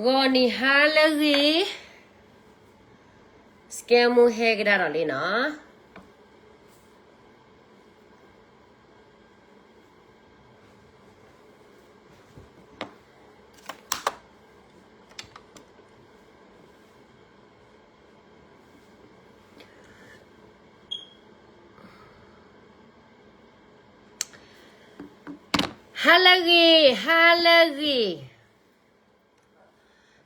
ဂီၤနံၤဟါလၢအဂ့ၤ, scam မူဟဲကဒါဒီးလံနီၤ. ဟါလၢအဂ့ၤ, ဟါလၢအဂ့ၤ,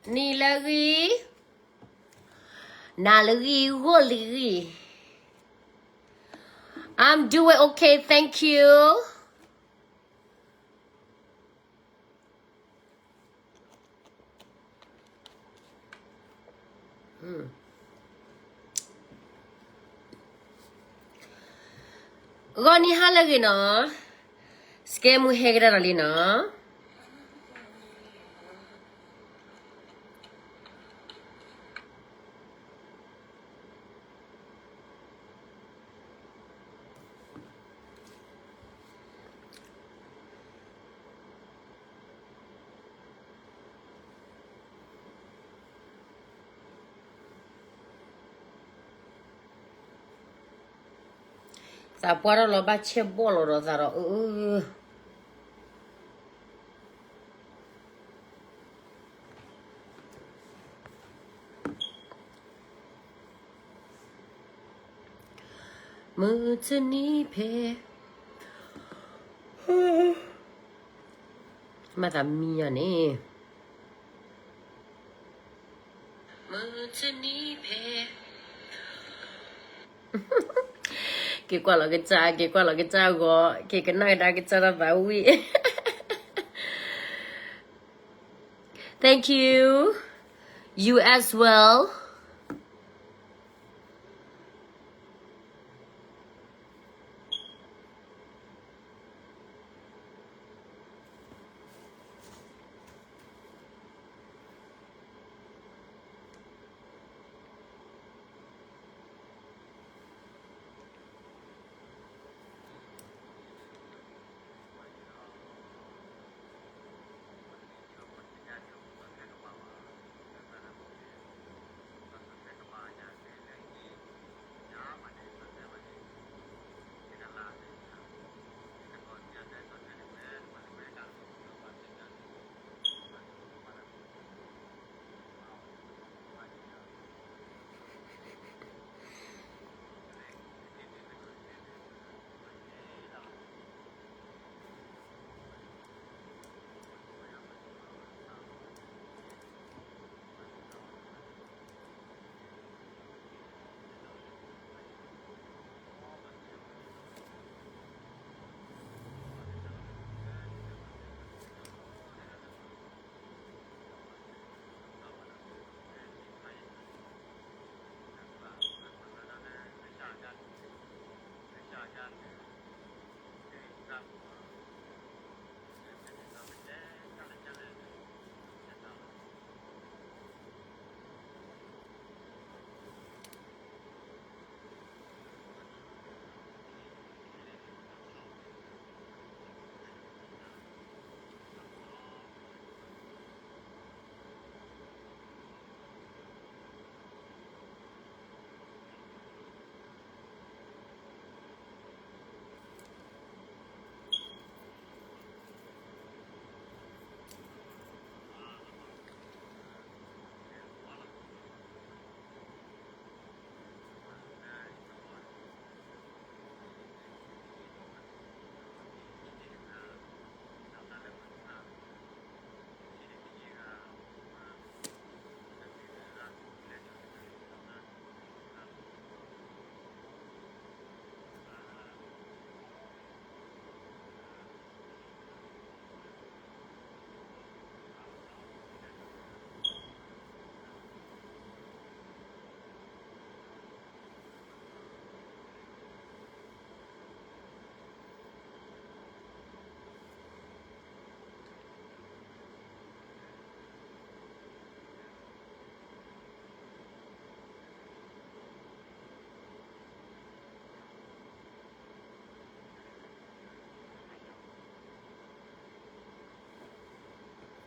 နံၤလၢအဂ့ၤ, နၤလၢအဂ့ၤ, ဂီၤလၢအဂ့ၤ. I'm doing okay, thank you. ဂီၤနံၤဟါလၢအဂ့ၤနီၤ, scam မူဟဲကဒါဒီးလံနီၤ. သးပှၢ်ထီၣ်လီၤဘၣ်ဆဲးဘီၣ်လီၤဒီးသးဒီးအၢ မုၢ်တနံၤဖဲ မၤသးမံယၤန့ၣ် မုၢ်တနံၤဖဲ က့ၤကွၢ်လီၤကစၢ် က့ၤကွၢ်လီၤကစၢ်အဂီၤ က့ၤကနၣ်ကဒါကစၢ်တၢ်သးဝံၣ် Thank you. You as well.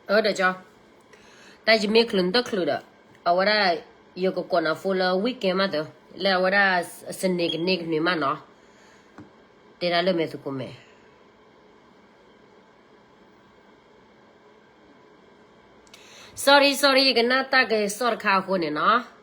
ဒီးကၠီ, တၢ်ယမ့ၢ်ချုးနတချုးဒီး, အဝဲဒၣ် ယကကိးနၤ phone လၢ weekend မးသၢ, လၢအဝဲဒၣ် စနေကန့ၢ်ကနွံမးနီၤ, တဲဒၣ်လၢမဲာ်သကိးမဲာ် sorry sorry ယကနၣ်တၢ်ကစီၣ်တခါအဃိန့ၣ်နီၤ.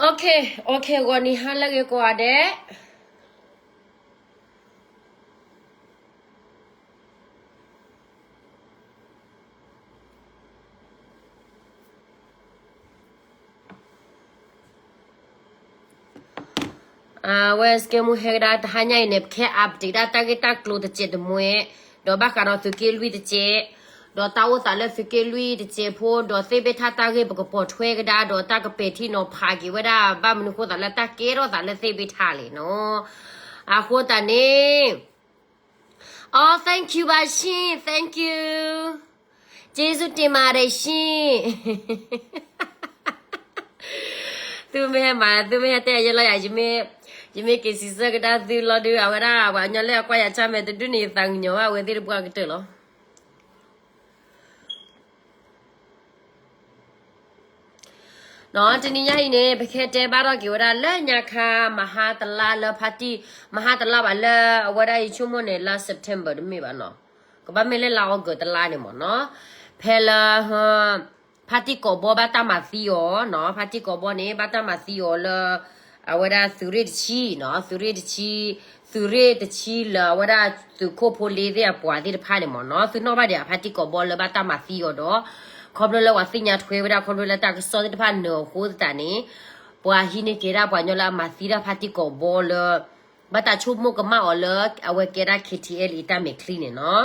Okay okay ဂီၤနံၤဟါလၢအဂ့ၤကိးဂၤဒဲး. အဝဲစကဲမူဟဲကဒါတဟါညါအံၤန့ၣ် ပခဲ update ဒၣ်တၢ်ဂ့ၢ်တၢ်ကျိၤတစဲးတမှဲ, ဒီးဘၣ်ဃးဒီးသုးက့လွံၢ်တစဲး, ဒီးတၢ်အိၣ်သးလၢသုးက့လွံၢ်တစဲးဖိ, ဒီးသ့ၣ်ဘ့ၣ်ထၣ်တၢ်ဂ့ၢ်ပကပိာ်ထွဲကဒါ, ဒီးတၢ်ကပဲာ်ထံနီၤဖးက့ၤဝဲဒၣ်ဘၣ်မနုၤဃိသးလၢတၢ်ကဲထီၣ်သးလၢသ့ၣ်ဘ့ၣ်ထၣ်လဲၣ်နီၤ. အဃိသတးန့ၣ် Oh, thank you ဘၣ်ဆ့, thank you. ကျေးဇူးတင်ပါတယ်ရှင်. သုမ့ၢ်ဟဲမၤ သုမ့ၢ်ဟဲတဲယဲလီၤယၤ, ယမ့ၢ်က့ၤစံးဆၢကဒါသုလီၤဒုး အဝဲဒၣ်ပှၤကညီလၢအကွၢ်ယၤဆၢမဲာ်တဒုန့ၣ် ယသးကညီၤဘၣ်အဝဲသ့ၣ်တပှၢ်ကတၢၢ်လီၤ. နီၤ တနံၤညါအံၤန့ၣ် ပခဲတဲဘၣ်ထီၣ်က့ၤဝဲဒၣ်လၢညါခါ မဟါတလါလၢ ဖါတံၢ် မဟါတလါဘၣ်လၢအဝဲဒၣ်အံၤဆိကမိၣ်န့ၣ် လါ September တမ့ၢ်ဘၣ်နီၤ, ကဘၣ်မ့ၢ်လၢလါ August တလါန့ၣ်မ့ၢ်နီၤ, ဖဲလၢ ဖါတံၢ်ကိးဘီဘၣ်တၢ်မၤသံအီၤနီၤ, ဖါတံၢ်ကိးဘီန့ၣ် ဘၣ်တၢ်မၤသံအီၤလၢ အဝဲဒၣ်သုးရ့ၣ်တဆံနီၤ, သုးရ့ၣ်တဆံ, သုးရ့ၣ်တဆံလၢအဝဲဒၣ်သုးခိၣ်ဖိလ့သ့ၣ်အပှၤသ့ၣ်တဖၣ်န့ၣ်မ့ၢ်နီၤ, သုနီၣ်ဘၣ်ဒံးဧါ ဖါတံၢ်ကိးဘီလၢဘၣ်တၢ်မၤသံအီၤဒီး ခီဖျိလၢပှၤသ့ၣ်ညါထွဲဝဲဒၣ် ခီဖျိလၢတၢ်ကစီၣ်သ့ၣ်တဖၣ်နၢၤအဃိသတးန့ၣ် ပှၤဟံးန့ၢ်က့ၤဒၣ်ပှၤကညီလၢအမၤသံဒၣ်ဖါတံၢ်ကိးဘီလၢ ဘၣ်တၢ်ဆိကမိၣ်ကမၣ်အီၤလၢအဝဲကဲဒၣ် K T L A တၢ်မဲာ်ချံန့ၣ်နီၤ.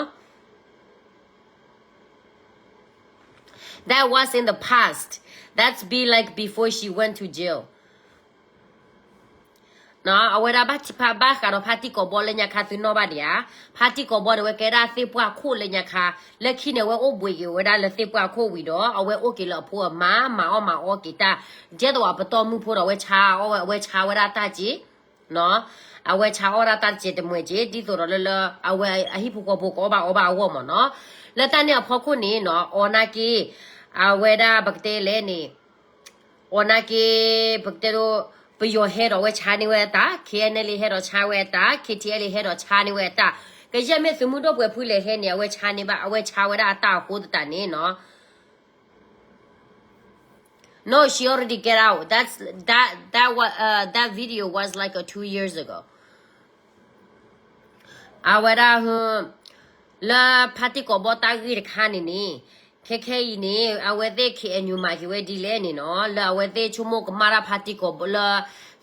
That was in the past. That's be like before she went to jail. နီၤ အဝဲဒၣ်ဘၣ်ထံးဖးဘၣ်ဃးဒီးဖါတံၢ်ကိးဘီလၢညါခါ သုနီၣ်ဘၣ်ဒံးဧါ, ဖါတံၢ်ကိးဘီန့ၣ် အဝဲကဲဒၣ်သ့ၣ်ပှၢ်ခိၣ်လၢညါခါ, လၢခံန့ၣ် အဝဲအိၣ်ဘှံးက့ၤဝဲဒၣ်လၢသ့ၣ်ပှၢ်ခိၣ်ဝံၤဒီး အဝဲအိၣ်က့ၤလၢအဖိအမါ မၤအီၣ်မၤအီက့ၤတၢ်, ဒ်သိးအပတီၢ်မုၣ်ဖိဒီး အဝဲဆါအီၣ်ဝဲ အဝဲဆါဝဲဒၣ်တၢ်က့ၤ နီၤ, အဝဲဆါအီၣ်ဒၣ်တၢ်တစဲးတမှဲးက့ၤ ဒ်သိးဒီးလၢလၢ အဝဲအဟံၣ်ဖိဃီဖိကအီၣ်ဘၣ်အီဘၣ်အဂီၢ်မ့ၢ်နီၤ, လၢတၢ်န့ၣ်အဖီခိၣ်န့ၣ်နီၤ အီၤနာ်က့ အဝဲဒၣ်ပကတဲလဲၣ်န့ၣ် အီၤနာ်က့ ပကတဲဒိ ပယီၤဟဲဒီးအဝဲဆါန့ၢ်ဝဲအတၢ်, K N L A ဟဲဒီးဆါဝဲအတၢ်, K T L A ဟဲဒီးဆါန့ၢ်ဝဲအတၢ်, ကယဲၢ်မ့ၢ်သုးမုၢ်ဒိၣ်ပှဲၤဖုလဲၤဟဲန့ၣ် အဝဲဆါန့ၢ်ဘၣ်, အဝဲဆါဝဲဒၣ်အတၢ်အဃိသတးန့ၣ်နီၤ No, she already get out. That's that that was uh that video was like a two years ago. အဝဲဒၣ် လၢဖါတံၢ်ကိးဘီတၢ်ဂ့ၢ်တခါန့ၣ်န့ၣ် ခဲခဲအံၤန့ၣ် အဝဲသ့ၣ် K N U မၤက့ၤဝဲဒ်လဲၣ်န့ၣ်နီၤ လၢအဝဲသ့ၣ်ဆိကမိၣ်ကမၣ်တၢ်ဖါတံၢ်ကိးဘီလၢ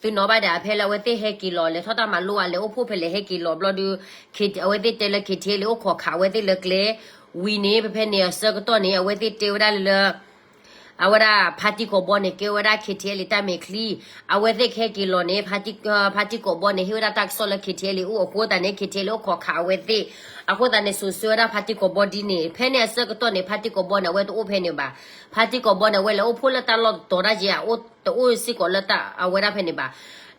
သုနီၣ်ဘၣ်ဒံးဖဲလၢအဝဲသ့ၣ်ဟဲက့ၤလီၤ လဲၤထီၣ်တၢ်မၤလိအလဲၤအိၣ်ဖှိၣ်ဖဲလဲၣ်ဟဲက့ၤလီၤဘျီဒုး အဝဲသ့ၣ်တဲလၢ K T L A အိၣ်ခိးခးအဝဲသ့ၣ်လၢကျဲ ဝံၤန့ၣ် ဖဲဖဲန့ၣ်အဆၢကတီၢ်န့ၣ် အဝဲသ့ၣ်တဲဝဲဒၣ်လၢ အဝဲဒၣ်ဖါတံၢ်ကိးဘီန့ၣ် ကဲဝဲဒၣ် K T L A တၢ်မဲာ်ချံ, အဝဲသ့ၣ်ကဟဲက့ၤလီၤန့ၣ် ဖါတံၢ်ကိးဘီန့ၣ် ဟ့ၣ်ဝဲဒၣ်တၢ်ကစီၣ်လၢ K T L A အိၣ်အဃိသတးန့ၣ် K T L A အိၣ်ခိးခးအဝဲသ့ၣ်, အဃိသတးန့ၣ် စိၤဆၢဝဲဒၣ်ဖါတံၢ်ကိးဘီဒ်န့ၣ် ဖဲန့ၣ်အဆၢကတီၢ်န့ၣ် ဖါတံၢ်ကိးဘီန့ၣ် အဝဲတအိၣ်ဖဲန့ၣ်ဘၣ်, ဖါတံၢ်ကိးဘီန့ၣ် အဝဲလဲၤအိၣ်ဖှိၣ်လၢတၢ်လီၢ်တတီၤဒၣ်က့ၤ တအိၣ်စ့ၢ်ကီးလၢအဝဲဒၣ်ဖဲန့ၣ်ဘၣ်,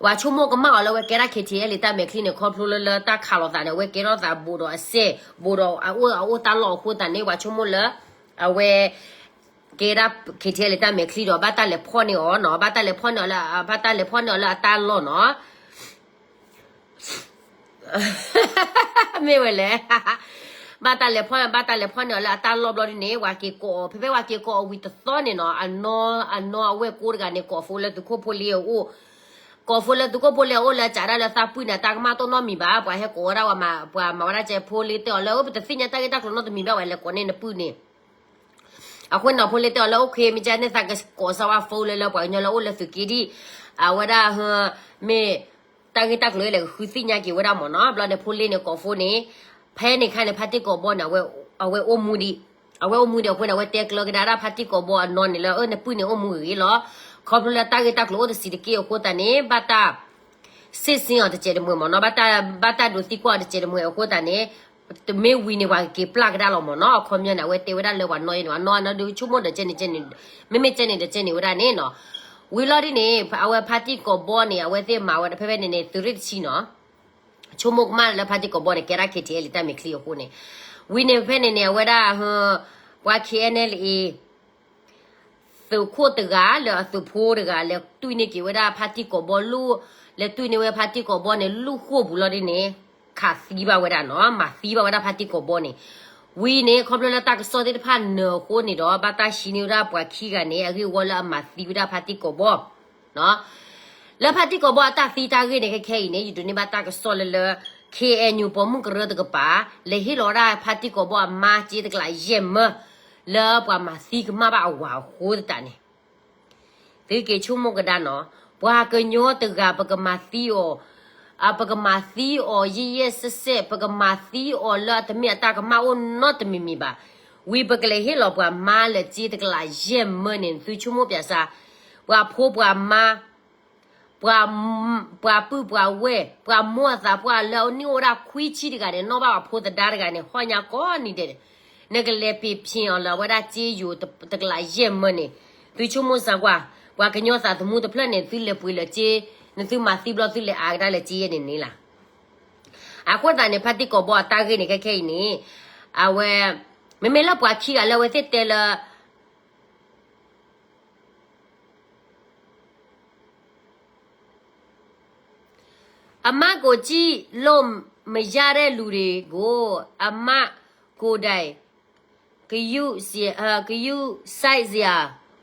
ပှၤဆိကမိၣ်ကမၣ်အီၤလၢအဝဲကဲဒၣ် K T L A တၢ်မဲာ်ချံန့ၣ် ခီဖျိလၢလၢတၢ်ခးလိာ်သးန့ၣ် အဝဲကဲထီၣ်သးဘူးဒီးအစဲး ဘူးဒီးအအိၣ်အအိၣ်တၢ်လီၢ်အဃိသတးန့ၣ် ပှၤဆိကမိၣ်လၢ အဝဲ ကဲဒၣ် K T L A တၢ်မဲာ်ချံဒီး ဘၣ်တၢ်လဲၤဖီၣ်န့ၢ်အီၤနီၤ, ဘၣ်တၢ်လဲၤဖီၣ်န့ၢ်အီၤလၢ ဘၣ်တၢ်လဲၤဖီၣ်န့ၢ်အီၤလၢအတၢ်လီၢ်နီၤ, မ့ၢ်ဝဲလဲၣ်, ဘၣ်တၢ်လဲၤဖီၣ် ဘၣ်တၢ်လဲၤဖီၣ်န့ၢ်အီၤလၢအတၢ်လီၢ်ဘျီဒ်န့ၣ် ပှၤက့ၤကိးအီၤ ဖဲဖဲပှၤက့ၤကိးအီၤဝံၤတသီန့ၣ်နီၤ, အနီၢ် အနီၢ်အဝဲၢ်ကိတဂၤန့ၣ် ကိး phone လၢသုးခိၣ်ဖိလ့အအိၣ် ကိး phone လၢသုးခိၣ်ဖိလ့အအိၣ်လၢအစးဒၣ်လၢသးပှၢ်န့ၣ် တၢ်ကမၣ်တိၢ်နီတမံၤဘၣ်, ပှၤဟဲကိးဝဲဒၣ် ပှၤမၤဝဲဒၣ်ကဲ ဖိလ့တဲအီၤလၢ ပတသ့ၣ်ညါတၢ်ဂ့ၢ်တၢ်ကျိၤနီတမံၤဘၣ် ပှၤလဲၤကိးန့ၢ်နပုၢ်န့ၣ် အဃိန့ၣ် ဖိလ့တဲအီၤလၢ okay မ့ၢ်ကဲန့ၣ် သးကကိးစၢ်ဝဲ phone လၢလၢပှၤကညီလၢအအိၣ်လၢသုးက့ဒံၣ်, အဝဲဒၣ် မ့ၢ်တၢ်ဂ့ၢ်တၢ်ကျိၤအလဲၤကဃုသ့ၣ်ညါက့ၤဝဲဒၣ်မ့ၢ်နီၤ. ဘျီန့ၣ်ဖိလ့န့ၣ်ကိးဖိန့ၣ် ဖဲန့ၣ်ခါန့ၣ် ဖါတံၢ်ကိးဘီန့ၣ် အဝဲအိၣ်မူဒံး, အဝဲအိၣ်မူဒံးအဃိန့ၣ် အဝဲတဲကျၢၤကဒါဒၣ်ဖါတံၢ်ကိးဘီအနီၢ်န့ၣ်လၢ အၢ နပုၢ်န့ၣ်အိၣ်မူဂ့ၤလီၤ. ခီဖျိလၢတၢ်ဂ့ၢ်တၢ်ကျိၤအိၣ်တဆံးတက့ၢ်အဃိသတးန့ၣ် ဘၣ်တၢ် စ့ၣ်စ့ၣ်အီၤတစဲးတမှဲၤမ့ၢ်နီၤ, ဘၣ်တၢ်ဒိးသံကွၢ်အီၤတစဲးတမှဲၤအဃိသတးန့ၣ် တမ့ၢ်ဝံၤန့ၣ် ပှၤကက့ၤပျၢ်ကဒါလီၤမ့ၢ်နီၤ. အခီပညီန့ၣ် အဝဲတဲဝဲဒၣ်လၢပှၤနီၢ်အံၤန့ၣ် အနီၢ်အနီၢ်ဒုးဆိကမိၣ်ဒီးကဲန့ၣ်ကဲန့ၣ်, မ့မ့ၢ်ကဲန့ၣ်ဒီးကဲန့ၣ်ဝဲဒၣ်န့ၣ်နီၤ. ဝံၤလီၤဒ်န့ၣ် အဝဲဖါတံၢ်ကိးဘီန့ၣ် အဝဲသ့ၣ်မၤဝဲဒၣ်ဖဲဖဲန့ၣ်န့ၣ် သုးရ့ၣ်တဆံနီၤ ဆိကမိၣ်ကမၣ်လၢဖါတံၢ်ကိးဘီန့ၣ် ကဲဒၣ် KTLA တၢ်မဲာ်ချံအဃိန့ၣ်, ဝံၤန့ၣ်ဖဲန့ၣ်န့ၣ် အဝဲဒၣ် ပှၤ K N L A သုးခိၣ်တဂၤလၢအသုးဖိတဂၤ လဲၤတွံၢ်န့ၢ်က့ၤဝဲဒၣ်ဖါတံၢ်ကိးဘီလူၢ်, လဲၤတွံၢ်န့ၢ်ဝဲဖါတံၢ်ကိးဘီန့ၣ် လူၢ်ဃိာ်ပူၤလီၤဒ်န့ၣ် ခးသံဘၣ်ဝဲဒၣ်နီၤ, မၤသံဘၣ်ဝဲဒၣ်ဖါတံၢ်ကိးဘီန့ၣ်. ဝံၤန့ၣ် ခီဖျိလၢတၢ်ကစီၣ်သ့ၣ်တဖၣ်နၢၤအဃိန့ၣ်ဒီး ဘၣ်တၢ်ဟံးန့ၢ်ဝဲဒၣ်ပှၤခံဂၤန့ၣ် အဂ့ၢ်ဝီလၢအမၤသံဝဲဒၣ်ဖါတံၢ်ကိးဘီ လၢဖါတံၢ်ကိးဘီအတၢ်သံတၢ်ဂ့ၢ်န့ၣ် ခဲခဲအံၤန့ၣ် ယဒိးန့ၢ်ဘၣ်တၢ်ကစီၣ်လၢလၢ K N U ပိာ်မုၣ်ကရၢတကပၤ လဲၤဟ့ၣ်လီၤဝဲဒၣ်ဖါတံၢ်ကိးဘီအမါစ့တကလးယဲၢ်မၢ လၢပှၤမၤသံကမၣ်ဘၣ်အဝၤအဃိသတးန့ၣ် သုက့ၤဆိကမိၣ်ကဒါနီၤ, ပှၤကညီတဂၤ ပကမၤသံအီၤ, ပကမၤသံအီၤယဲၢ်ယဲၢ်စဲးစဲး, ပကမၤသံအီၤလၢအတမ့ၢ်အတၢ်ကမၣ်အိၣ်နီတမံၤမံၤဘၣ်. ဝံၤပကလဲၤဟ့ၣ်လီၤပှၤမါလၢစ့တကလးယဲၢ်မၢန့ၣ် သုဆိကမိၣ်ပၠးစၢ်, ပှၤဖိပှၤမါ ပှၤပုၢ်ပှၤဝဲၢ် ပှၤမိၢ်အသးပှၢ်လၢအနံၣ်အိၣ်ဝဲဒၣ်ခွံဆံတဂၤန့ၣ် နီၣ်ဘၣ်ပှၤဖိသဒါတဂၤန့ၣ် ဟီၣ်ညါကိးနံၤဒဲးန့ၣ်, နကလဲၤပ့ၤဖျ့အီၤလၢအဝဲဒၣ်စ့ယိၤတကလးယဲၢ်မၢန့ၣ်, သုဆိကမိၣ်စၢ်ကွၢ်, ပှၤကညီသးသမူတဖျၢၣ်န့ၣ် သုလဲၤပှ့ၤလၢစ့, နသုမၤသံဘျီသုလဲၤအါကဒါလၢစ့ယဲၢ်န့ၣ်န့ၣ်လီၤ. အဃိသတးန့ၣ် ဖါတံၢ်ကိးဘီအတၢ်ဂ့ၢ်န့ၣ် ခဲခဲအံၤန့ၣ်, အဝဲ, မ့မ့ၢ်လၢပှၤခံဂၤလၢအဝဲသ့ၣ်တဲလၢ အမါကိုကြည့်လို့မရတဲ့လူတွေကို အမကိုယ်တိုင် ဂရုစိုက်စရာ ဂရုစိုက်စရ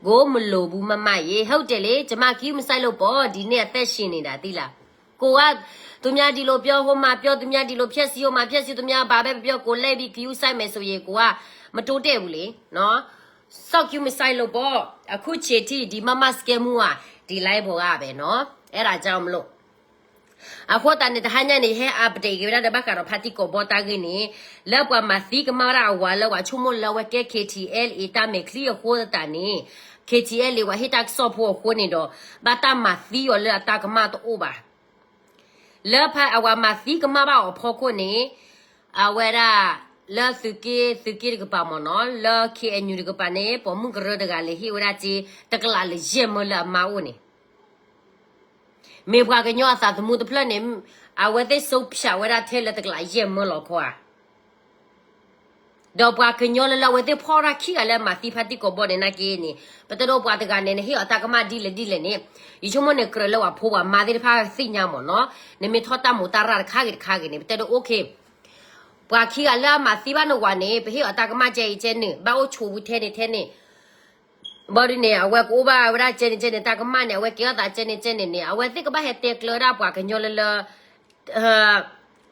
ာကိုမလိုဘူး မမရေ။ ဟုတ်တယ်လေ ကျွန်မ ဂရုမစိုက်လို့ပေါ့ ဒီနေ့အသက်ရှင်နေတာ သိလား။ ကိုယ်က သူများဒီလိုပြော ဟိုမှာပြော သူများဒီလိုဖျက်ဆီး ဟိုမှာဖျက်ဆီး သူများဘာပဲပြော ကိုယ်လိုက်ပြီး ဂရုစိုက်မယ်ဆိုရင် ကိုယ်က မတိုးတက်ဘူးလေနော်။ စောင့်ကြည့်မစိုက်လို့ပေါ့ အခုချိန်ထိ ဒီမမစကဲမူဟာ ဒီ live ပေါ်ကပဲနော် အဲ့ဒါကြောင့်မလို့ အဃိသတးန့ၣ် တဟါညါန့ၣ် ယဟဲ update က့ၤဝဲဒၣ်ဒီးဘၣ်ဃးဒီးဖါတံၢ်ကိးဘီတၢ်ဂ့ၢ်န့ၣ် လၢပှၤမၤသံကမၣ်ဝဲဒၣ်အဝၤလၢပှၤဆိကမိၣ်လၢအဝဲကဲ KTLA တၢ်မဲာ်ချံအဃိသတးန့ၣ် KTLA ပှၤဟ့ၣ်တၢ်ကစီၣ်ဖိအဃိန့ၣ်ဒီး ဘၣ်တၢ်မၤသံအီၤလၢအတၢ်ကမၣ်တအိၣ်ဘၣ် လၢအဝၤမၤသံကမၣ်ဘၣ်အီၤဖီခိၣ်န့ၣ် အဝဲဒၣ် လၢသုးက့ သုးက့တကပၤမ့ၢ်နီၤ လၢ KNU တကပၤန့ၣ် ပိာ်မုၣ်ကရၢတဂၤလဲၤဟ့ၣ်ဝဲဒၣ်စ့ တကလးလၢယဲၢ်မၢလၢအမါအိၣ်န့ၣ် မ့ၢ်ပှၤကညီအသးသမူတဖျၢၣ်န့ၣ် အဝဲသ့ၣ် ဆုံးဖြတ် ဝဲဒၣ်ထဲလၢတကလးယဲၢ်မၢလီၤခီဧါ ဒီးပှၤကညီလၢလၢအဝဲသ့ၣ်ဖီၣ်တၢ်ခံဂၤလၢမၤသံဖါတံၢ်ကိးဘီန့ၣ် နာ်က့န့ၣ် ပတဲဒိပှၤတဂၤန့ၣ် နဟ့ၣ်အီၤတၢ်ကမၣ်ဒ်လဲၣ်ဒ်လဲၣ်န့ၣ် ယဆိကမိၣ်န့ၣ် ကြၢးလၢပှၤဖိပှၤမါသ့ၣ်တဖၣ်သ့ၣ်ညါမ့ၢ်နီၤ နမ့ၢ်ထီၣ်တၢ်မူးတၢ်ရၢ်တခါဂ့ၤတခါဂ့ၤန့ၣ် ပတဲဒိ OK ပှၤခံဂၤလၢအမၤသံဘၣ်နဝၤန့ၣ် ပဟ့ၣ်အီၤတၢ်ကမၣ်ကဲအံၤကဲန့ၣ် ဘၣ်အိၣ်ဆိးဝံၤထဲန့ၣ်ထဲန့ၣ် ဘၣ်ဒ်န့ၣ် အဝဲကအိၣ်ဘၣ်ဝဲဒၣ်ကဲန့ၣ်ကဲန့ၣ် တၢ်ကမၣ်န့ၣ် အဝဲကဲထီၣ်သးကဲန့ၣ်ကဲန့ၣ်န့ၣ် အဝဲသ့ၣ်ကဘၣ်ဟဲတဲကျၢၤဒၣ်ပှၤကညီလၢလၢ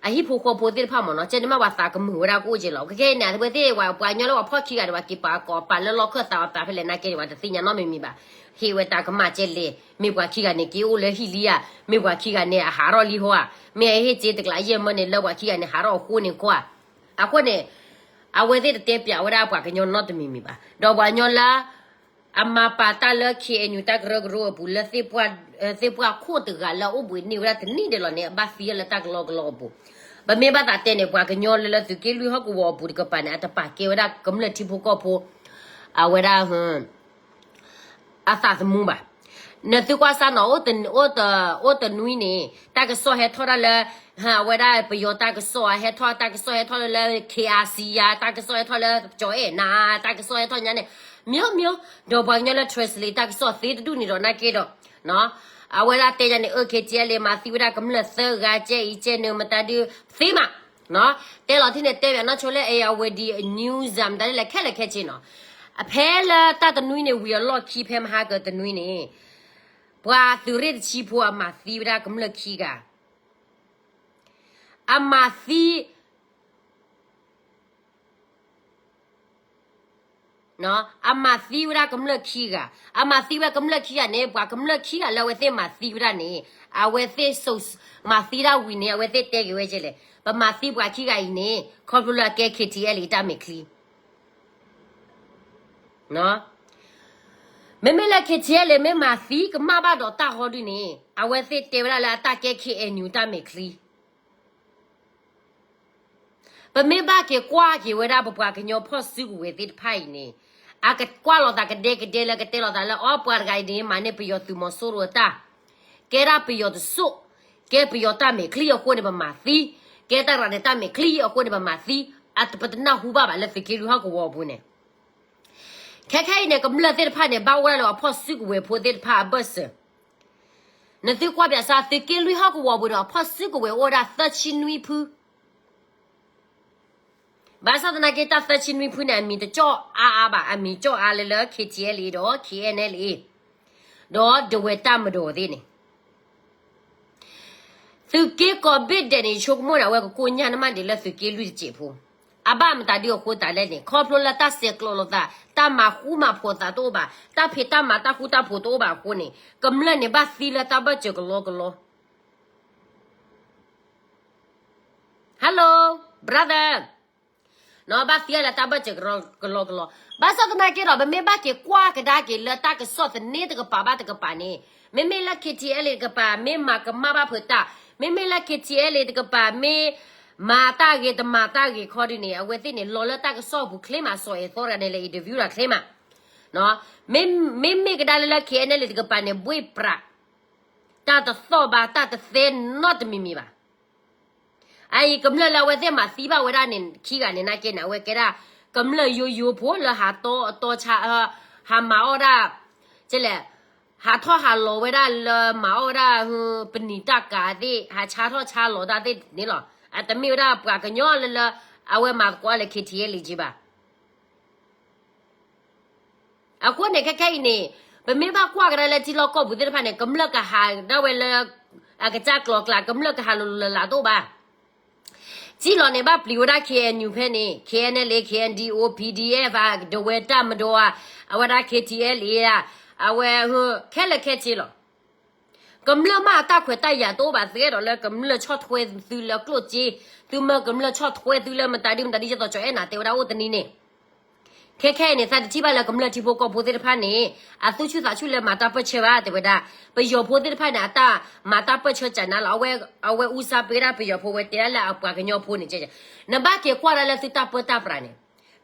အဟံၣ်ဖိဃီဖိသ့ၣ်တဖၣ်မ့ၢ်နီၤ ကဲန့ၣ်မ့ၢ်ပှၤသးကမုာ်ဝဲဒၣ်ကအိၣ်က့ၤလီၤ ခဲခဲအံၤန့ၣ် အဝဲသ့ၣ်ပှၤကညီလၢပှၤဖီၣ်ခံဂၤန့ၣ် ပှၤက့ၤပာ်ကီးပာ်လၢလီၢ်ခၢၣ်သးအပာ်ဖဲလဲၣ်နာ်က့န့ၣ် ပှၤတသ့ၣ်ညါနီတမံၤမံၤဘၣ် ဟ့ၣ်ဝဲတၢ်ကမၣ်ကဲလဲၣ် မ့ၢ်ပှၤခံဂၤန့ၣ် က့ၤအိၣ်လၢဟံၣ်လံဧါ မ့ၢ်ပှၤခံဂၤန့ၣ် အဟးထီၣ်လံဟီဧါ မ့ၢ်အဟ့ၣ်စ့တကလးယဲၢ်မၢန့ၣ် လၢပှၤခံဂၤန့ၣ် ဟးထီၣ်အဃိန့ၣ်ကွၢ် အဃိန့ၣ် အဝဲသ့ၣ်တတဲပျးဝဲဒၣ်ပှၤကညီနီတမံၤမံၤဘၣ် ဒီးပှၤကညီလၢ အမၤပာ်တၢ်လၢ KNU တၢ်ကရၢကရိအပူၤလၢ သ့ၣ်ပှၢ်ခိၣ်တဂၤလၢအအိၣ်ဘှံးန့ၢ်ဝဲဒၣ်တနံၣ်ဒဲးလီၤန့ၣ် အဘၣ်သံလၢတၢ်ကလီကလီအပူၤ ပမ့ၢ်ဘၣ်သးတဲန့ၣ် ပှၤကညီလၢလၢသုးက့လွံၢ်ဟီၣ်ကဝီၤအပူၤတကပၤန့ၣ် အတပာ်ကဲဝဲဒၣ်ကမျၢၢ်ထံဖိကီၢ်ဖိ အဝဲဒၣ် အသးသမူဘၣ်. နသုကွၢ်စၢ်နီၤ အိၣ်တနွံန့ၣ် တၢ်ကစီၣ်ဟဲထီၣ်ဒၣ်လၢ အဝဲဒၣ်ပယီၤတၢ်ကစီၣ် ဟဲထီၣ်တၢ်ကစီၣ်ဟဲထီၣ်လၢ KRC ယါ တၢ်ကစီၣ်ဟဲထီၣ်လၢကၠီၤအဲၣ်နၤ တၢ်ကစီၣ်ဟဲထီၣ်ညါန့ၣ် မျိုးမျိုး ဒီးပှၤကညီလၢ translate တၢ်ကစီၣ်သ့တဒူၣ်န့ၣ်ဒီးနာ်က့ဒီး အဝဲဒၣ်တဲယါန့ၣ် အၢ KTLA မၤသံဝဲဒၣ်ကမျၢၢ်သၢဂၤကဲအံၤကဲန့ၣ် မတၤဒုးသ့မး တဲလီၤထံန့ၣ် တဲဘၣ်နီၢ်ဆိလၢ အဝဲဒ် news မတၤဒ်လဲၣ်ခဲလၢာ်ခဲဆ့နီၤ အဖဲလၢတၢ်တနွံန့ၣ် ဝံၤအလီၢ်ခံဖဲမဟါကတနွံန့ၣ် ပှၤသုးရ့ၣ်တဆံဖိအမၤသံဝဲဒၣ်ကမျၢၢ်ခံဂၤ အမၤသံ အမၤသံဝဲဒၣ်ကမျၢၢ်ခံဂၤ, အမၤသံဝဲကမျၢၢ်ခံဂၤန့ၣ် ပှၤကမျၢၢ်ခံဂၤလၢအဝဲသ့ၣ်မၤသံဝဲဒၣ်န့ၣ် အဝဲသ့ၣ် မၤသံဒၣ်ဝံၤန့ၣ် အဝဲသ့ၣ်တဲက့ၤဝဲကဲလဲၣ်, ပမၤသံပှၤခံဂၤအံၤန့ၣ် ခီဖျိလၢအကဲ KTLA တၢ်မဲာ်ချံ မ့မ့ၢ်လၢ KTLA မ့ၢ်မၤသံကမၣ်ဘၣ်ဒီးတၢ်ဃီဒုန့ၣ် အဝဲသ့ၣ်တဲဝဲဒၣ်လၢအတၢ်ကဲ KNU တၢ်မဲာ်ချံ ပမ့ၢ်ဘၣ်က့ၤကွၢ်က့ၤဝဲဒၣ်ပပှၤကညီဖီၣ်စုကဝဲၤသ့ၣ်တဖၣ်အံၤန့ၣ် အကကွၢ်လိာ်သးကဒဲကဒဲလၢကတဲလိာ်သးလၢ အီ ပှၤတဂၤအံၤန့ၣ် မၤန့ၢ်ပယီၤသုးမီၤစိရိၤအတၢ်, ကဲဒၣ်ပယီၤတစိၢ်, ကဲပယီၤတၢ်မဲာ်ချံအဃိန့ၣ် ပမၤသံ, ကဲတၢ်ရၤန့ၣ်တၢ်မဲာ်ချံအဃိန့ၣ် ပမၤသံ, အပတနၢ်ဟူဘၣ်ဘၣ်လၢသုးက့လွံၢ်ဟီၣ်ကဝီၤအပူၤန့ၣ် ခဲခဲအံၤန့ၣ် ကမျၢၢ်သ့ၣ်တဖၣ်န့ၣ် ဘၣ်အိၣ်ဝဲဒၣ်လၢအဖီၣ်စုကဝဲၤဖိသ့ၣ်တဖၣ်အဘၢၣ်စၢၤ, နသုကွၢ်ပၠးစၢ် သုးက့လွံၢ်ဟီၣ်ကဝီၤပူၤန့ၣ် အဖီၣ်စုကဝဲၤအိၣ်ဝဲဒၣ်သၢဆံနွံဖု ဘၣ်ဆၣ်သနာ်က့ တၢ်သၢဆံနွံဖုန့ၣ် အမံၤတကၠီၣ်အါအါဘၣ်, အမံၤကၠီၣ်အါလၢလၢ KTLA ဒီး KNLA ဒီးဒဝဲၢ်တၢ်မဒီးသ့ၣ်န့ၣ် သုးက့ကိးဘ့ၣ်ဒဲးန့ၣ် ယဆိကမိၣ်န့ၣ် အဝဲကကိညၢ်နမးဒံးလၢသုးက့လွံၢ်တစဲးဖိ, အဘၣ်မတၤဒုအဃိသတးလဲၣ်န့ၣ် ခီဖျိလၢတၢ်ဆဲးကျိးလိာ်သး တၢ်မၤဃူမၤဖိးသးတအိၣ်ဘၣ်, တၢ်ဖံးတၢ်မၤတၢ်ဃူတၢ်ဖိးတအိၣ်ဘၣ်အဃိန့ၣ် ကမျၢၢ်န့ၣ် ဘၣ်သံလၢတၢ်ဘၢၣ်စၢၤကလီကလီ Hello brother, ဘၣ်သံလၢတၢ်ဘၢၣ်စၢၤကလီကလီ, ဘၣ်ဆၣ်သနာ်က့ဒီး ပမ့ၢ်ဘၣ်က့ၤကွၢ်ကဒါက့ၤလၢတၢ်ကစီၣ်သန့တကပၤဘၣ်တကပၤန့ၣ် မ့မ့ၢ်လၢ KTLA တကပၤ မ့ၢ်မၤကမၣ်ဘၣ်ဖုးတၢ်, မ့မ့ၢ်လၢ KTLA တကပၤ မ့ၢ်မၤတၢ်ဂ့ၤတမၤတၢ်ဂ့ၤခီဒုန့ၣ် အဝဲသ့ၣ်န့ၣ် လီၤလၢတၢ်ကစီၣ်ပူၤချ့မး စီၤအဲၣ်သီတဂၤန့ၣ် လဲၤ interview တၢ်ချ့မး, မ့မ့ၢ်ကဒါလၢလၢ KNLA တကပၤန့ၣ် ဘှ့ၣ်ပြး တၢ်တသီၣ်ဘၣ် တၢ်တသဲနီတမံၤမံၤဘၣ်. အအံၤကမျၢၢ်လၢအဝဲသ့ၣ်မၤသံဘၣ်ဝဲဒၣ်န့ၣ် ခံဂၤန့ၣ်နာ်က့န့ၣ် အဝဲကဲဒၣ် ကမျၢၢ်ယိယိဖိလၢဟးတီအတီဆါ ဟးမၤအီၣ်ဒၣ် လဲၣ် ဟးထီၣ်ဟးလီၤဝဲဒၣ်လၢမၤအီၣ်ဝဲဒၣ် ပနံာ်တၢ်ကၤသ့ၣ် ဟးဆါထီၣ်ဆါလီၤတၢ်သ့ၣ်န့ၣ်လီၤ. အတမ့ၢ်ဝဲဒၣ်ပှၤကညီလၢလၢ အဝဲမၤသကိးလၢ KTLA က့ဘၣ်. အဃိန့ၣ် ခဲခဲအံၤန့ၣ် ပမ့ၢ်ဘၣ်ကွၢ်ကဒါလၢထံလီၢ်ကီၢ်ပူၤသ့ၣ်တဖၣ်န့ၣ် ကမျၢၢ်ကဟးဒၣ်ဝဲလၢ အကစၢ်ကျိၤကျါ ကမျၢၢ်ကဟးလိၤလိၤလးလးတအိၣ်ဘၣ်. စံၣ်လီၤန့ၣ် ဘၣ်ပျံၤဝဲဒၣ် KNU ဖဲန့ၣ် KNLA KNDO PDF ဒဝဲၢ်တၢ်မဒီဧါ အဝဲဒၣ် KTLA ဧါ အဝဲ ခဲလၢာ်ခဲဆ့လီၤ. ကမျၢၢ်မးအတၢ်ခွဲးတၢ်ယာ်တအိၣ်ဘၣ် သကဲဒီးလၢကမျၢၢ်ဆီၣ်ထွဲသုလၢကျိၣ်စ့, သုမၢကမျၢၢ်ဆီၣ်ထွဲသုလၢမတၤဒ်မတၤဒ် ဒ်သိးကၠီၤအဲၣ်နၤတဲဝဲဒၣ်အိၣ်တနံၤန့ၣ် ခဲခဲအံၤန့ၣ် သးတထံၣ်ဘၣ်လၢကမျၢၢ်ထံဖိကီၢ်ဖိသ့ၣ်တဖၣ်န့ၣ် အသူၣ်ဆူၣ်သးဆူၣ်လၢမၤတၢ်ပၢၢ်ဆၢဘၣ် တဲဝဲဒၣ်. ပယီၤဖိသ့ၣ်တဖၣ်န့ၣ် အတၢ်မၤတၢ်ပၢၢ်ဆၢကနါလီၤ. အဝဲ အဝဲအူစါပ့ၤဒၣ်ပယီၤဖိ ဝဲတဲဒၣ်လၢအပှၤကညီဖိန့ၣ် နဘၣ်က့ၤကွၢ်ဒၣ်လၢသုတၢ်ပၢတၢ်ပြးန့ၣ်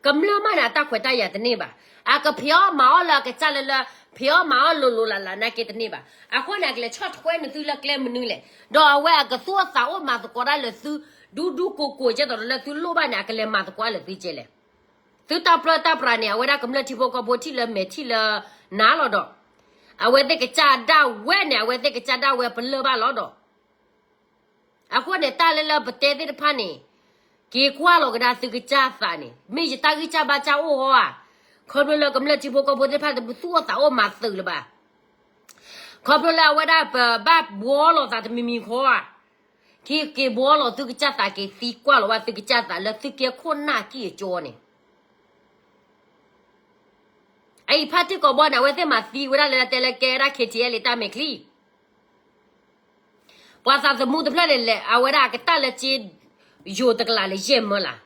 ကမျၢၢ်မးန့ၣ် အတၢ်ခွဲးတၢ်ယာ်တန့ၢ်ဘၣ်. အကဖံးအီၣ်မၤအီၣ်လၢအကစၢ်လၢလၢ ဖံးအီၣ်မၤအီၣ်လိၤလိၤလးလးနာ်က့တန့ၢ်ဘၣ်. အဃိန့ၣ် အကလဲၤဆီၣ်ထွဲနသုလၢကျဲမနုၤလဲၣ်. ဒီးအဝဲအကသူၣ်အသးအိၣ်မၤသကိးတၢ်လၢသု ဒူဒူကိၢ်ကိၢ် ကဲသိးဒီးလၢသုလိၣ်ဘၣ်န့ၣ် အကလဲၤမၤသကိးလၢသုကဲလဲၣ်. သုတၢ်ပၢတၢ်ပြးန့ၣ် အဝဲဒၣ်ကမျၢၢ်ထံဖိကီၢ်ဖိထံၣ်လၢမဲာ်ထံၣ်လၢနါလီၤဒီး အဝဲသ့ၣ်ကစၢ်ဒၣ်ဝဲန့ၣ် အဝဲသ့ၣ်ကစၢ်ဒၣ်ဝဲပလၢၢ်ဘၣ်လီၤဒီး အဃိန့ၣ် တၢ်လၢလၢပတဲသ့ၣ်တဖၣ်န့ၣ် က့ၤကွၢ်လီၤကဒါသုကစၢ်သးန့ၣ် မ့ၢ်ယတၢ်ဂံၢ်စၢ်ဘါစၢ်အိၣ်ဟီဧါ. ခီဖျိလၢကမျၢၢ်ထံဖိကီၢ်ဖိသ့ၣ်တဖၣ် တသူၣ်အိၣ်သးအိၣ်မၤသုးလၢၤဘၣ်. ခီဖျိလၢအဝဲဒၣ်ပဘၣ်ဘှီလီၤသးတမံၤမံၤဃီဧါ. က့ၤက့ၤဘှီလီၤသုကစၢ်သး က့ၤသံကွၢ်လီၤဝဲသုကစၢ်သးလၢသုကဲခိၣ်နၢ်ကံၢ်အကၠိန့ၣ် အအံၤဖါတံၢ်ကိးဘီန့ၣ် အဝဲသ့ၣ်မၤသံဝဲဒၣ်လၢတဲလၢကဲဝဲဒၣ် KTLA တၢ်မဲာ်ချံ ပှၤသးသမူတဖျၢၣ်န့ၣ်လဲၣ် အဝဲဒၣ်အကတၢ်လၢက့ ယိၤတကလးလၢယဲၢ်မၢလၢ်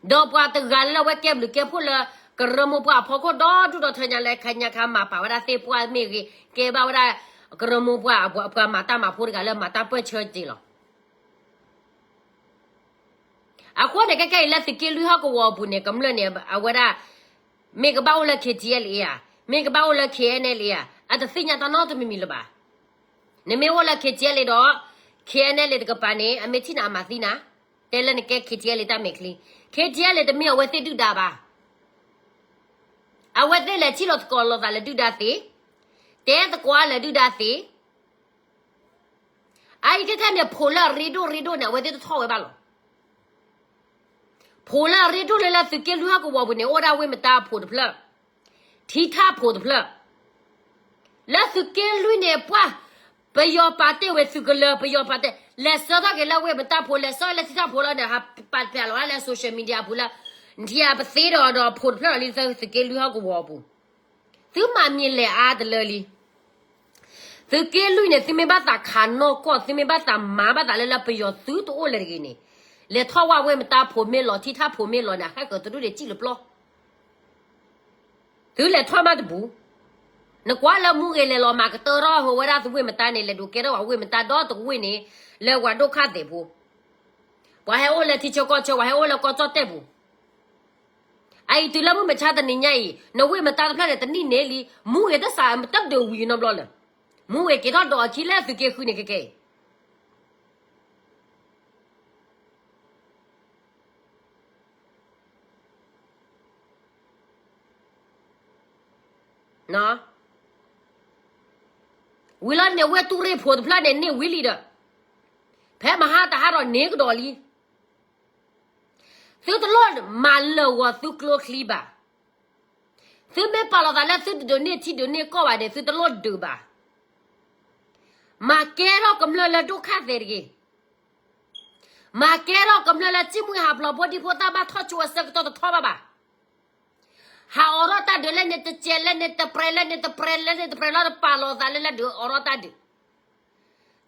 ဒီးပှၤတဂၤလၢအဝဲကဲဘျုးကဲဖှိၣ်လၢ ကရၢမိၢ်ပှၢ်အဖီခိၣ်ဒီဒူၣ်ဒီထၢညါလၢ ခါညါခါမၤပာ်ဝဲဒၣ်သ့ၣ်ပှၢ်မ့ၢ်ဂ့ၤ ကဲဘၣ်ဝဲဒၣ် ကရၢမိၢ်ပှၢ်အပှၤမၤတၢ်မၤဖိတဂၤလၢမၤတၢ်ပၢၢ်ဆၢက့လီၤ. အဃိန့ၣ် ခဲခဲအံၤလၢသုးက့လွံၢ်ဟီၣ်ကဝီၤအပူၤန့ၣ် ကမျၢၢ်န့ၣ် အဝဲဒၣ် မ့ၢ်ကဘၣ်အိၣ်လၢ KTLA ဧါ, မ့ၢ်ကဘၣ်အိၣ်လၢ KNLA ဧါ, အတသ့ၣ်ညါတၢ်နီတမံၤမံၤလၢၤဘၣ်. နမ့ၢ်အိၣ်လၢ KTLA ဒီး KNLA တကပၤန့ၣ် အမ့ၢ်ထံၣ်နၤအမၤသံနၤ, တဲလၢနကဲ KTLA တၢ်မဲာ်ချံ, KTLA တမ့ၢ်အဝဲသ့ၣ်ဒုၣ်ဒါဘၣ်. အဝဲသ့ၣ်လဲၤထံၣ်လီၤသကိးလိာ်သးလၢဒုၣ်ဒါသ့, တဲသကိးအါလၢဒုၣ်ဒါသ့ အအံၤခဲခဲန့ၣ် ဖိးလၢအရ့ဒိၣ်ရ့ဒိၣ်န့ၣ် အဝဲသ့ၣ်တထီၣ်ဝဲဘၣ်လီၤ. ဖိးလၢအရ့ဒိၣ်လၢလၢသုးက့လွံၢ်ဟီၣ်ကဝီၤပူၤန့ၣ် အိၣ်ဒၣ်ဝ့ၢ်မတါဖိးတဖျၢၣ်, ထံထၣ်ဖိးတဖျၢၣ်, လၢသုးက့လွံၢ်န့ၣ် ပှၢ် ပယီၤပာ်တ့ၢ်ဝဲသုးကလၢၤ, ပယီၤပာ်တ့ၢ်, လဲၤဆှၢထီၣ်က့ၤလၢဝ့ၢ်မတါဖိ, လဲၤဆှၢလၢထံထၣ်ဖိလီၤန့ၣ်, ဟးပာ်ဖျါလီၤဝဲလၢ social media အပူၤလၢ နထံၣ်ဧါ, ပသ့ဒီး ဒီးဖိတဖျၢၣ်လီၤလံသုးက့လွံၢ်ဟီၣ်ကဝီၤအပူၤ, သုမၤမံၤလဲၤအါတလၢလံ. သုးက့လွံၢ်န့ၣ် သုမ့ၢ်ဘၣ်သးခးနီၢ်ကီၢ်, သုမ့ၢ်ဘၣ်သးမၤဘၣ်သးလၢလၢပယီၤသုတအိၣ်လၢၤတဂ့ၤန့ၣ်, လဲၤထီၣ်ဝဲဝ့ၢ်မတါဖိမ့ၢ်လီၤ, ထံထၣ်ဖိမ့ၢ်လီၤန့ၣ်, အဃဲကၢၤတဒူၣ်န့ၣ်စံၣ်လၢပျီ သုလဲၤထီၣ်မးတပူၤ, နကွၢ်လၢမူဂ့ၤလဲၤလီၤမၤကတၢၢ်ထီၣ်ဟူဝဲဒၣ်သုးဝ့ၢ်မတါန့ၣ်, လဲၤဒိးကဲထီၣ်ဝဲဝ့ၢ်မတါဒီတဝ့ၢ်န့ၣ်, လၢပှၤဒိၣ်ခါသဲးဖိ, ပှၤဟဲအိၣ်လၢထံဆၢကီၢ်ဆၢ, ပှၤဟဲအိၣ်လၢကီၢ်ကၠီၣ်တဲၣ်ပူၤ, အအံၤတုၤလၢမုၢ်မဆါတနံၤညါအံၤ နဝ့ၢ်မတါတဖျၢၣ်န့ၣ် တနံၣ်န့ၣ်လံ, မူဂ့ၤတစးမတၢ်ဒုးဝံၤနီတဘျီလၢၤ, မူဂ့ၤက့ၤထီၣ်ဒီးအခံလၢသုးက့ဃုန့ၣ်ကကဲအံၤ ဝံၤလီၤန့ၣ် ဝ့ၢ်တူၢ်ရ့ၣ်ဖိတဖျၢၣ်န့ၣ် န့ၢ်ဝံၤလံဒီး, ဖဲမဟါတဟါဒီးန့ၢ်ကဒီးလံ. သုတလိၣ်မၤလၢာ်ဂီၤသုကျိချံဘၣ်. သုမ့ၢ်ပာ်လီၤသးလၢသုတဒုးန့ၢ်ထံဒုးန့ၢ်ကီၢ်ဘၣ်န့ၣ် သုတလိၣ်ဒုးဘၣ်. မၤကဲထီၣ်ကမျၢၢ်လၢဒိၣ်ခါသဲးတဂ့ၤ. မၤကဲထီၣ်ကမျၢၢ်လၢစံၣ်မှံဟးဖျိးဖိဒံဖိသၣ်ဘၣ်ထီၣ်ကၠိအဆၢကတီၢ်တထီၣ်ဘၣ်ဘၣ်. ဟးအိးထီၣ်တၢ်ဒုးလၢန့ၣ်တစဲး လၢန့ၣ်တပြဲး လၢန့ၣ်တပြဲး လၢန့ၣ်တပြဲးလီၤ တပာ်လီၤသးလၢလၢဒုးအိးထီၣ်တၢ်ဒုး.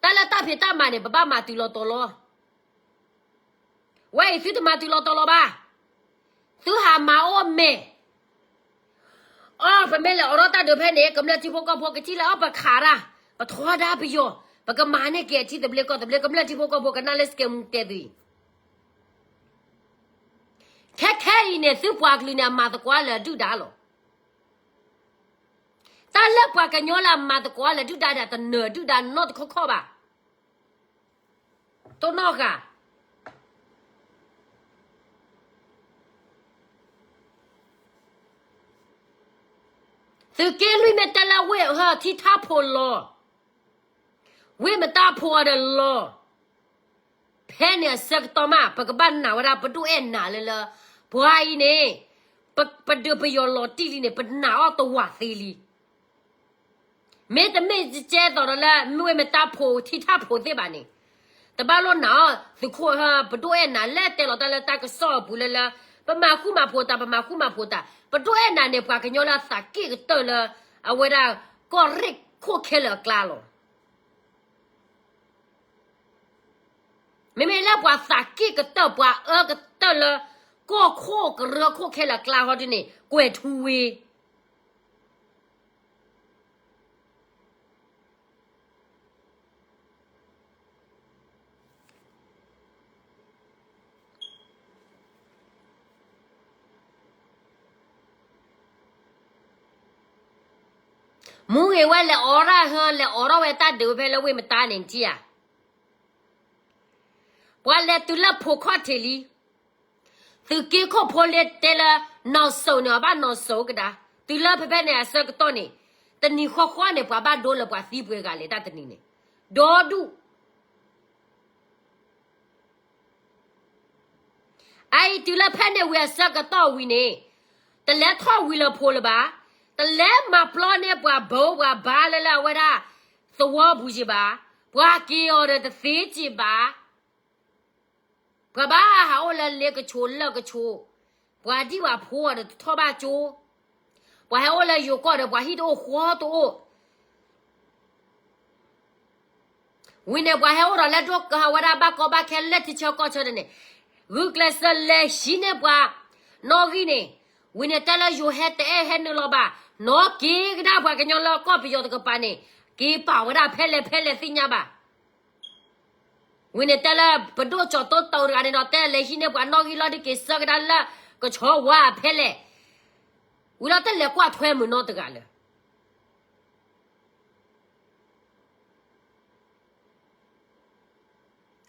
တၢ်လၢတၢ်ဖံးတၢ်မၤန့ၣ် ပဘၣ်မၤတုၤလီၤတီၤလီၤ. ဝဲအံၤသုတမၤတုၤလီၤတီၤလီၤဘၣ်. သုဟးမၤအိၣ်မဲာ် အီၤ ပမ့ၢ်လဲၤအိးထီၣ်တၢ်ဒုးဖဲန့ၣ် ကမျၢၢ်ထံဖိကီၢ်ဖိကထံၣ်လၢအီၤ ပခးတၢ်, ပထီဒါပယီၤ, ပကမၤန့ၢ်က့ၤအထံသဘျ့ကီၢ်သဘျ့ ကမျၢၢ်ထံဖိကီၢ်ဖိကနၣ်လၢစကဲမူတဲသုအံၤ. ခဲခဲအံၤန့ၣ် သုပှၤကလုာ်န့ၣ် အမၤသကိးလၢအဒုၣ်ဒါလီၤ. တၢ်လၢပှၤကညီလၢအမၤသကိးလၢအဒုၣ်ဒါဒီး တနၢၤဒုၣ်ဒါနီတခီခီဘၣ်. တိၢ်နီၣ်ဃာ် သုးက့လွံၢ်မ့ၢ်တဲလၢဝ့ၢ်ထံထၣ်ဖိလီၤ, ဝ့ၢ်မတၢ်ဖိအီၤဒီးလီၤ. ဖဲန့ၣ်အဆၢကတီၢ်မး ပကဘၣ်နာ်ဝဲဒၣ်ပဒိၣ်အဲၣ်နၤလၢလၢ, ပှၤအံၤန့ၣ် ပဒုးပယီၤလီၤတံၢ်လံန့ၣ် ပနာ်အီၤတဝာ်သ့လံ. မ့တမ့ၢ်ကဲသိးဒီးလၢ မ့ၢ်ဝ့ၢ်မတၢ်ဖိထံထၣ်ဖိသ့ၣ်ဘၣ်န့ၣ်, တဘၣ်လိၣ်နာ်အီၤသုးခိၣ်, ပဒိၣ်အဲၣ်နၤလၢတဲလီၤတၢ်လၢတၢ်ကစီၣ်အပူၤလၢလၢ, ပမၤဃူမၤဖိးတၢ် ပမၤဃူမၤဖိးတၢ်, ပဒိၣ်အဲၣ်နၤန့ၣ် ပှၤကညီလၢအသးက့ၣ်ကတၢၢ်လၢ အဝဲဒၣ်ကီၢ်ရ့ၣ်ခိၣ်ခဲလၢာ်အကျါလီၤ. မ့မ့ၢ်လၢပှၤသးက့ၣ်ကတၢၢ် ပှၤအၢကတၢၢ်လၢ ကီၢ်ခိၣ်ကရၢခိၣ်ခဲလၢာ်အကျါဟီဒ်န့ၣ် ကွဲၤထူဝ့ မူဂ့ၤဝဲလဲၤအိးထီၣ်ဟၢ လဲၤအိးထီၣ်ဝဲတၢ်ဒုးဝဲဖဲလၢဝ့ၢ်မတါန့ၣ် နထံၣ်ဧါ. ပှၤလဲၤတုၤလၢဖိခီၣ်ထံးလံ. သုးက့ခိၣ်ဖိလ့တဲလၢ နီၢ်စိးန့ၣ် အဘၣ်နီၢ်စိးကဒါ, တုၤလၢဖဲဖဲန့ၣ်အဆၢကတီၢ်န့ၣ်, တနံၤဃီဃီန့ၣ် ပှၤဘၣ်ဒိလၢပှၤသံပှဲၤဂၤလဲၤတၢ်တနံၤန့ၣ်, ဒီဒူၣ် အအံၤတုၤလၢဖဲန့ၣ်ဝံၤအဆၢကတီၢ်ဝံၤန့ၣ်, တလဲၤထီၣ်ဝံၤလၢဖိလၢၤဘၣ်, တလဲၤမၤပျီန့ၢ်ပှၤဘိပှၤဘါလၢလၢအဝဲဒၣ် သဝီပူၤက့ၤဘၣ်, ပှၤက့ၤအီၤဒီးတသ့က့ၤဘၣ်, ပှၤဘၣ်ဟးအိၣ်လၢလ့ကဆိးလၢကဆိး, ပှၤဒံၣ်ပှၤဖိအီၤဒီးတထီၣ်ဘၣ်ကၠိ, ပှၤဟဲအိၣ်လၢယိၤကီၢ်ဒီးပှၤဟံၣ်တအိၣ်ဃီတအိၣ် ဝံၤန့ၣ်ပှၤဟဲအိၣ်ဒီးလၢဒိၣ်ကဝဲဒၣ်ဘၣ်ကီဘၣ်ခဲလၢထံဆၢကီၢ်ဆၢန့ၣ်, ဂုာ်ကျဲးစၢးလဲၤဟံးန့ၢ်ပှၤနီၣ်ဂံၢ်န့ၣ်, ဝံၤန့ၣ်တဲလၢယိၤဟဲတအဲၣ်ဟဲနုာ်လီၤဘၣ်, နီၣ်က့ၤကဒါပှၤကညီလၢကီၢ်ပယီၤတကပၤန့ၣ်, က့ၤပာ်ဝဲဒၣ်ဖဲလဲၣ်ဖဲလဲၣ်သ့ၣ်ညါဘၣ်. ဝံၤန့ၣ်တဲလၢပဒိၣ်ကၠီၤတိတိၤတဂၤန့ၣ်ဒီး တဲလဲၤဟံးန့ၢ်ပှၤနီၣ်ဂံၢ်လီၤဒုးက့ၤဆၢကဒါလၢကဆီဝါဖဲလဲၣ်, ဝံၤလီၤတလဲၤကွၢ်ထွဲမုာ်နီတဂၤလၢၤ.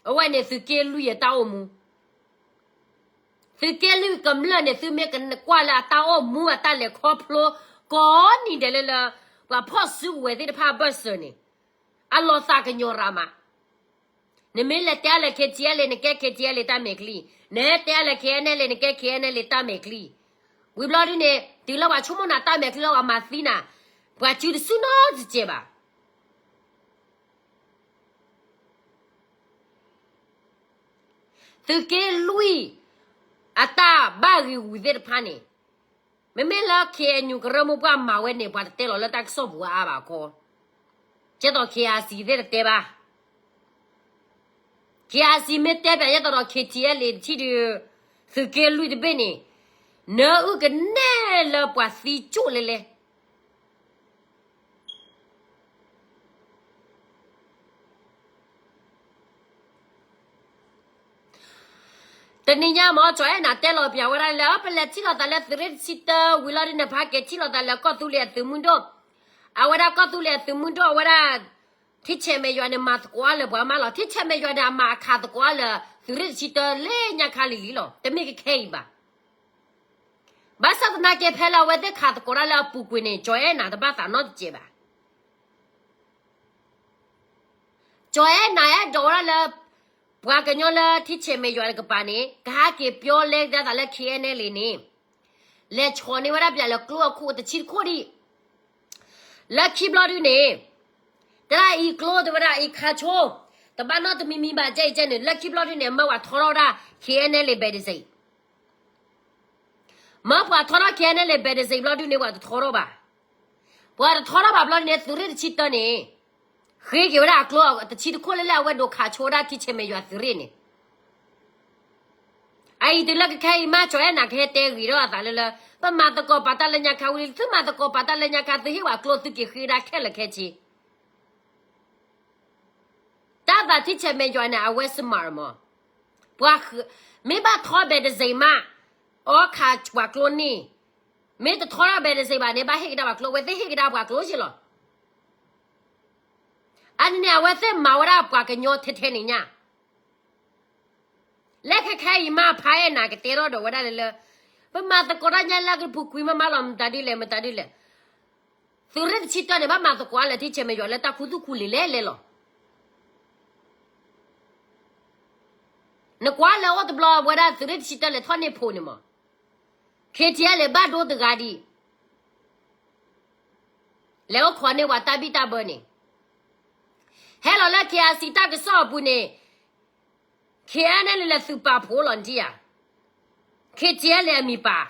အဝဲန့ၣ်သုးက့လွံၢ်အတၢ်အိၣ်မူ, သုးက့လွံၢ်ကမျၢၢ်န့ၣ် သုမ့ၢ်ကကွၢ်လၢအတၢ်အိၣ်မူအတၢ်လဲၤခီဖျိကိးနံၤဒဲးလၢလၢ, ပှၤဖီၣ်စုကဝဲၤသ့ၣ်တဖၣ်အဘၢၣ်စၢၤန့ၣ်, အလီၤသးကညီၤရၤမး. နမ့ၢ်လဲၤတဲအါလဲၤ KTLA နကဲ KTLA တၢ်မဲာ်ချံ, နတဲအါလဲၤ KNLA နကဲ KNLA တၢ်မဲာ်ချံ, ဝံၤဘျီဒ်န့ၣ် တုၤလၢပှၤဆိကမိၣ်နၤတၢ်မဲာ်ချံလၢပှၤမၤသံနၤ, ပှၤစုတစုနီတစဲးဘၣ်. သုးက့လွံၢ် အတၢ်ဘၣ်ဂံာ်ဝံၤသ့ၣ်တဖၣ်န့ၣ်, မ့မ့ၢ်လၢ ခ့ၣ်အဲၣ်ယူၣ် ကရၢမိၢ်ပှၢ်မၤဝဲန့ၣ် ပှၤတတဲလီၤလၢတၢ်ကစီၣ်ပူၤအါဘၣ်ခီ, ကဲသိး ခ့ၣ်အၣ်စံၣ် သ့ၣ်တတဲဘၣ်. ခ့ၣ်အၣ်စံၣ် မ့ၢ်တဲပၠးယဲသိးဒီး ခ့ၣ်ထံၣ်အဲလ့ၣ် တထံၣ်ဒုး သုးက့လွံၢ်တဘ့ၣ်န့ၣ်, နအုၣ်ကနဲၣ်လၢပှၤသံကၠိၣ်လဲလဲ တနံၤညါမ့ၢ် ကၠီၤအဲၣ်နၤတဲလီၤပၠးဝဲဒၣ်လၢ ပလဲၤထံၣ်လိာ်သးလၢသုးရ့ၣ်တဆံတၢဝံၤလီၤဒုးန့ၣ် ဖးက့ၤထံၣ်လိာ်သးလၢကီၢ်သူလ့ၤအသုးမုၢ်ဒိၣ်, အဝဲဒၣ်ကီၢ်သူလ့ၤအသုးမုၢ်ဒိၣ် အဝဲဒၣ် ထံဆဲးမဲာ်ယွၤန့ၣ် မၤသကိးအါလၢပှၤမးလီၤ. ထံဆဲးမဲာ်ယွၤန့ၣ် အမၤအခးသကိးအါလၢ သုးရ့ၣ်တဆံတၢလၢညါခါလံၤလံၤလီၤ. တမ့ၢ်ကခဲအံၤဘၣ်. ဘၣ်ဆၣ်သနာ်က့ ဖဲလၢအဝဲသ့ၣ်ခးသကိးတၢ်လၢအပူၤကွံာ်န့ၣ် ကၠီၤအဲၣ်နၤတဘၣ်သးနီတစဲးဘၣ်. ကၠီၤအဲၣ်နၤအဲၣ်ဒိးဝဲဒၣ်လၢ ပှၤကညီလၢထံဆဲးမဲာ်ယွၤတကပၤန့ၣ် ကဟဲက့ၤပျီလဲဒၣ်သးလၢ ခ့ၣ်အဲၣ်အဲလ့ၣ်န့ၣ်, လဲၤဆီၣ်န့ၢ်ဝဲဒၣ်ပၠးလၢကျိအခိၣ်တဆံတခိၣ်ဒံး, လၢခံဘျီဒုန့ၣ်, တၢ်အံၤကျိတဝဲဒၣ်အံၤခးဆိ, တဘၣ်နီတမံၤမံၤဘၣ် ကဲအံၤကဲန့ၣ် လၢခံဘျီဒုန့ၣ် မၢပှၤထီထီၣ်ဝဲဒၣ် ခ့ၣ်အဲၣ်အဲလ့ၣ် ဘဲးတစံး မၢပှၤထီထီၣ် ခ့ၣ်အဲၣ်အဲလ့ၣ် ဘဲးတစံးဘျီဒုန့ၣ် ပှၤတထီထီၣ်ဘၣ်. ပှၤတထီထီၣ်ဘၣ်ဘျီန့ၣ် သုးရ့ၣ်တဆံတၢန့ၣ် ဃ့က့ၤဝဲဒၣ်အကျိတဆံတခိၣ်လၢလၢအဝဲဒိးခးဆိဝဲဒၣ်ထံဆဲးမဲာ်ယွၤသုးရ့ၣ်န့ၣ်, အအံၤတုၤလၢကခဲအံၤမး ကၠီၤအဲၣ်နၤကဟဲတဲဂ့ၤထီၣ်အသးလၢလၢ ပမၤသကိးပာ်တၢ်လၢညါခါဝံၤလံ သုမၤသကိးပာ်တၢ်လၢညါခါ သုဟ့ၣ်ဝဲကျိသုက့ၤဃ့ဒၣ်ခဲလၢာ်ခဲဆ့ တၢ်သးထံဆဲးမဲာ်ယွၤန့ၣ် အဝဲစမၤမး, ပှၤ မ့ၢ်ဘၣ်ထီဘဲးတစံးမး, အီခးပှၤကျိန့ၣ်, မ့ၢ်တထီထီၣ်ဘဲးတစံးဘၣ်န့ၣ် ဘၣ်ဟ့ၣ်ကဒါပှၤကျိ အဝဲသ့ၣ်ဟ့ၣ်ကဒါပှၤကျိက့လီၤ. အန့ၣ်န့ၣ် အဝဲသ့ၣ်မၤဝဲဒၣ်ပှၤကညီထဲထဲန့ၣ်ညါ လၢခဲခဲအံၤမး ဖးအဲၣ်နၤကတဲထီၣ်ဒီးဝဲဒၣ်လၢလၢ, ပမၤသကိးတၢ်ညါလၢကပူၤကွံာ်မးမးလီၤ မတၤဒ်လဲၣ် မတၤဒ်လဲၣ်, သုးရ့ၣ်တဆံတၢန့ၣ် ဘၣ်မၤသကိးလၢထံဆဲးမဲာ်ယွၤလၢတၢ်ခူသူၣ်ခူလံာ်လဲၣ်လဲၣ်လီၤ. နကွၢ်လၢအိၣ်တဘျီဝဲဒၣ်သုးရ့ၣ်တဆံတၢလဲၤထီၣ်န့ၢ်ဖိန့ၣ်မး, ခ့ၣ်ထံၣ်အဲလ့ၣ် ဘၣ်ဒိတဂၤဒံး လဲၤအိၣ်ခိးန့ၢ်ဝဲတၢ်ဘံၣ်တၢ်ဘၢန့ၣ်, ဟဲလီၤလၢ ခ့ၣ်အၣ်စံၣ် တၢ်ကစီၣ်အပူၤန့ၣ်, ခ့ၣ်အဲၣ်အဲလ့ၣ် လဲၤသုးပာ်ဖှိၣ်လီၤနထံၣ်ဧါ, ခ့ၣ်ထံၣ်အဲလ့ၣ်အမံၤပာ်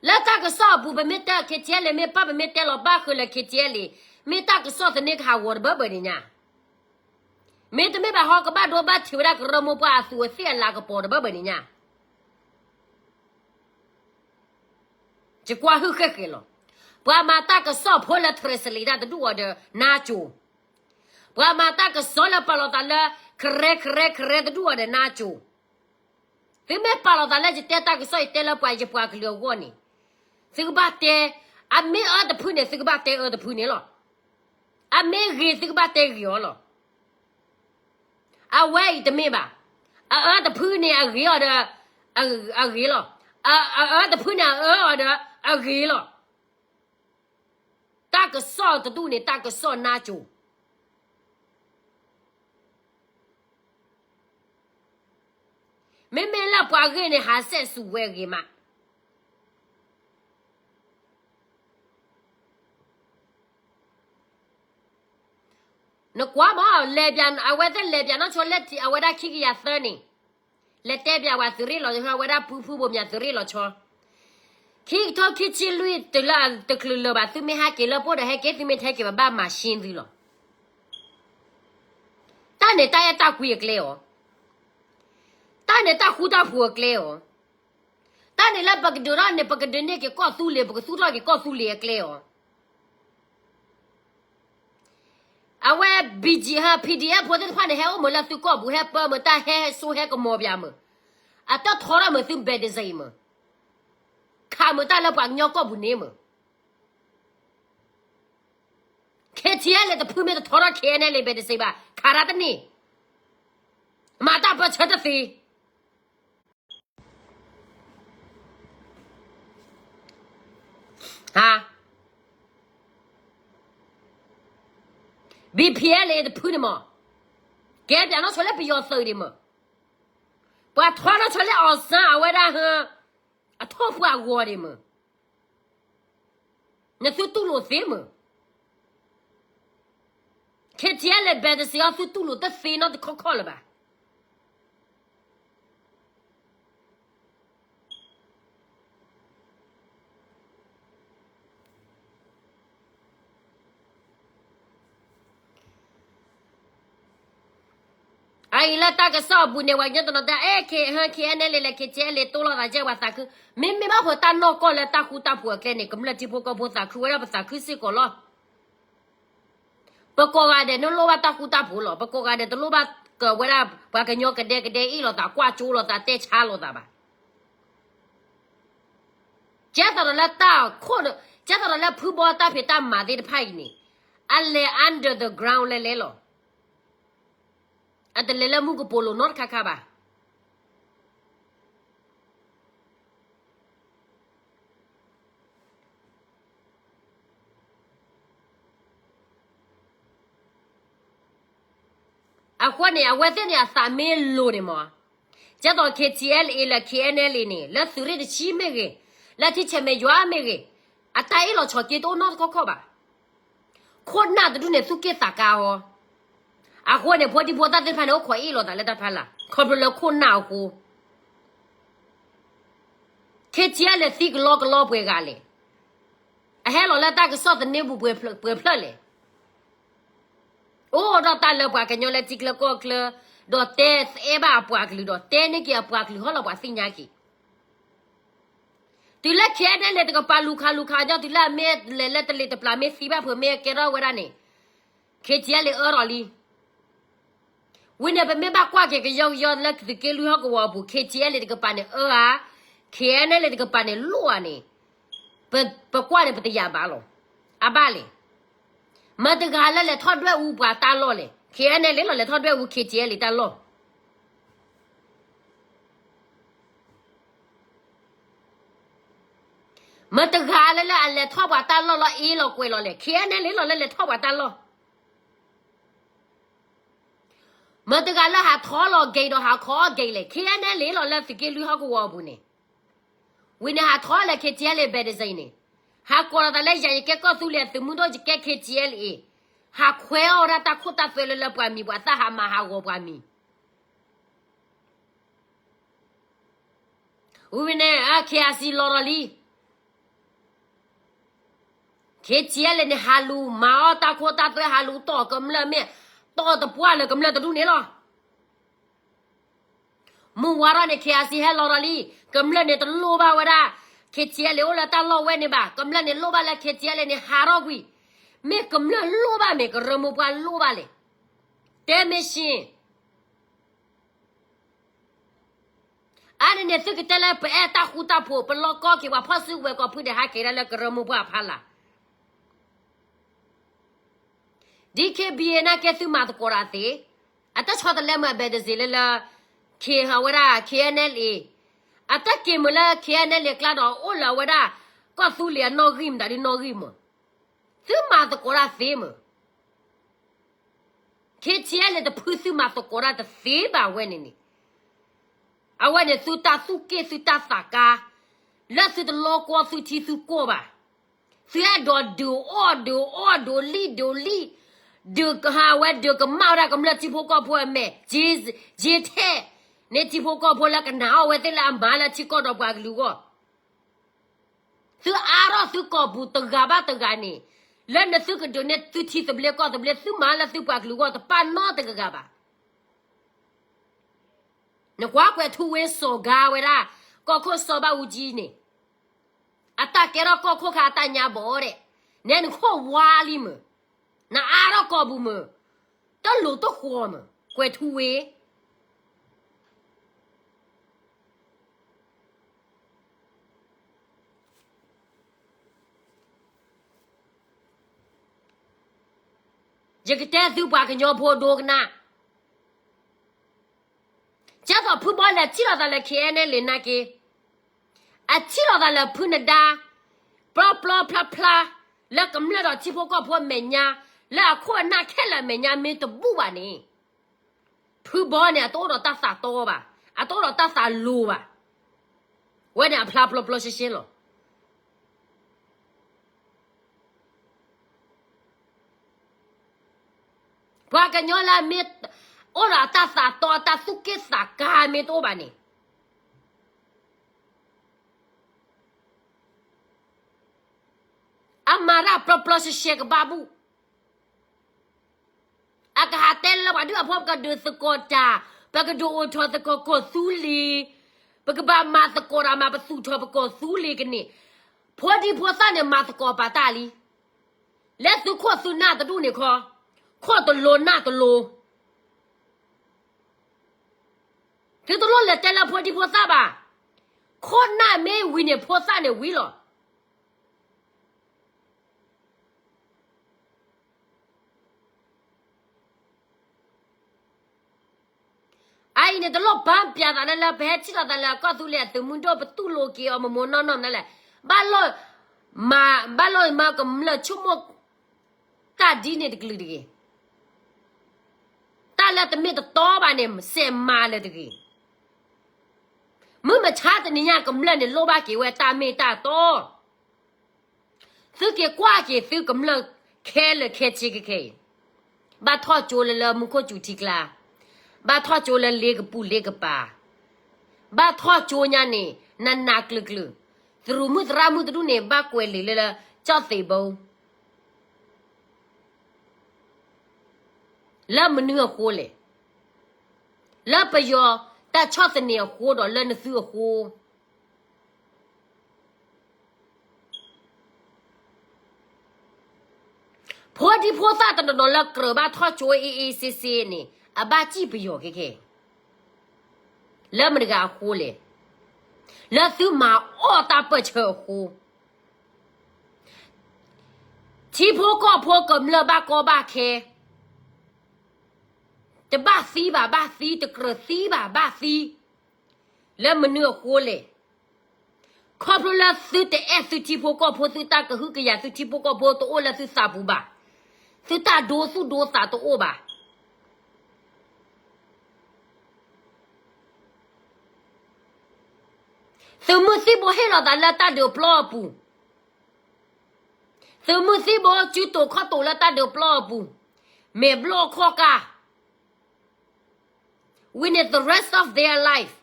လၢတၢ်ကစီၣ်အပူၤ ပမ့ၢ်တဲ ခ့ၣ်ထံၣ်အဲလ့ၣ် မ့ၢ်ပာ် ပမ့ၢ်တဲလီၤဘၣ်ဃုာ်လၢ ခ့ၣ်ထံၣ်အဲလ့ၣ် မ့ၢ်တၢ်ကစီၣ်သန့ကဟးဂီၤတဘၢဘၢန့ၣ်ညါ, မ့တမ့ၢ်ဘၣ်ဟီ ကဘၣ်ဒိဘၣ်ထံးဝဲဒၣ်ကရၢမိၢ်ပှၢ်အသူးအသ့ၣ်အလၤကပီၤတဘၢဘၢန့ၣ်ညါ ယကွၢ်ဟုၣ်ဃဲဃဲလီၤ. ပှၤမၤတၢ်ကစီၣ်ဖိလၢ translate တၢ်တဒူၣ်အီၤဒီး နါစိၤ, ပှၤမၤတၢ်ကစီၣ်လၢပာ်လီၤသးလၢ ကရဲကရဲကရဲတဒူၣ်အီၤဒီး နါစိၤ, သုမ့ၢ်ပာ်လီၤသးလၢယတဲတၢ်ကစီၣ် ယတဲလၢပှၤယပှၤကလုာ်အဂီၢ်န့ၣ်, သုကဘၣ်တဲ, အမ့ၢ်အၢတဖုန့ၣ် သုကဘၣ်တဲအၢတဖုန့ၣ်လီၤ. အမ့ၢ်ဂ့ၤ သုကဘၣ်တဲဂ့ၤအီၤလီၤ. အဝဲအံၤတမ့ၢ်ဘၣ်. အအၢတဖုန့ၣ် အဂ့ၤအီၤဒီး အဂ့ၤလီၤ. အအၢတဖုန့ၣ် အအၢအီၤဒီး အဂ့ၤလီၤ. တၢ်ကစီၣ်တဒူၣ်န့ၣ် တၢ်ကစီၣ်နါစိၤ မ့မ့ၢ်လၢပှၤဂ့ၢ်န့ၣ် ဟးစဲးစူၤဝဲဂ့ၤမး. နကွၢ်မး လဲၤပၠး အဝဲသ့ၣ်လဲၤပၠးနီၢ်ဆိလၢထံး အဝဲဒၣ်ခံကယၤသၢန့ၣ်, လဲၤတဲပၠးဝဲသုးရ့ၣ်လီၤ, အဝဲဒၣ်ဖုဖုဘိးမၠးသုးရ့ၣ်လီၤဆီ, ခံကထိခံဆံလွံၢ်တုၤလၢတချုးလၢၤဘၣ် သုမ့ၢ်ဟဲက့ၤလၢပအိၣ်ဒီးဟဲက့ၤ, သုမ့ၢ်တဟဲက့ၤဘၣ် ဘၣ်မၤရှ့သုလီၤ. တၢ်န့ၣ်တၢ်အဲၣ်တၢ်ကွံအကျဲအီၤ, တၢ်န့ၣ်တၢ်ဃူတၢ်ဖိးအကျဲအီၤ, တၢ်န့ၣ်လၢပကဒုးထီၣ်န့ၣ် ပကဒုးန့ၢ်က့ၤကီၢ်သူလ့ၤ, ပကသူၣ်ထီၣ်က့ၤကီၢ်သူလ့ၤအကျဲအီၤ. အဝဲ ဘံၣ်ကၠံၣ် ဟး ပီၣ်ဒံၣ်အဲၣ် ဖိသ့ၣ်တဖၣ်န့ၣ် ဟဲအိၣ်မုာ်လၢသုကီၢ်ပူၤ ဟဲပၢမုာ်တၢ် ဟဲစိဟဲကမီၤပၠးမုာ်, အတၢ်ထီထီၣ်မုာ်သုဘဲးတစံးမုာ်, ခးမုာ်တၢ်လၢပှၤကညီကီၢ်ပူၤန့ၣ်မုာ်. ခဲထံအဲလဲၣ်တဖုမ့ၢ်တထီထီၣ် ခဲအံၤန့ၣ်လံ ဘဲးတစံးဘၣ် ခးတၢ်တန့ၢ်, မၤတၢ်ပၢဆၢတသ့ ဟါ, ဘံၣ်ဖံးအဲလဲၣ်တဖုန့ၣ်မး, ကဲပၠးနီၢ်ဆိလၢပယီၤသုးဒံးမး, ပှၤထီထီၣ်ဆိလၢအီၣ်စၣ်အဝဲဒၣ်ဟၢ, အထီၣ်ပှၤဂီၤဒံးမး, နသုတူၢ်လိာ်သ့မး, ခဲထံအဲလဲၣ် ဘဲးတစံးအီၤ သုတူၢ်လိာ်တသ့နီတခီခီလၢၤဘၣ်. အံၤလၢတၢ်ကစီၣ်အပူၤန့ၣ် ပှၤကညီတနီၤတဲ အဲ K ဟၢ K N L A လဲၤ K T L A တိၢ်လိာ်သးကဲ ပှၤသးခု, မ့မ့ၢ်ဘၣ်ဖိတၢ်နီၢ်ကီၢ်လၢတၢ်ဃူတၢ်ဖိးအကျဲန့ၣ် ကမျၢၢ်ထံဖိကီၢ်ဖိသးခုဝဲဒၣ် ပသးခုစ့ၢ်ကီးလီၤ. ပကိးဂၤဒဲး နလိၣ်ဘၣ်တၢ်ဃူတၢ်ဖိးလီၤ. ပကိးဂၤဒဲး တလိၣ်ဘၣ်ကဝဲဒၣ် ပှၤကညီကဒဲကဒဲအ့ၣ်လိာ်သး ကွၢ်ကၠိလိာ်သး တဲဆါလိာ်သးဘၣ်. ကဲသိးဒီးလၢတၢ်ခိၣ်, ကဲသိးဒီးလၢဖုဘီတၢ်ဖံးတၢ်မၤသ့ၣ်တဖၣ်အံၤန့ၣ် အလဲၤ under the ground လဲၤလဲၤလီၤ. အတလဲၤလၢမူကပိာ်လိၤနီတခါခါဘၣ်. အဃိန့ၣ် အဝဲသ့ၣ်န့ၣ် အသးမ့ၢ်လိၤန့ၣ်မး, ကဲသိး K T L A လၢ K N L A န့ၣ် လၢသုးရ့ၣ်တဆံမ့ၢ်ဂ့ၤ, လၢထံဆဲးမဲာ်ယွၤမ့ၢ်ဂ့ၤ, အတၢ်အ့ၣ်လိာ်ဆိးက့တအိၣ်နီတခီခီဘၣ်. ခိၣ်နၢ်တဒူၣ်န့ၣ် သူၣ်က့ၣ်သးကါအီၤ. အဃိန့ၣ် ဖိဒံဖိသၣ်သ့ၣ်တဖၣ်န့ၣ် အိၣ်ခိးအ့ၣ်လိာ်သးလၢတၢ်ဖီလာ် ခီဖျိလၢခိၣ်နၢ်အဃိ K T L A သံကလီကလီပှဲၤဂၤလဲၣ်. အဟဲလီၤလၢတၢ်ကစီၣ်သန့ပူၤပှဲၤဖျၢၣ်လဲၣ်. အိၣ်ဒီးတၢ်လၢပှၤကညီလၢထံချၢကီၢ်ချၢ, ဒီးတဲသအဲဘၣ်အပှၤကလုာ် ဒီးတဲန့ၢ်က့ၤအပှၤကလုာ်ဟီၣ်လီၤပှၤသ့ၣ်ညါက့ၤ. တုၤလၢ K N L A တကပၤလူၤခးလူၤခးညီ တုၤလၢအမ့ၢ်လဲၤလၢတလ့ၢ်တပျၢ် မ့ၢ်သံဘၣ်ဖုး မ့ၢ်ကဲထီၣ်ဝဲဒၣ်န့ၣ် K T L A အၢထီၣ်လံ. ဝံၤန့ၣ် ပမ့ၢ်ဘၣ်ကွၢ်က့ၤကယီကယီလၢသုးက့လွံၢ်ဟီၣ်ကဝီၤအပူၤ K T L A တကပၤန့ၣ်အၢဧါ, K N L A တကပၤန့ၣ်လိၣ်ဧါန့ၣ်, ပကွၢ်န့ၣ် ပတယာ်ဘၣ်လီၤ. အဘၣ်လဲၣ်. မတၤတဂၤလၢလဲၤထီၣ်ဒွဲၣ်အူပှၤတၢ်လီၢ်လဲၣ်. K N L A လီၤ လဲၤထီၣ်ဒွဲၣ်အူ K T L A တၢ်လီၢ်. မတၤတဂၤလၢလၢအလဲၤထီၣ်ပှၤတၢ်လီၢ်လီၤ အ့ၣ်လိာ်ကွဲးလီၤလဲၣ်. K N L A လီၤလၢလဲၤထီၣ်ပှၤတၢ်လီၢ်. မတၤတဂၤလၢဟးထီလီၤက့ၤဒီးဟးခီက့ၤလဲၣ်. K N L A လီၤလၢသုးက့လွံၢ်ဟီၣ်ကဝီၤအပူၤန့ၣ်, ဝံၤန့ၣ်ဟးထီလၢ K T L A ဘဲးတစ့န့ၣ်, ဟးကိးလီၤသးလၢယၤ ယကဲကီၢ်သူလ့ၤအသုးမုၢ်ဒိၣ် ယကဲ K T L A, ဟးခွဲးအီၣ်ဝဲဒၣ်တၢ်ခိၣ်တၢ်သွဲလၢလၢပှၤမံၤ ပှၤသၣ်ဟးမၤဟးဂီၤပှၤမံၤ. ဝံၤန့ၣ် K I C လီၤဒီးလံ. K T L A န့ၣ် ဟးလူၤမၤအီၣ်တၢ်ခိၣ်တၢ်သွဲ ဟးလူၤတီၢ်ကမျၢၢ်မ့ၢ် တီၢ်တပှၢ်လၢကမျၢၢ်တဒူၣ်န့ၣ်လီၤ. မုၢ်ဝါထီၣ်န့ၣ် K I C ဟဲလီၤဒီးလံ. ကမျၢၢ်န့ၣ်တလိၣ်ဘၣ်ဝဲဒၣ် K T L A အိၣ်လၢတၢ်လီၢ်ဝဲန့ၣ်ဘၣ်. ကမျၢၢ်န့ၣ်လိၣ်ဘၣ်လၢ K T L A န့ၣ် ဟးထီၣ်ကွံာ်. မ့ၢ်ကမျၢၢ်လိၣ်ဘၣ်မ့ၢ် ကရၢမိၢ်ပှၢ်လိၣ်ဘၣ်လဲၣ်. တဲမ့ၢ်ရှ့ အါန့ၣ်န့ၣ် သုကတဲလၢပအဲၣ်တၢ်ဃူတၢ်ဖိး ပလီၢ်ကီၢ်က့ၤ ပှၤဖီၣ်စုကဝဲၤကီၢ်ဖုဒဲး ဟးက့ၤဒၣ်လၢကရၢမိၢ်ပှၢ်အဖီလာ်. D K B A နာ်က့ သုမၤသကိးတၢ်သ့, အတဆီတလဲမ့ၢ်အဘဲးတစ့လၢလၢ ခ့ဟးဝဲဒၣ် K N L A, အတက့ၤမုာ်လၢ K N L A အကျါဒီး အိၣ်လၢအဝဲဒၣ် ကီၢ်သူလ့ၤအနီၣ်ဂံၢ်မတၤဒ်နီၣ်ဂံၢ်မး. သုမၤသကိးတၢ်သ့မး. K T L A တဖုသုမၤသကိးတၢ်တသ့ဘၣ်ဝဲန့ၣ်န့ၣ်, အဝဲန့ၣ်သုတၢ်သူၣ်က့ၣ်သုတၢ်သးကါ, လၢသုတလီၤကီသုထံသုကီၢ်ဘၣ်. သုအဲၣ်ဒိးဒုးအီၣ်ဒုးအီၣ်ဒိးလံၣ်ဒိးလံၣ်, ဒုးကဟးဝဲဒုးကမၣ်ဝဲဒၣ်ကမျၢၢ်ထံဖိကီၢ်ဖိအမဲာ်, ယ့ထဲၣ်န့ၢ်ထံဖိကီၢ်ဖိလၢကနာ်အီၣ်ဝဲသ့ၣ်လၢအမၤလၢထံကီၢ်ဒီးပှၤကလုာ်အဂီၢ်. သုအါထီၣ်သုကိာ်ပူၤတဂၤဘၣ်တဂၤန့ၣ်, လၢနသုကဒုးနဲၣ်သုထံသဘျ့ကီၢ်သဘျ့ သုမၤလၢသုပှၤကလုာ်အဂီၢ်တပာ်နီတဂၤဂၤဘၣ်. နကွၢ်ကွဲးထူဝ့စီၤဂၤဝဲဒၣ် ကီၢ်ခိၣ်စီၤဘၣ်အူကၠံန့ၣ်, အတၢ်ကဲထီၣ်ကီၢ်ခိၣ်ခါအတၢ်ညါဘီဒဲး, နဲနခိၣ်ဝါလံမး, နအါထီၣ်ကိာ်ပူၤမး, တလိၤတဃီၤမး, ကွဲးထူဝ့ ယကတဲသုပှၤကညီဖိဒိကနၣ်, ကဲသိးဖုဘီလဲၤထံၣ်လိာ်သးလၢ K N L A နာ်က့, အထံၣ်လိာ်သးလၢဖုနဒါ, ပျီပျီဖျါဖျါ, လၢကမျၢၢ်ဒီးထံဖိကီၢ်ဖိအမဲာ်ညါ, လၢအခိၣ်အနၢ်ခဲလၢာ်အမဲာ်ညါမ့ၢ်တဘူၣ်ဘၣ်န့ၣ်, ဖုဘီန့ၣ် အတအိၣ်ဒီးတၢ်သးတီဘၣ်, အတအိၣ်ဒီးတၢ်သးလိၤဘၣ်. ဝဲန့ၣ်အဖျါပျီပျီရှဲရှဲလီၤ. ပှၤကညီလၢအမ့ၢ်အိၣ်ဒီးအတၢ်သးတီအတၢ်သူၣ်က့ၣ်သးကါမ့ၢ်တအိၣ်ဘၣ်န့ၣ်, အမၤတၢ်ပျီပျီရှဲရှဲကဘၣ်ဘူၣ်. အကဟးတဲလၢပှၤဒုးအဖီကဒုးသကိးတၢ်, ပကဒုးအိၣ်ထီၣ်သကိးကီၢ်သူလ့ၤ, ပကဘၣ်မၤသကိးတၢ်မၤပသူၣ်ထီၣ်ပကီၢ်သူလ့ၤကန့ၢ်, ဖိဒံဖိသၣ်န့ၣ်မၤသကိးပာ်တၢ်လံ, လၢသုခိၣ်သုနၢ်တဒူၣ်န့ၣ်ခီ, ခိၣ်တလိၤနၢ်တလိၤ သုတလိၣ်လဲၤတဲလၢဖိဒံဖိသၣ်ဘၣ်. ခိၣ်နၢ်မ့ၢ်ဝံၤန့ၣ် ဖိသၣ်န့ၣ်ဝံၤလီၤ. အအံၤန့ၣ် တလိၣ်ပၢပျးသးလၢ လၢပဟဲထံၣ်လိာ်သးလၢကီၢ်သူလ့ၤအသုးမုၢ်ဒိၣ် ပတူၢ်လိာ်က့ၤအီၤမ့ၢ်မ့ၢ်နီၢ်နီၢ်မနုၤလဲၣ်. ဘၣ်လိၣ်မၤ, ဘၣ်လိၣ်မၤကမျၢၢ်ဆိကမိၣ် တၢ်ဒ်န့ၣ်တကလုာ်တဂ့ၤ. တၢ်လၢတမ့ၢ်တတီဘၣ်န့ၣ် စဲးမၤလၢၤတဂ့ၤ. မုၢ်မဆါတနံၤညါကမျၢၢ်န့ၣ် လိၣ်ဘၣ်က့ၤဝဲတၢ်မ့ၢ်တၢ်တီ. သုက့ၤကွၢ်က့ၤသုကမျၢၢ်ခဲလၢာ်ခဲဆ့ခဲခဲအံၤ, ဘၣ်ထီၣ်ကၠိလၢလၢမူခိၣ်စူၤထံကျါ, ဘၣ်ထီၣ်ကၠိလၢလ့ကပူၤလ့ကပၤ, ဘၣ်ထီၣ်ကၠိညါန့ၣ် နးနးကျုၤကျုၤ, သရူးမုၣ်သရၣ်မုၣ်တဒူၣ်န့ၣ် ဘၣ်ကွဲးလံာ်လၢလၢ ကၠီၣ်သ့ၣ်ဘိ လၢမနုၤအဃိလဲၣ်. လၢပယီၤတၢ်ဆီၣ်သနံးအဃိဒီးလၢနသုအဃိ. ဖိဒံဖိသၣ်တနီၤနီၤလၢကြၢးဘၣ်ထီၣ်ကၠိအ့အ့စ့စ့န့ၣ် အဘၣ်စံၣ်ပယီၤခဲခဲ. လၢမတဂၤအဃိလဲၣ်. လၢသုမၤအီၣ်တၢ်ပၢၢ်ဆၢအဃိ. ထံဖိကီၢ်ဖိကမျၢၢ်ဘၣ်ကီဘၣ်ခဲ, တဘၣ်သံဘၣ်ဘၣ်သံ, တကြၢးသံဘၣ်ဘၣ်သံ, လၢမနုၤအဃိလဲၣ်. ခီဖျိလၢသုတအဲၣ်သုထံဖိကီၢ်ဖိ, သုတၢ်ကဟုကယာ်သုထံဖိကီၢ်ဖိတအိၣ်လၢသုသးပူၤဘၣ်, သုတၢ်ဒိသူၣ်ဒိသးတအိၣ်ဘၣ်. သုးမုၢ်သံၣ်ဘိဟ့ၣ်လီၤသးလၢတၢ်ဒုးပျီအပူၤ, သုးမုၢ်သံၣ်ဘိစုတိာ်ခီၣ်တိာ်လၢတၢ်ဒုးပျီအပူၤ, မဲာ်ဘျီၣ်ခီၣ်ကၢ်, ဝံၤန့ၣ် the rest of their life,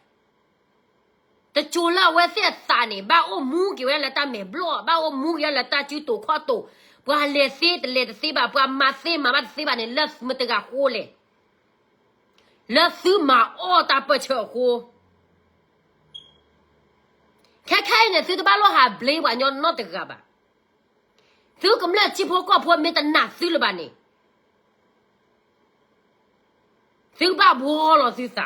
တစိၤလၢအဝဲသ့ၣ်အသးန့ၣ် ဘၣ်အိၣ်မူက့ၤဝဲဒၣ်လၢတၢ်မဲာ်ဘျီၣ်, ဘၣ်အိၣ်မူက့ၤဝဲဒၣ်လၢတၢ်စုတိာ်ခီၣ်တိာ်, ပှၤလဲၤသ့တလဲၤတသ့ဘၣ်, ပှၤမၤသ့မၤဘၣ်တသ့ဘၣ်န့ၣ် လၢမတဂၤဃိလဲၣ်. လၢသုမၤအီၣ်တၢ်ပၢၢ်ဆၢအဃိ. ခဲခဲအံၤန့ၣ် သုတဘၣ်လိၣ်ဟး blame ပှၤညီနီတဂၤဘၣ်. သုကမျၢၢ်ထံဖိကီၢ်ဖိမ့ၢ်တနာ်သုလၢၤဘၣ်န့ၣ်, သုဘၣ်ဘှီလီၤသုသး,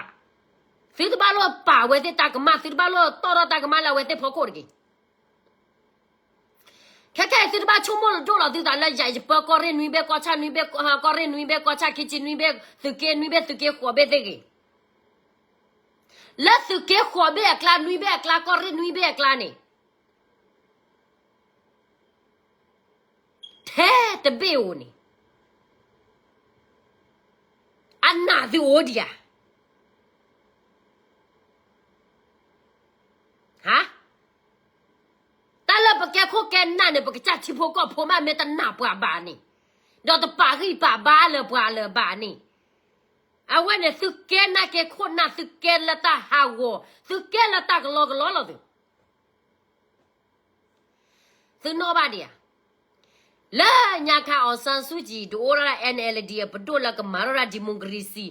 သုတဘၣ်လိၣ်ပာ်အဝဲသ့ၣ်တၢ်ကမၣ်, သုတဘၣ်လိၣ်တီၣ်ထီၣ်တၢ်ကမၣ်လၢအဝဲသ့ၣ်ဖီခိၣ်တဂ့ၤ. ခဲခဲအံၤ သုတဘၣ်ဆိကမိၣ်ဒိၣ်လီၤသုသးလၢ ယၤယပၢကီၢ်ရ့ၣ်နွံဘ့ၣ်, ကီၢ်ဆၣ်နွံဘ့ၣ်, ကီၢ်ရ့ၣ်နွံဘ့ၣ်, ကီၢ်ဆၣ်ခံဆံနွံဘ့ၣ်, သုးက့နွံဘ့ၣ်, သုးက့ဃိးဘ့ၣ်သ့ၣ်ဂ့ၤ. လၢသုးက့ဃိးဘ့ၣ်အကျါ, နွံဘ့ၣ်အကျါ, ကီၢ်ရ့ၣ်နွံဘ့ၣ်အကျါန့ၣ် ထဲတဘ့ၣ်ဧိၤန့ၣ် အနာ်သုအိၣ်ဒံးဧါ. ဟါ, တၢ်လၢပကဲခိၣ်ကဲနၢ်န့ၣ် ပကစၢ်ထံဖိကီၢ်ဖိမး မ့ၢ်တနာ်ပှၤဘၣ်န့ၣ်, ဒီးတပာ်ဂံၢ်ပာ်ဘါလၢပှၤလၢၤဘၣ်န့ၣ်, အဝဲန့ၣ် သုကဲနာ်က့ၤခိၣ်နၢ်, သုကဲလၢတၢ်ဟးဂီၤ, သုကဲလၢတၢ်ကလီကလီလီၤသု. သုနီၣ်ဘၣ်ဒံးဧါ. လၢညါခါ အောင်ဆန်းစုကြည် ဒုးအိၣ်ထီၣ်ဒၣ် NLD အပဒိၣ်လၢကမၤထီၣ်ဒၣ် democracy,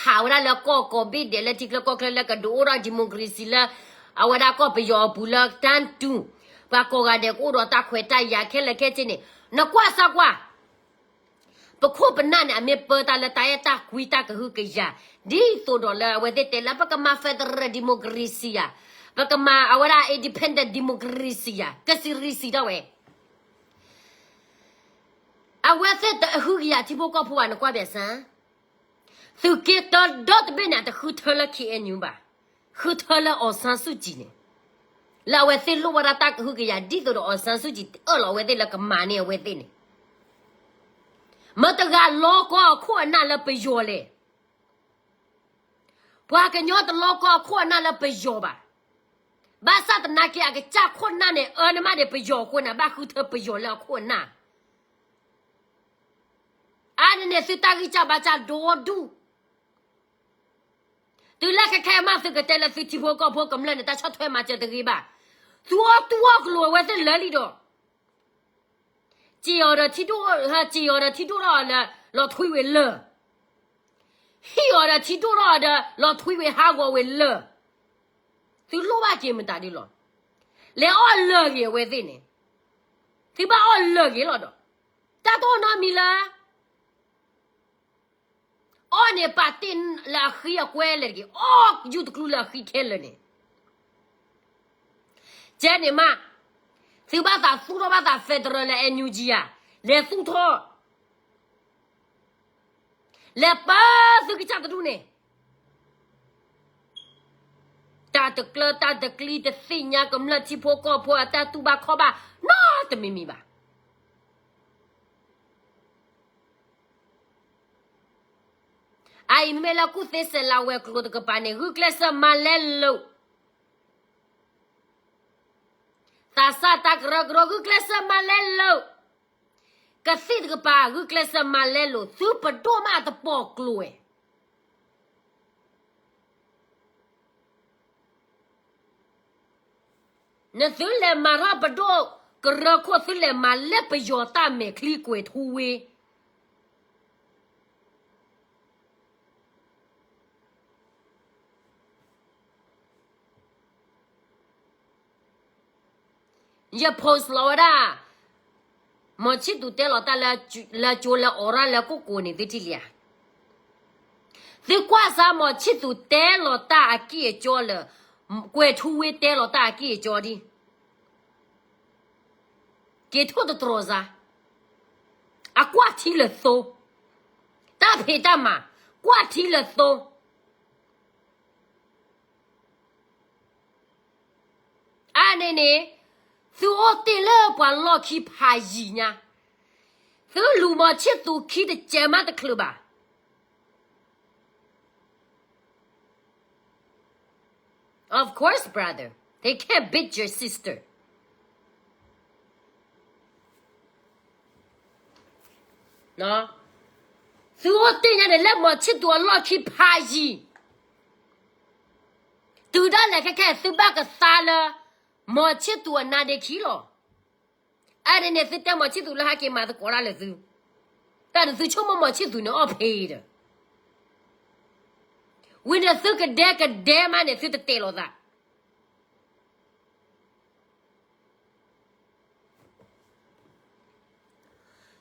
ဟးဝဲဒၣ်လၢကီၢ်ကိးဘ့ၣ်ဒဲးလၢထံချၢကီၢ်ချၢလၢကဒုးအိၣ်ထီၣ် democracy လၢ အဝဲဒၣ်ကီၢ်ပယီၤအပူၤလၢ တၢ်တူၢ်, ပှၤကိးဂၤဒဲးကအိၣ်ဒီးတၢ်ခွဲးတၢ်ယာ်ခဲလၢာ်ခဲဆ့န့ၣ်, နကွၢ်စၢ်ကွၢ် ပခိၣ်ပနၢ်န့ၣ် အမ့ၢ်ပၢတၢ်လၢတၢ်အဲၣ်တၢ်ကွံတၢ်ကဟုကယာ်, ဒ်သိးဒီးလၢအဝဲသ့ၣ်တဲလၢပကမၤ federal democracy ဧါ, ပကမၤအဝဲဒၣ် independent democracy ဧါ, ကစံးရံစံးထီၣ်ဝဲ. အဝဲသ့ၣ်တဟုကယာ်ထံဖိကီၢ်ဖိဘၣ် နကွၢ်ဘၣ်ဆၣ်, သုးက့တဒီတဘ့ၣ်န့ၣ် အတဃုထၢလၢ KNU ဘၣ်, ဃုထၢလၢ အောင်ဆန်းစုကြည် န့ၣ်, လၢအဝဲသ့ၣ်လိၣ်ဝဲဒၣ်တၢ်ကဟုကယာ် ဒ်သိးဒီး အောင်ဆန်းစုကြည် အၢၣ်လီၤအဝဲသ့ၣ်လၢကမၤန့ၢ်အဝဲသ့ၣ်န့ၣ်, မတၤတဂၤလီၤကီအခိၣ်အနၢ်လၢပယီၤလဲၣ်. ပှၤကညီတလီၤကီအခိၣ်အနၢ်လၢပယီၤဘၣ်. ဘၣ်ဆၣ်သနာ်က့ အကစၢ်ခိၣ်နၢ်န့ၣ် အၢန့ၢ်မးဒံးပယီၤအဃိန့ၣ် ဘၣ်ဃုထၢပယီၤလၢအခိၣ်အနၢ်. အါန့ၣ်န့ၣ် သုတၢ်ဂံၢ်စၢ်ဘါစၢ်ဒိၣ်ဒူၣ်. တုၤလၢခဲခဲအံၤမး သုကတဲလၢသုထံဖိကီၢ်ဖိကမျၢၢ်န့ၣ် တၢ်ဆီၣ်ထွဲမၤစၢၤတဂ့ၤဘၣ်. သုအီၣ်တူၢ်အီၣ်ကျိၤအဝဲသ့ၣ်လၢာ်လံဒီး စံၣ်အီၤဒီးထံဒိၣ်, စံၣ်အီၤဒီးထံဒိၣ်ထီၣ်အီၤလၢ လီၤထွံဝဲလၢာ်. ဟံၣ်အီၤဒီးထံဒိၣ်ထီၣ်အီၤဒီး လီၤထွံဝဲဟးဂီၤဝဲလၢာ်, သုလိၣ်ဘၣ်က့ၤမတၤဒ်လီၤ. လဲၤအီၣ်လၢာ်ဂ့ၤအဝဲသ့ၣ်န့ၣ်, သုဘၣ်အီၣ်လၢာ်ဂ့ၤလီၤဒီး, တၢ်တအိၣ်နီတမံၤလၢ အီၣ်န့ၣ်ပာ်တ့ၢ်လၢအဃံအကွဲလဲၣ်တဂ့ၤ, အီၣ်ယူၢ်တကျူလၢအဃံခဲလၢာ်န့ၣ် ကဲန့ၣ်မး, သုဘၣ်သးသူၣ်ထီၣ်ဘၣ်သး federal လၢ NUG ဧါ, လဲၤသူၣ်ထီၣ်, လဲၤပၢသုကစၢ်တဒူၣ်န့ၣ်, တၢ်တကျၢၤတၢ်တကျံတသ့ၣ်ညါကမျၢၢ်ထံဖိကီၢ်ဖိအတၢ်တူၢ်ဘၣ်ခီၣ်ဘၣ် နီတမံၤမံၤဘၣ်. အအံၤမ့ၢ်လၢကူၣ်သ့စဲးလၤဝဲၤကျိၤတကပၤန့ၣ် ဂုာ်ကျဲးစၢးမၤလဲလိာ်, သးစၢ်တၢ်ကရၢကရိ ဂုာ်ကျဲးစၢးမၤလဲလိာ်, ကသံၣ်တကပၤ ဂုာ်ကျဲးစၢးမၤလဲလိာ်, သုပဒိၣ်မးတပိာ်ကျိၤဝဲ. နသုလဲၤမၤထီၣ်ပဒိၣ်ကရၢခိၣ် သုလဲၤမၤလၢပယီၤတၢ်မဲာ်ချံကွဲၤထူဝ့ ယ post လီၤဝဲဒၣ်, မီၤဆံၣ်သူးတဲလီၤတၢ်လၢကၠိလၢအီၤရၣ်လၢကိၣ်ကိၤန့ၣ် သုထံၣ်လံဧါ. သုကွၢ်စၢ်မီၤဆံၣ်သူးတဲလီၤတၢ်အကံၢ်အကၠီလၢ, ကွဲၤထူဝ့တဲလီၤတၢ်အကံၢ်အကၠီဒ် က့ၤထိၣ်တတြီၤစါ, အကွၢ်ထံလၢာ်သိ, တၢ်ဖံးတၢ်မၤ, ကွၢ်ထံလၢာ်သိ. အါန့ၣ်န့ၣ်, သုအိၣ်တ့ၢ်လၢပှၤလီၢ်ခံဖးယံၤညါ, သုလူၤမီၤဆံၣ်သူးခံတစဲးမးတချုးဘၣ်. Of course, brother, they can't beat your sister. သုအိၣ်တ့ၢ်ညါန့ၣ် လၢမီၤဆံၣ်သူးအလီၢ်ခံဖးယံၤ, တုၤဒၣ်လဲာ်ခဲခဲ သုဘၣ်ကသါလၢ မီၤဆံၣ်သူးအနါဒ့ခံလီၤ. အါန့ၣ်န့ၣ် သုတဲမီၤဆံၣ်သူးလၢဟဲက့ၤမၤသကိးတၢ်လၢသု, တၢ်န့ၣ်သုဆိကမိၣ်မီၤဆံၣ်သူးန့ၣ်အီၣ်ဖ့ဒီး, ဝံၤန့ၣ်သုကဒဲကဒဲမးန့ၣ် သုတတဲာ်လိာ်သး.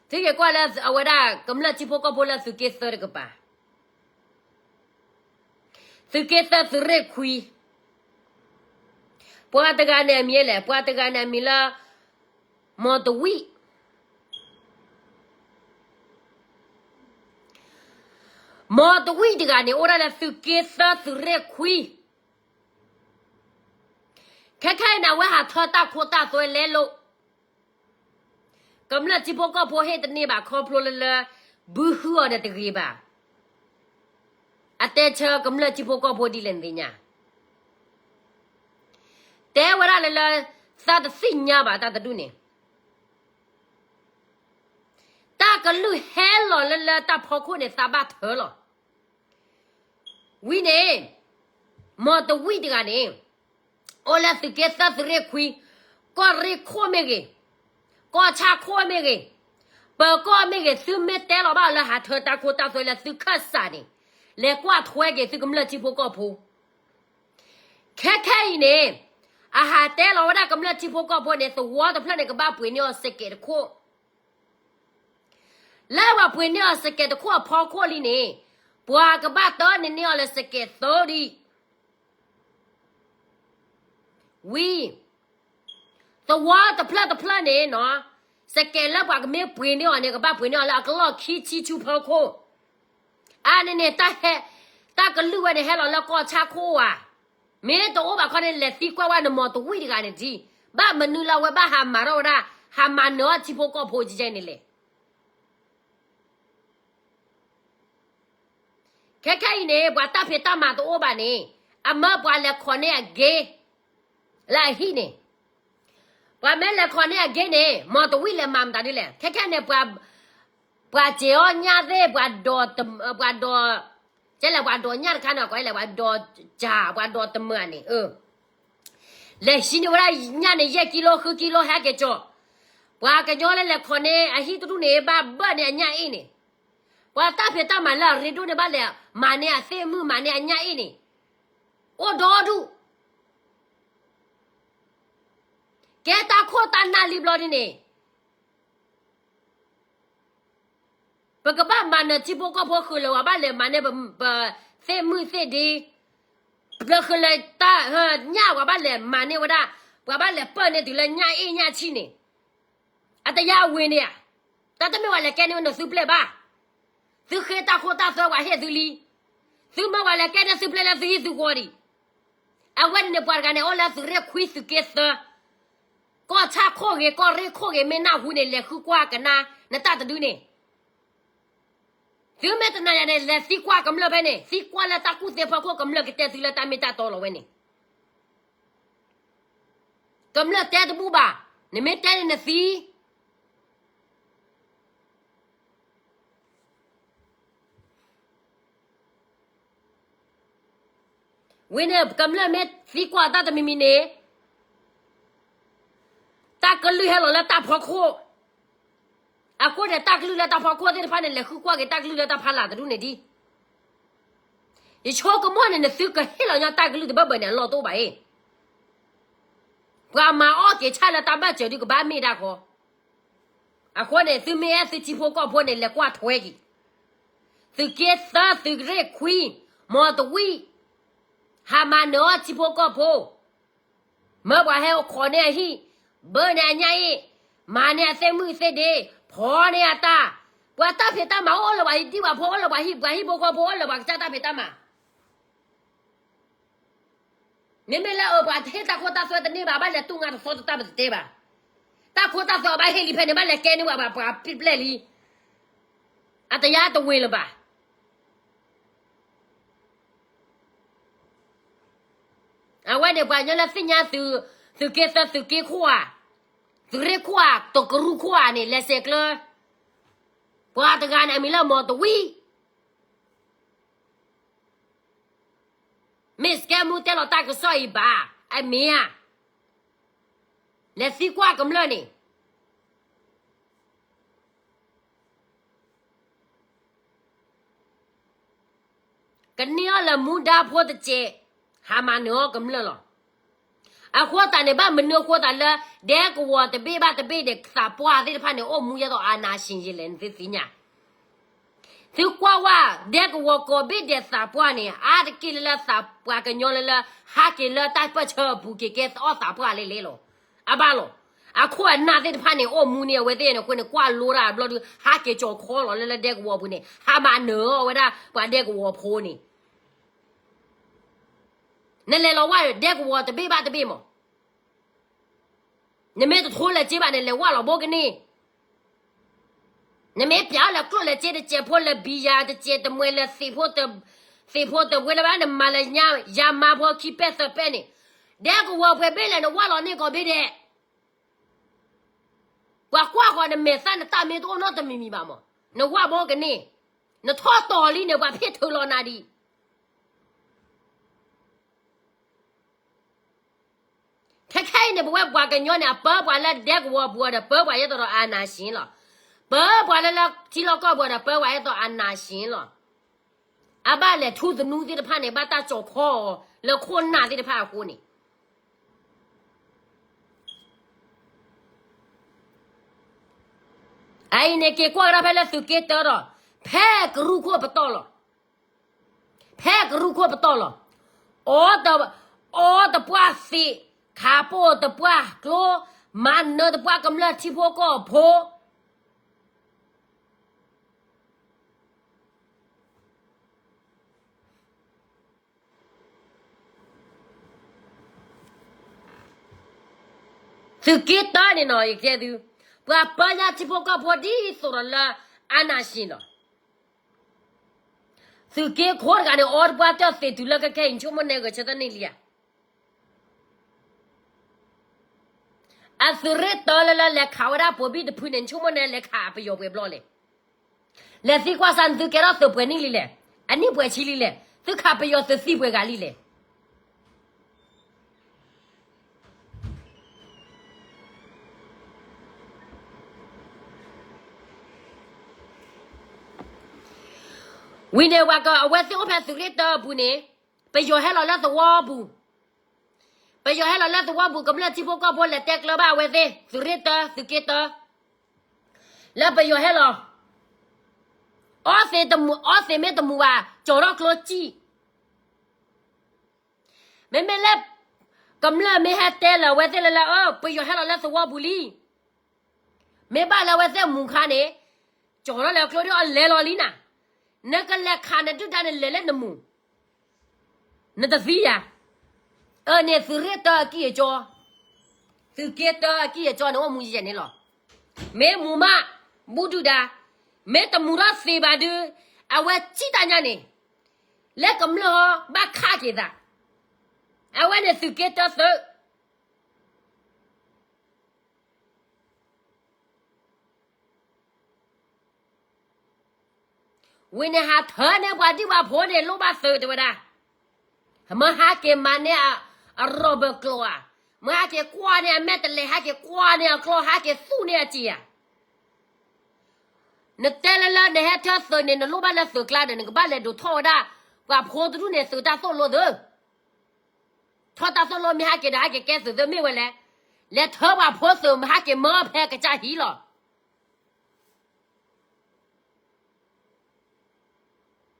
သုက့ၤကွၢ်လၢအဝဲဒၣ်ကမျၢၢ်ထံဖိကီၢ်ဖိလၢသုးက့သၢတကပၤ, သုးက့သၢသုးရ့ၣ်ခွံ, ပှၤတဂၤန့ၣ်အမံၤလဲၣ်, ပှၤတဂၤန့ၣ်အမံၤလၢ မီၤတဝံၣ်, မီၤတဝံၣ်တဂၤန့ၣ် အိၣ်ဒၣ်လၢသုးက့သၢသုးရ့ၣ်ခွံ, ခဲခဲအံၤန့ၣ် အဝဲဟးထၢတၢ်ခိတၢ်သွဲလဲလိာ်, ကမျၢၢ်ထံဖိကီၢ်ဖိဟ့ၣ်တန့ၢ်ဘၣ်ခီဖျိလၢလၢ, ဘုဟုအီၤဒီးတဂ့ၤဘၣ်. အတဲဆၢကမျၢၢ်ထံဖိကီၢ်ဖိဒ်လဲၣ်နသ့ၣ်ညါ, တဲဝဲဒၣ်လၢလၢ, သးတသ့ၣ်ညါဘၣ်တၢ်တဒူၣ်န့ၣ်, တၢ်ကလုၢ်ဟဲလီၤလၢလၢတၢ်ဖီခိၣ်န့ၣ် သးဘၣ်ထၢလီၤ. ဝံၤန့ၣ်, မီၤတဝံၣ်တဂၤန့ၣ်, အိၣ်လၢသုးက့သၢသုးရ့ၣ်ခွံ, ကီၢ်ရ့ၣ်ခိၣ်မ့ၢ်ဂ့ၤ, ကီၢ်ဆၣ်ခိၣ်မ့ၢ်ဂ့ၤ, ပၢၤကီၢ်မ့ၢ်ဂ့ၤ, သုမ့ၢ်တဲလီၤဘၣ်လၢဟးထၢတၢ်ခိတၢ်သွဲလၢသုခၢၣ်စးန့ၣ်, လဲၤကွၢ်ထွဲက့ၤသုကမျၢၢ်ထံဖိကီၢ်ဖိ ခဲခဲအံၤန့ၣ်, အဟးတဲလီၤဝဲဒၣ်ကမျၢၢ်ထံဖိကီၢ်ဖိန့ၣ် သဝီတဖျၢၣ်န့ၣ် ကဘၣ်ပှ့ၤန့ၢ်အီၤစကဲးတခိၣ်, လၢပှၤပှ့ၤန့ၢ်အီၤစကဲးတခိၣ်အဖီခိၣ်လံန့ၣ်, ပှၤကဘၣ်တန့ၢ်န့ၢ်အီၤလၢစကဲးသၢဒံး ဝံၤ, သဝီတဖျၢၣ်တဖျၢၣ်န့ၣ်နီၤ, စကဲးလၢပှၤကမ့ၢ်ပှ့ၤန့ၢ်အီၤန့ၣ် ကဘၣ်ပှ့ၤန့ၢ်အီၤလၢအကလီၢ်ခံဆံဆူဖီခိၣ်, အါန့ၣ်န့ၣ်, တၢ်ကလုၢ်ဝဲန့ၣ်ဟဲလီၤလၢကီၢ်ဆၣ်ခိၣ်ဧါ, မ့ၢ်တအိၣ်ဘၣ်ခီန့ၣ် လဲၤသံကွၢ်ဝဲနမီၤတဝံၣ်တဂၤန့ၣ်ဒံး, ဘၣ်မနုၤလၢအဝဲဘၣ်ဟးမၤထီၣ်ဝဲဒၣ်, ဟးမၤနၢၤအီၣ်ထံဖိကီၢ်ဖိကဲန့ၣ်လဲၣ်. ခဲခဲအံၤန့ၣ် ပှၤတၢ်ဖံးတၢ်မၤတအိၣ်ဘၣ်န့ၣ်, အမၢပှၤလဲၤခိးန့ၢ်အဂ့ၤ, လၢအဟံၣ်န့ၣ်, ပှၤမ့ၢ်လဲၤခိးန့ၢ်အဂ့ၤန့ၣ် မီၤတဝံၣ်လဲၤမၤမတၤဒ်လဲၣ်, ခဲခဲန့ၣ်, ပှၤစဲးအီၣ်ညၣ်သ့ၣ်, ပှၤဒိး, ပှၤဒိး, ကဲလဲၣ် ပှၤဒိးညၣ်တခါန့ၣ် ကိးလဲၣ် ပှၤဒိးစၢ် ပှၤဒိးတမၢန့ၣ်, လဲၤဟံးန့ၢ်ဝဲဒၣ်ညၣ်န့ၣ် ယဲၢ်ကံလိ ဃုကံလိ ဟဲက့ၤကၠီ, ပှၤကညီလၢလဲၤခိးန့ၢ်အဟံၣ်တဒူၣ်န့ၣ် ဘၣ်ဘၢၣ်န့ၢ်အညၣ်အ့ၣ်န့ၣ်, ပှၤတၢ်ဖံးတၢ်မၤလၢအရ့ဒိၣ်န့ၣ်ဘၣ်လဲၣ်, မၤန့ၢ်အသ့ၣ်မုၣ် မၤန့ၢ်အညၣ်အ့ၣ်န့ၣ်, အိၣ်ဒီဒူၣ်, ကဲတၢ်ခိၣ်တၢ်နၢ်လံဘျီဒ်န့ၣ် ပကဘၣ်မၤနၢၤထံဖိကီၢ်ဖိ ဃုာ်လၢပှၤဘၣ်လဲၤမၤန့ၢ်ပသ့ၣ်မုၣ်သ့ၣ်ဒ့, ပဃုာ်လၢတၢ်ညၣ် ပှၤဘၣ်လဲၤမၤန့ၢ်ဝဲဒၣ်, ပှၤဘၣ်လဲၤပၢၢ်န့ၢ်တုၤလၢညၣ်အ့ၣ်ညၣ်ဆံၣ်န့ၣ်, အတယါဝ့ၤန့ၣ်ဧါ, တၢ်တမ့ၢ်ပှၤလဲၤကဲန့ၢ်ဝဲနသုပျဲၢ်ဘၣ်. သုဃ့တၢ်ခိတၢ်သွဲ ပှၤဟ့ၣ်သုလံ. သုမၢပှၤလဲၤကဲန့ၢ်သုပျဲၢ်လၢသုဟံၣ်သုဃီဒံး. အဝဲန့ၣ်န့ၣ် ပှၤတဂၤန့ၣ် အိၣ်လၢသုးရ့ၣ်ခွံ သုးက့သၢ, ကီၢ်ဆၣ်ခိၣ်ဂ့ၤ ကီၢ်ရ့ၣ်ခိၣ်ဂ့ၤ မ့ၢ်နၢ်ဟူန့ၣ် လဲၤဃုကွၢ်ကနါ နတၢ်တဒုန့ၣ်, သုမ့ၢ်တနာ်ယၤန့ၣ် လဲၤသံကွၢ်ကမျၢၢ်ဖဲန့ၣ်, သံကွၢ်လၢတၢ်ကူၣ်သ့ဖီခိၣ် ကမျၢၢ်ကတဲသုလၢတၢ်မ့ၢ်တၢ်တီလီၤဝဲန့ၣ်, ကမျၢၢ်တဲတဘူၣ်ဘၣ်, နမ့ၢ်တဲန့ၣ်နသံ ဝံၤန့ၣ် ကမျၢၢ်မ့ၢ်သံကွၢ်တၢ်တမံၤမံၤန့ၣ်, တၢ်ကလုၢ်ဟဲလီၤလၢတၢ်ဖီခိၣ်, အဃိန့ၣ် တၢ်ကလုၢ်လၢတၢ်ဖီခိၣ်သ့ၣ်တဖၣ်န့ၣ် လဲၤဃုကွၢ်က့ၤတၢ်ကလုၢ်လၢတၢ်ဖီလာ်တဒူၣ်န့ၣ်ဒံး. ယဆိကမိၣ်န့ၣ် နသုကဟ့ၣ်လီၤညီတၢ်ကလုၢ်တဘၢၣ်ဘၢၣ်န့ၣ် အလီၢ်တအိၣ်ဘၣ်အံၤ, ပှၤမၤအီၣ်က့ၤဆၣ်လၢတၢ်ဘၣ်စၢၤဒုးကဘၣ်မ့ၢ်ဒၣ်ဃီ. အဃိန့ၣ် သုမ့ၢ်အဲၣ်သုထံဖိကီၢ်ဖိန့ၣ် လဲၤကွၢ်ထွဲက့ၤ, သုးက့သၢ သုးရ့ၣ်ခွံ, မီၤတဝံၣ်, ဟးမၤနၢၤအီၣ်ထံဖိကီၢ်ဖိ, မၢပှၤဟဲအိၣ်ခိးန့ၢ်အဟံၣ်, ဘၢန့ၢ်အညၣ်အ့ၣ်, မၤန့ၢ်အသ့ၣ်မုၣ်သ့ၣ်ဒ့, ဖီန့ၢ်အတၢ်, ပှၤတၢ်ဖံးတၢ်မၤအိၣ်လၢပှၤဟံၣ်ဒံး ပှၤဖိအိၣ်လၢပှၤဟံၣ်, ပှၤဟံၣ်ဖိဃီဖိအိၣ်လၢပှၤကစၢ်တၢ်ဖံးတၢ်မၤ မ့မ့ၢ်လၢအပှၤတဟ့ၣ်တၢ်ခိတၢ်သွဲတန့ၢ်ဘၣ် ဘၣ်လဲၤတူၢ်ငါတသီတတၢ်ပတတဲဘၣ်. တၢ်ခိတၢ်သွဲအဘၣ်ဟ့ၣ်လံဖဲန့ၣ် ဘၣ်လဲၤကဲန့ၢ်ဝဲပှၤပျဲၢ်လံ. အတယါတဝ့ၤလၢၤဘၣ်. အဝဲန့ၣ်ပှၤကညီလၢသ့ၣ်ညါသုး, သုးက့သၢ သုးက့ခိၣ်ဧါ, သုးရ့ၣ်ခိၣ်ဧါ, တကရူၢ်ခိၣ်ဧါန့ၣ် လဲၤဆဲးကျၢ ပှၤတဂၤန့ၣ် အမံၤလၢမီၤတဝံၣ် မ့ၢ်စကဲမူတဲလီၤတၢ်ကစီၣ်အံၤဘၣ်, အမ့ၢ်ဧါ, လဲၤသံကွၢ်ကမျၢၢ်န့ၣ် ကန့ၢ်အီၤလၢမူဒါဖိတစဲး, ဟးမၤနၢၤအီၤကမျၢၢ်လီၤ. အဃိသတးန့ၣ် ဘၣ်မနုၤအဃိသတးလၢ ဒဲကဝီၤတဘ့ၣ်ဘၣ်တဘ့ၣ်ဒီး သးပှၢ်သ့ၣ်တဖၣ်န့ၣ် အိၣ်မူယဲသိး အာဏာရှင် ယလဲၣ် နသုသ့ၣ်ညါ သုကွၢ်ဝဲ ဒဲကဝီၤကိးဘ့ၣ်ဒဲးသးပှၢ်န့ၣ် အါတက့ၢ်လၢလၢပှၤကညီလၢလၢ ဟးက့ၤလၢတၢ်ပၢၢ်ဆၢအပူၤ က့ၤကဲအီၣ်သးပှၢ်လဲၣ်လဲၣ်လီၤ. အဘၣ်လီၤ. အခိၣ်အနၢ်သ့ၣ်တဖၣ်န့ၣ် အိၣ်မူန့ၢ်အဝဲသ့ၣ်န့ၣ်အဃိန့ၣ် ကွၢ်လိတၢ်ဘျီဒု ဟးက့ၤကၠီၤခီလီၤလၢလၢဒဲကဝီၤပူၤန့ၣ် ဟးမၤနၢၤအီၤဝဲဒၣ်ပှၤဒဲကဝီၤဖိန့ၣ် နလဲၤလီၤဝဲဒဲကဝီၤတဘ့ၣ်ဘၣ်တဘ့ၣ်မး နမ့ၢ်တထိလဲၤစ့ဘၣ်န့ၣ် လဲၤဝၢ်လီၤဘိကန့ၣ် နမ့ၢ်ပျးအီၤလၢကျိၣ်လဲၤစ့ တစဲးဖိလၢဘံယၤ တစဲးတမှဲလၢသ့ၣ်ဖိတ, သ့ၣ်ဖိတဝဲလၢဘၣ် နမၤလၢညါ ယၤမါဖိခံပဲသၢပဲန့ၣ် ဒဲကဝီၤပှဲၤဘ့ၣ်လဲၣ် နဝၢ်လီၤန့ၢ်ကီးဘ့ၣ်ဒဲး ပှၤကွၢ်ဃီၤနမဲာ်သၣ်နတၢ်မ့ၢ်တအိၣ်နီတမံၤမံၤဘၣ်မး နဝၢ်ဘိကန့ၣ် နထီၣ်တီၤလံန့ၣ် ပှၤဖ့ၣ်ထုးလီၤနၤဒံး ခဲခဲအံၤန့ၣ် ပဝဲပှၤကညီန့ၣ် အပၢပှၤလၢဒဲကဝီၤပူၤဒီး ပၢပှၤယဲသိးဒီး အာဏာရှင် လီၤ. ပၢပှၤလၢလၢထံလီၢ်ကီၢ်ပူၤဒီး ပၢပှၤယဲသိး အာဏာရှင် လီၤ. အဘၣ်လဲၤထူသနူသ့ၣ်တဖၣ်န့ၣ် ဘၣ်တၢ်ကၠီၤခီအီၤလၢခိၣ်နၢ်သ့ၣ်တဖၣ်အဃိန့ၣ် အအံၤန့ၣ် က့ၤကွၢ်ကဒါဖဲလၢသုးက့တၢဒီး ဖဲကရူၢ်ခိၣ်ပတီၢ်လီၤ. ဖဲကရူၢ်ခိၣ်ပတီၢ်လီၤ. အီ, အီတပှၢ်သ့ၣ်, ခးပိၢ်တပှၢ်ကျိ, မၤနၢၤတပှၢ်ကမျၢၢ်ထံဖိကီၢ်ဖိ သုးက့တၢန့ၣ်နီၤ ယကဲသု, ပှၤပၢညါထံဖိကီၢ်ဖိဒ်သိးဒီးလၢ အာဏာရှင် လီၤ. သုးက့ခိၣ်တဂၤန့ၣ် အီတပှၢ်တၢၢ်သ့ၣ်တုၤလၢခဲခဲအံၤ နဆိကမိၣ်နဲဂဲၤဆၢထၢၣ်န့ၢ်လံဧါ. အသုးရ့ၣ်တၢလၢလၢလဲၤခးဝဲဒၣ်ပိာ်ဘံၣ်တဖုန့ၣ် နဆိကမိၣ်နဲလဲၤခးပယီၤပှဲၤဘျီလဲၣ်. လဲၤသံကွၢ်စၢ်နသုကဲထီၣ်သုးပှဲၤနံၣ်လံလဲၣ်, အနံၣ်ပှဲၤဆံလံလဲၣ်, သုခးပယီၤသုးသံပှဲၤဂၤလံလဲၣ်. အ ဝံၤန့ၣ် ပှၤက အဝဲသ့ၣ်အိၣ်ဖဲသုးရ့ၣ်တၢအပူၤန့ၣ်, ပယီၤဟဲလီၤလၢသဝီပူၤ, ပယီၤဟဲလီၤလၢသဝီပူၤ ကမျၢၢ်ထံဖိကီၢ်ဖိလဲၤတဲကျၢၤဘၣ်အဝဲသ့ၣ် သုးရ့ၣ်တၢ သုးက့တၢ လၢပယီၤဟဲလီၤ, အီသံးတမူး အီသံးမ့ၢ်တမူးဘၣ် ကၠီၤထီၣ်ကျိစံၣ် မ့မ့ၢ်လၢ ကမျၢၢ်မ့ၢ်ဟဲတဲလၢအဝဲသ့ၣ်လၢလၢ အၢ ပယီၤဟဲလီၤလၢသဝီပူၤလံ, မ့ၢ်ဘၣ်လၢအဝဲသ့ၣ်မူခါန့ၣ်, ကၠီၤထီၣ်လၢကျိဒ်အီၤလဲၤလီၤလံနၤ, နကလဲၤခးနဒုၣ်ဒါနလဲၤလၢနမူၤ, နတသံယၤ, အၢန့ၣ်သုးရ့ၣ်တၢအကံၢ်အကၠီ, သုးက့တၢအကံၢ်အကၠီန့ၣ်အိၣ်မူယဲၢ်န့ၣ်လီၤ, မ့ၢ်မူၤမး, ဘူၣ်ဒုၣ်ဒါ, မ့ၢ်တမူၤထီၣ်သ့ဘၣ်ဒုး, အဝဲစံၣ်တၢ်ညါန့ၣ်, လၢကမျၢၢ်ဟီဘၣ်ခးက့ၤသး, အဝဲန့ၣ်သုးက့တၢသုး ဝံၤန့ၣ်ဟးထၢန့ၢ်ပှၤဒံၣ်ပှၤဖိန့ၣ် လိၣ်ဘၣ်သုးတဲဝဲဒၣ်, မၢဟးက့ၤမၤန့ၢ်အ rubber ကျိာ်ဧါ, မၢဟးက့ၤကွၢ်န့ၢ်အမဲာ်တလဲၤ ဟးက့ၤကွၢ်န့ၢ်အကျီ ဟးက့ၤသူၣ်န့ၢ်အစ့ဧါ, နတဲလၢလၢနဟဲထၢသုးန့ၣ် နလိၣ်ဘၣ်လၢသုးကျါဒီး နကဘၣ်လဲၤဒိးထီၣ်ဝဲဒၣ် ပှၤဖိတဒူၣ်န့ၣ် သုးတၢ်သိၣ်လိသုး ထီၣ်တၢ်သိၣ်လိမ့ၢ်ဟဲက့ၤဒီး ဟဲက့ၤကဲသုးသုးမ့ၢ်ဝဲလဲၣ်, လဲၤထၢပှၤဖိသုးမ့ၢ်ဟဲက့ၤမၢဖဲကစၢ်ဟံၣ်လီၤ.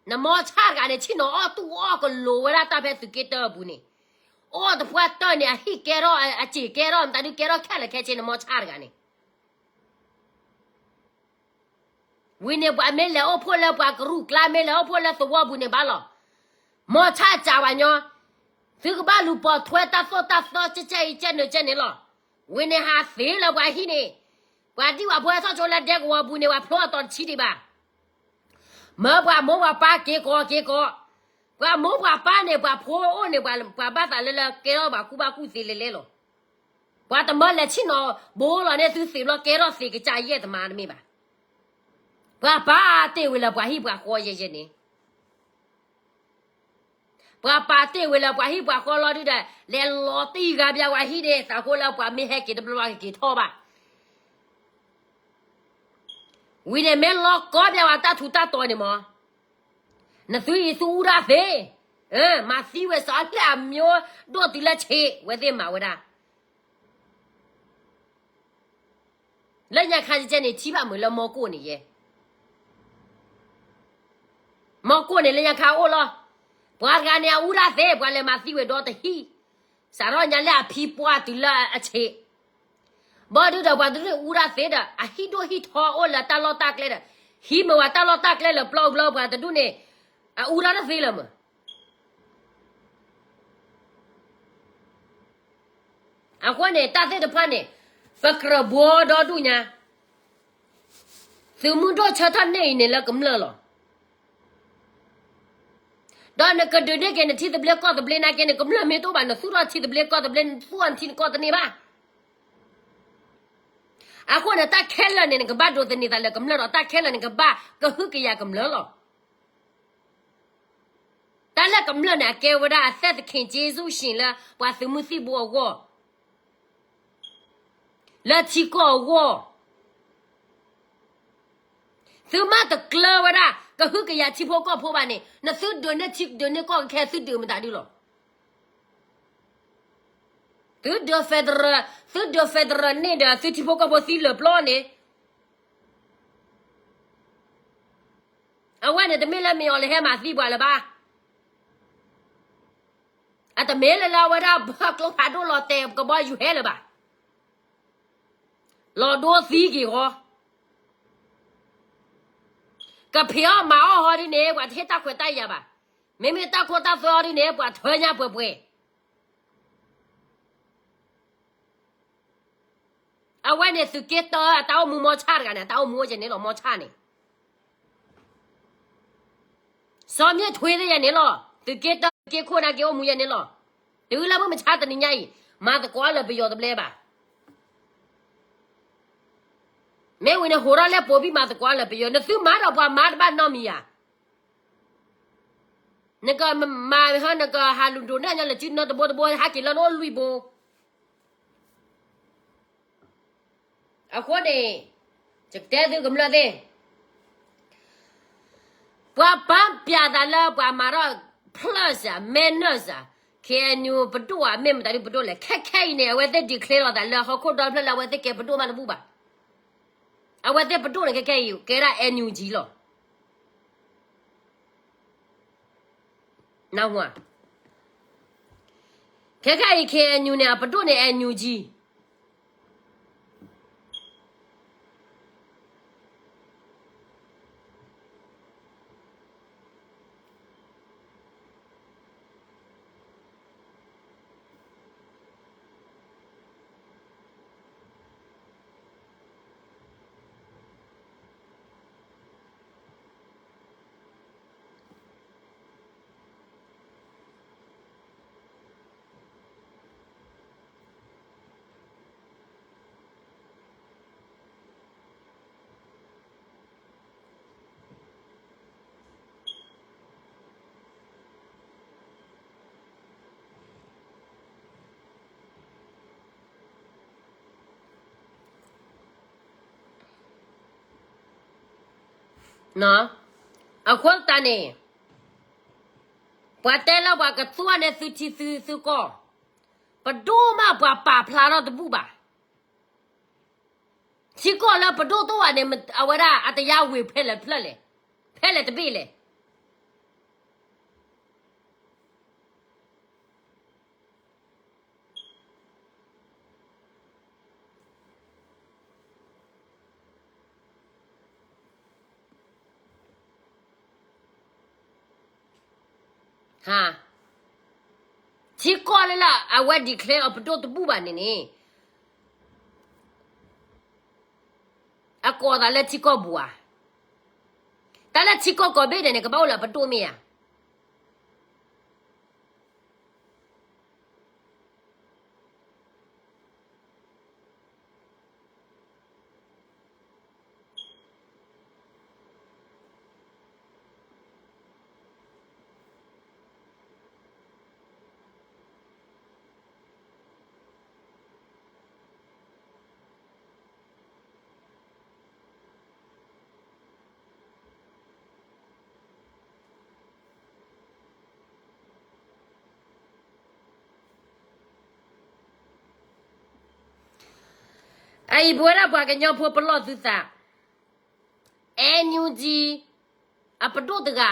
နမီၤဆၣ်တဂၤန့ၣ် ဆ့ၣ်နီၤအီၣ်တူၢ်အီၣ်ကလိၤဝဲဒၣ်တၢ်ဖဲသုးက့တၢအပူၤန့ၣ်, အီၣ်တပှၢ်တၢၢ်န့ၣ် အဟံၣ်ကဲထီၣ် အစ့ၢ်ကဲထီၣ် မတၤဒုးကဲထီၣ်ခဲလၢာ်ခဲဆ့ နမီၤဆၣ်တဂၤန့ၣ် ဝံၤန့ၣ်ပှၤမ့ၢ်လဲၤအိၣ်ဖှိၣ်လၢပှၤကရူၢ်ကျါ မ့ၢ်လဲၤအိၣ်ဖှိၣ်လၢသဝီပူၤန့ၣ်ဘၣ်လီၤ. မီၤဆၣ်စံးဝဲညီ, သုကဘၣ်လူၤပိာ်ထွဲတၢ်သိၣ်တၢ်သီကဲကဲအံၤကဲနုာ်ကဲန့ၣ်လီၤ. ဝံၤန့ၣ်ဟးသ့လၢပှၤဟံၣ်န့ၣ်, ပှၤဒံၣ်ပှၤဖိဟဲထီၣ်ဆိလၢဒဲကဝီၤပူၤန့ၣ် ပှၤဖျိအတီၤတဆံဒံးဘၣ်. မၢပှၤမိၢ်ပှၤပၢ်က့ၤကီးက့ၤကီး, ပှၤမိၢ်ပှၤပၢ်န့ၣ် ပှၤဖိအိၣ်န့ၣ် ပှၤဘၣ်သးလၢလၢကဲထီၣ်ပှၤကူၣ်ဘၣ်ကူၣ်သ့လဲၤလဲၤလီၤ. ပှၤတမၢလဲၤဆ့ၣ်နီၤဘိလီၤန့ၣ် သုသ့ၣ်ဘျီကဲထီၣ်သ့ၣ်ကစၢ်ယဲၢ်တမါတမ့ၢ်ဘၣ်. ပှၤပာ်တ့ၢ်ဝံၤလၢပှၤဟံၣ်ပှၤဃီယဲၢ်ယဲၢ်န့ၣ် ပှၤပာ်တ့ၢ်ဝံၤလၢပှၤဟံၣ်ပှၤဃီလီၤဒုဒီး လဲၤလီၤတံၢ်ဂၤဘၣ်ပှၤဟံၣ်န့ၣ် သးဃိလၢပှၤမ့ၢ်ဟဲက့ၤတဘျီဘၣ်ကက့ၤထီၣ်ဘၣ်. ဝံၤန့ၣ်မ့ၢ်လီၤကီဘၣ်ပှၤတၢ်ထူးတၢ်တီၤန့ၣ်မး, နသုအံၤသုအူတၢ်သ့, မၤသံဝဲစီၤအလၢၢ်အမျိုးဒိၣ်တုၤလၢဆံး ဝဲသ့ၣ်မၤဝဲဒၣ် လၢညါခါကဲန့ၣ် ထံၣ်ဘၣ်မုာ်လၢမီကိၣ်န့ၣ်ယဲ, မီကိၣ်န့ၣ်လၢညါခါအိၣ်လီၤ. ပှၤတဂၤန့ၣ် အအူတၢ်သ့ ပှၤလဲၤမၤသံဝဲဒီတဟံၣ်, စးထီၣ်ညါလၢအဖံပှၢ်တုၤလၢအဆံး, ဘၣ်ဒုဒီးပှၤတဒူၣ်န့ၣ်အူတၢ်သ့ဒီး အဟံၣ်ဒိၣ်ဟံၣ်ထီအိၣ်လၢတၢ်လီၢ်တၢ်ကျဲဒီး, ဟံးမ့ၢ်ဝဲတၢ်လီၢ်တၢ်ကျဲလၢပျီပျီပှၤတဒူၣ်န့ၣ်, အအူတၢ်တသ့လၢၤမုာ် အဃိန့ၣ် တၢ်သ့ၣ်တဖၣ်န့ၣ် ပကြၢးဘှီဒီဒူၣ်ညါ, သုးမုၢ်ဒိၣ်ဆၢထၢၣ်န့ၢ်အံၤန့ၣ်လၢကမျၢၢ်လီၤ. ဒီးနကဒုးန့ၢ်က့ၤနထံသဘျ့ကီၢ်သဘျ့နာ်က့န့ၣ် ကမျၢၢ်မ့ၢ်တအိၣ်ဘၣ် နသူၣ်ထီၣ်ထံသဘျ့ကီၢ်သဘျ့ နသူၣ်ထီၣ်နထံနကီၢ်တန့ၢ်ဘၣ်. အဃိန့ၣ် တၢ်ခဲလၢာ်န့ၣ် နကဘၣ်ဒိးသန့ၤသးလၢကမျၢၢ်ဒီး တၢ်ခဲလၢာ်န့ၣ် ကဘၣ်ကဟုကယာ်ကမျၢၢ်လီၤ. တၢ်လၢကမျၢၢ်န့ၣ် အကဲဝဲဒၣ်အသက်သခင်ကျေးဇူးရှင်လၢပှၤသုးမုၢ်သံၣ်ဘိအဂီၢ်, လၢထံကီၢ်အဂီၢ်, သုမ့ၢ်တကျၢၤဝဲဒၣ် ကဟုကယာ်ထံဖိကီၢ်ဖိဘၣ်န့ၣ် နသုဒုးန့ၢ်ထံဒုးန့ၢ်ကီၢ်ခဲ သုဒုးမတၤဒုလီၤ. သုဒုး federal, သုဒုး federal န့ၣ်ဒီး သုထံဖိကီၢ်ဖိသံလၢာ်ပျီန့ၣ် အဝဲန့ၣ် တမ့ၢ်လၢမ့ၢ်အီၤလၢဟဲမၤသံပှၤလၢၤဘၣ်. အတမ့ၢ်လၢလၢအဝဲဒၣ်ဘၣ်ကျိဖးဒိၣ်လီၤတဲာ်ကဘီယူၤဟဲလၢၤဘၣ်. လီၤဒိသံက့ၤဃီ, ကဖံးအီၣ်မၤအီၣ်ဟီဒ်န့ၣ် ပှၤတဟ့ၣ်တၢ်ခွဲးတၢ်ယာ်ဘၣ်. မ့မ့ၢ်တၢ်ခိတၢ်သွဲအီၤဒ်န့ၣ် ပှၤထၢညါပှဲၤပှဲၤ အဝဲန့ၣ်သုးက့တၢအတၢ်အိၣ်မူမီၤဆၣ်တဂၤန့ၣ် အတၢ်အိၣ်မူအိၣ်ယဲၢ်န့ၣ်လီၤ မီၤဆၣ်န့ၣ်. စီၤမ့ၣ်ထွ့သ့ၣ်ယဲၢ်န့ၣ်လီၤ. သုးက့တၢသုးက့ခိၣ်နာ်က့အိၣ်မူယဲၢ်န့ၣ်လီၤ. တုၤလၢမုၢ်မဆါတနံၤညါအံၤ မၤသကိးလၢပယီၤတဘျဲဘၣ်. မ့ၢ်ဝံၤန့ၣ် ဟိးထီၣ်လဲၣ်ပိာ်ဘံၣ်မၤသကိးလၢပယီၤ နသုမၤဒီးပှၤမၤတဘၣ်နီတမံၤဧါ. နကမၤဟီ နကဟးလူၤဒိးန့ၢ်ညီလၢစုနီတဘိတဘိ ဟဲက့ၤလၢနအိၣ်လွံၢ်ဘိ. အဃိန့ၣ် ယကတဲသုကမျၢၢ်သ့ၣ် ပှၤပာ်ပျဲသးလၢပှၤမၤထီၣ် plus ဧါ minus ဧါ, KNU ပဒိၣ်ဧါ မ့ၢ်မတၤဒုပဒိၣ်လဲၣ်. ခဲခဲအံၤန့ၣ် အဝဲသ့ၣ် declare လီၤသးလၢဟီၣ်ခိၣ်ဒီဖျၢၣ်လၢ အဝဲသ့ၣ်ကဲပဒိၣ်မးတဘူၣ်ဘၣ်. အဝဲသ့ၣ်ပဒိၣ်န့ၣ် ခဲခဲအံၤ ကဲဒၣ် NUG လီၤ. နၢ်ဟူဧါ. ခဲခဲအံၤ KNU န့ၣ် အပဒိၣ်န့ၣ် NUG. အဃိသတးန့ၣ် ပှၤတဲလၢပှၤကသူန့ၣ် သုထံသုကီၢ်, ပဒိၣ်မးပှၤပာ်ဖျါထီၣ်တဘူၣ်ဘၣ်. ထံကီၢ်လၢပဒိၣ်တအိၣ်ဘၣ်န့ၣ် အဝဲဒၣ်အတယါဝ့ၤဖဲလဲၣ်ဖျၢၣ်လဲၣ်, ဖဲလဲၣ်တဘ့ၣ်လဲၣ်. ထံကီၢ်လၢလၢအဝဲ declare အီၤပဒိၣ်တဘူၣ်ဘၣ်န့ၣ်န့ၣ် အကိးသးလၢထံကီၢ်ပူၤဧါ. တၢ်လၢထံကီၢ်ကိးဘ့ၣ်ဒဲးန့ၣ် ကဘၣ်အိၣ်လၢအပဒိၣ်မ့ၢ်ဧါ. အအံၤ ပဝဲဒၣ်ပှၤကညီဖိပလီၢ်သုသး, NUG အပဒိၣ်တဂၤ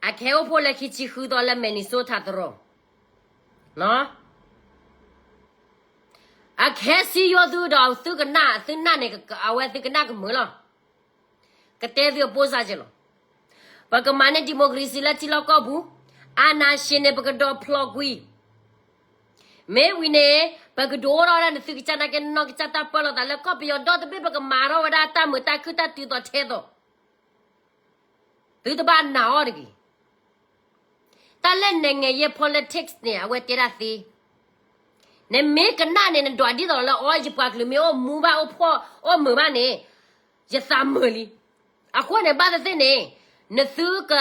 အကဟဲအိၣ်ဖှိၣ်လၢခံဆံဃုသီလၢ Minnesota သရိာ်, အကဟဲစံယိၣ်သုဒီးသုကနၣ်, သုနၢ်န့ၣ် အဝဲသုကနၣ်ကမုာ်လီၤ. ကတဲသုအပိၢ်စၢ်က့လီၤ. ပကမၤန့ၢ် democracy လၢထံလီၢ်ကီၢ်ပူၤ, အာဏာရှင်န့ၣ် ပကဒိးဖျိးကွံာ် မ့ၢ်ဝံၤန့ၣ် ပကဒိးအိၣ်ထီၣ်ဝဲဒၣ်နသုကစၢ်နာ်က့ နီၢ်ကစၢ်တၢ်ပၢလီၤသးလၢ ကီၢ်ပယီၤဒီတဘ့ၣ် ပကမၤထီၣ်ဝဲဒၣ်တၢ်မုာ်တၢ်ခုၣ်တၢ်တုၤသိးထဲသိး. သုတဘၣ်နာ်အီၤတဂ့ၤ. တၢ်လၢ နိုင်ငံရေး politics န့ၣ် အဝဲတဲဒၣ်သ့. နမ့ၢ်ကနၣ်န့ၣ် နဒွးဒ်သိးလၢ အီ ယပှၤကလုာ်မ့ၢ်အိၣ်မူဘၣ် အိၣ်ဖှီၣ်အိၣ်မုာ်ဘၣ်န့ၣ် ယသးမုာ်လံ. အဃိန့ၣ် ဘၣ်သ့ၣ်သ့ၣ်န့ၣ် နသုက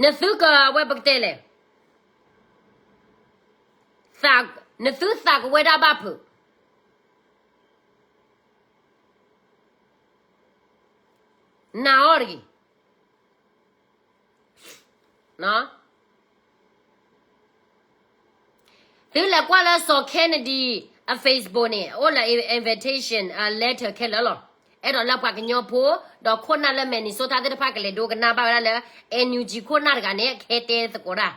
နသုကဝဲပကတဲလဲၣ်, နသုသးကဝဲဒၣ်ဘၣ်ဖုး, နာ်အီၤတဂ့ၤ. သုလဲၤကွၢ်လၢစီၤ Kennedy အ Facebook န့ၣ် အိၣ်လၢ invitation letter ခဲလၢာ်လီၤ. အဲၣ်ဒိးလၢပှၤကညီဖိ ဒီးခိၣ်နၢ်လၢ Minnesota သ့ၣ်တဖၣ်ကလဲၤဒိကနၣ်ဘၣ်ဝဲဒၣ်လၢ NUG ခိၣ်နၢ်တဂၤန့ၣ် ကဟဲတဲသကိးတၢ်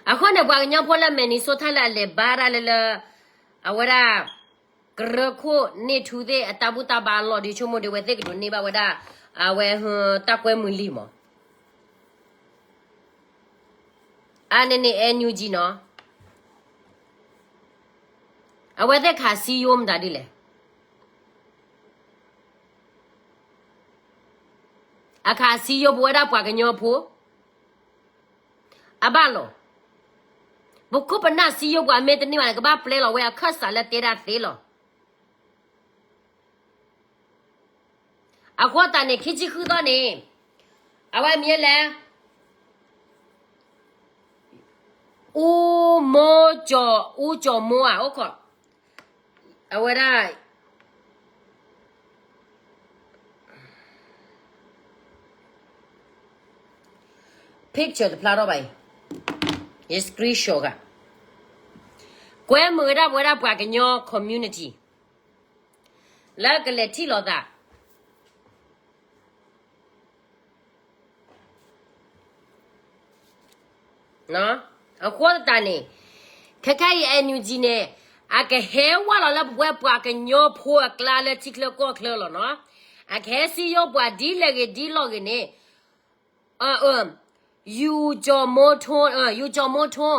အဃိန့ၣ် ပှၤကညီဖိလၢ Minnesota လၢအလဲၤဘါတၢ်လၢလၢ အဝဲဒၣ် ကရၢခိၣ်န့ၢ်ထူသ့ၣ် အတၢ်ဘူၣ်တၢ်ဘါအလီၢ်ဒီး ဆိကမိၣ်ဒ်ဝဲသ့ၣ်ကဒိးန့ၢ်ဘၣ်ဝဲဒၣ် အဝဲတၢ်ကွဲမုာ်လံမး. အါန့ၣ်န့ၣ် NUG နီၤ, အဝဲသ့ၣ်ခးစံယိၣ်မတၤဒ်လဲၣ်. အခးစံယိၣ်ပဝဲဒၣ်ပှၤကညီဖိ အဘၣ်လီၤ. ပခိၣ်ပနၢ်စံယိၣ်ပှၤမ့ၢ်တန့ၢ်ဘၣ်န့ၣ် ကဘၣ်ပျဲလီၤဝဲအခၢၣ်စးလၢတဲဒၣ်သ့လီၤ. အဃိသတးန့ၣ် ခံဆံဃုသီန့ၣ် အဝဲမံၤလဲၣ်, အူမိကၠီၣ်, အူကၠီၣ်မိဧါ, အိၣ်ခိး, အဝဲဒၣ် picture တဖျါထီၣ်ဘၣ်အံၤ, ယ screenshot ဂၤ, ကွဲမုာ်ဝဲဒၣ်ပဝဲဒၣ်ပှၤကညီ community လၢကလဲၤထံၣ်လိာ်သး အဃိသတးန့ၣ် ခဲခါအံၤ NUG န့ၣ် အကဟဲဝဲလီၤလၢပဝဲ ပှၤကညီဖိအကျါလၢထံချၢကီၢ်ချၢလီၤနီၤ. အကဟဲစံယိၣ်ပှၤဒ်လဲၣ်ဂ့ၤဒ်လဲၣ်ဂ့ၤန့ၣ် ယူၤကၠီၣ်မိထိ, ယူၤကၠီၣ်မိထိ,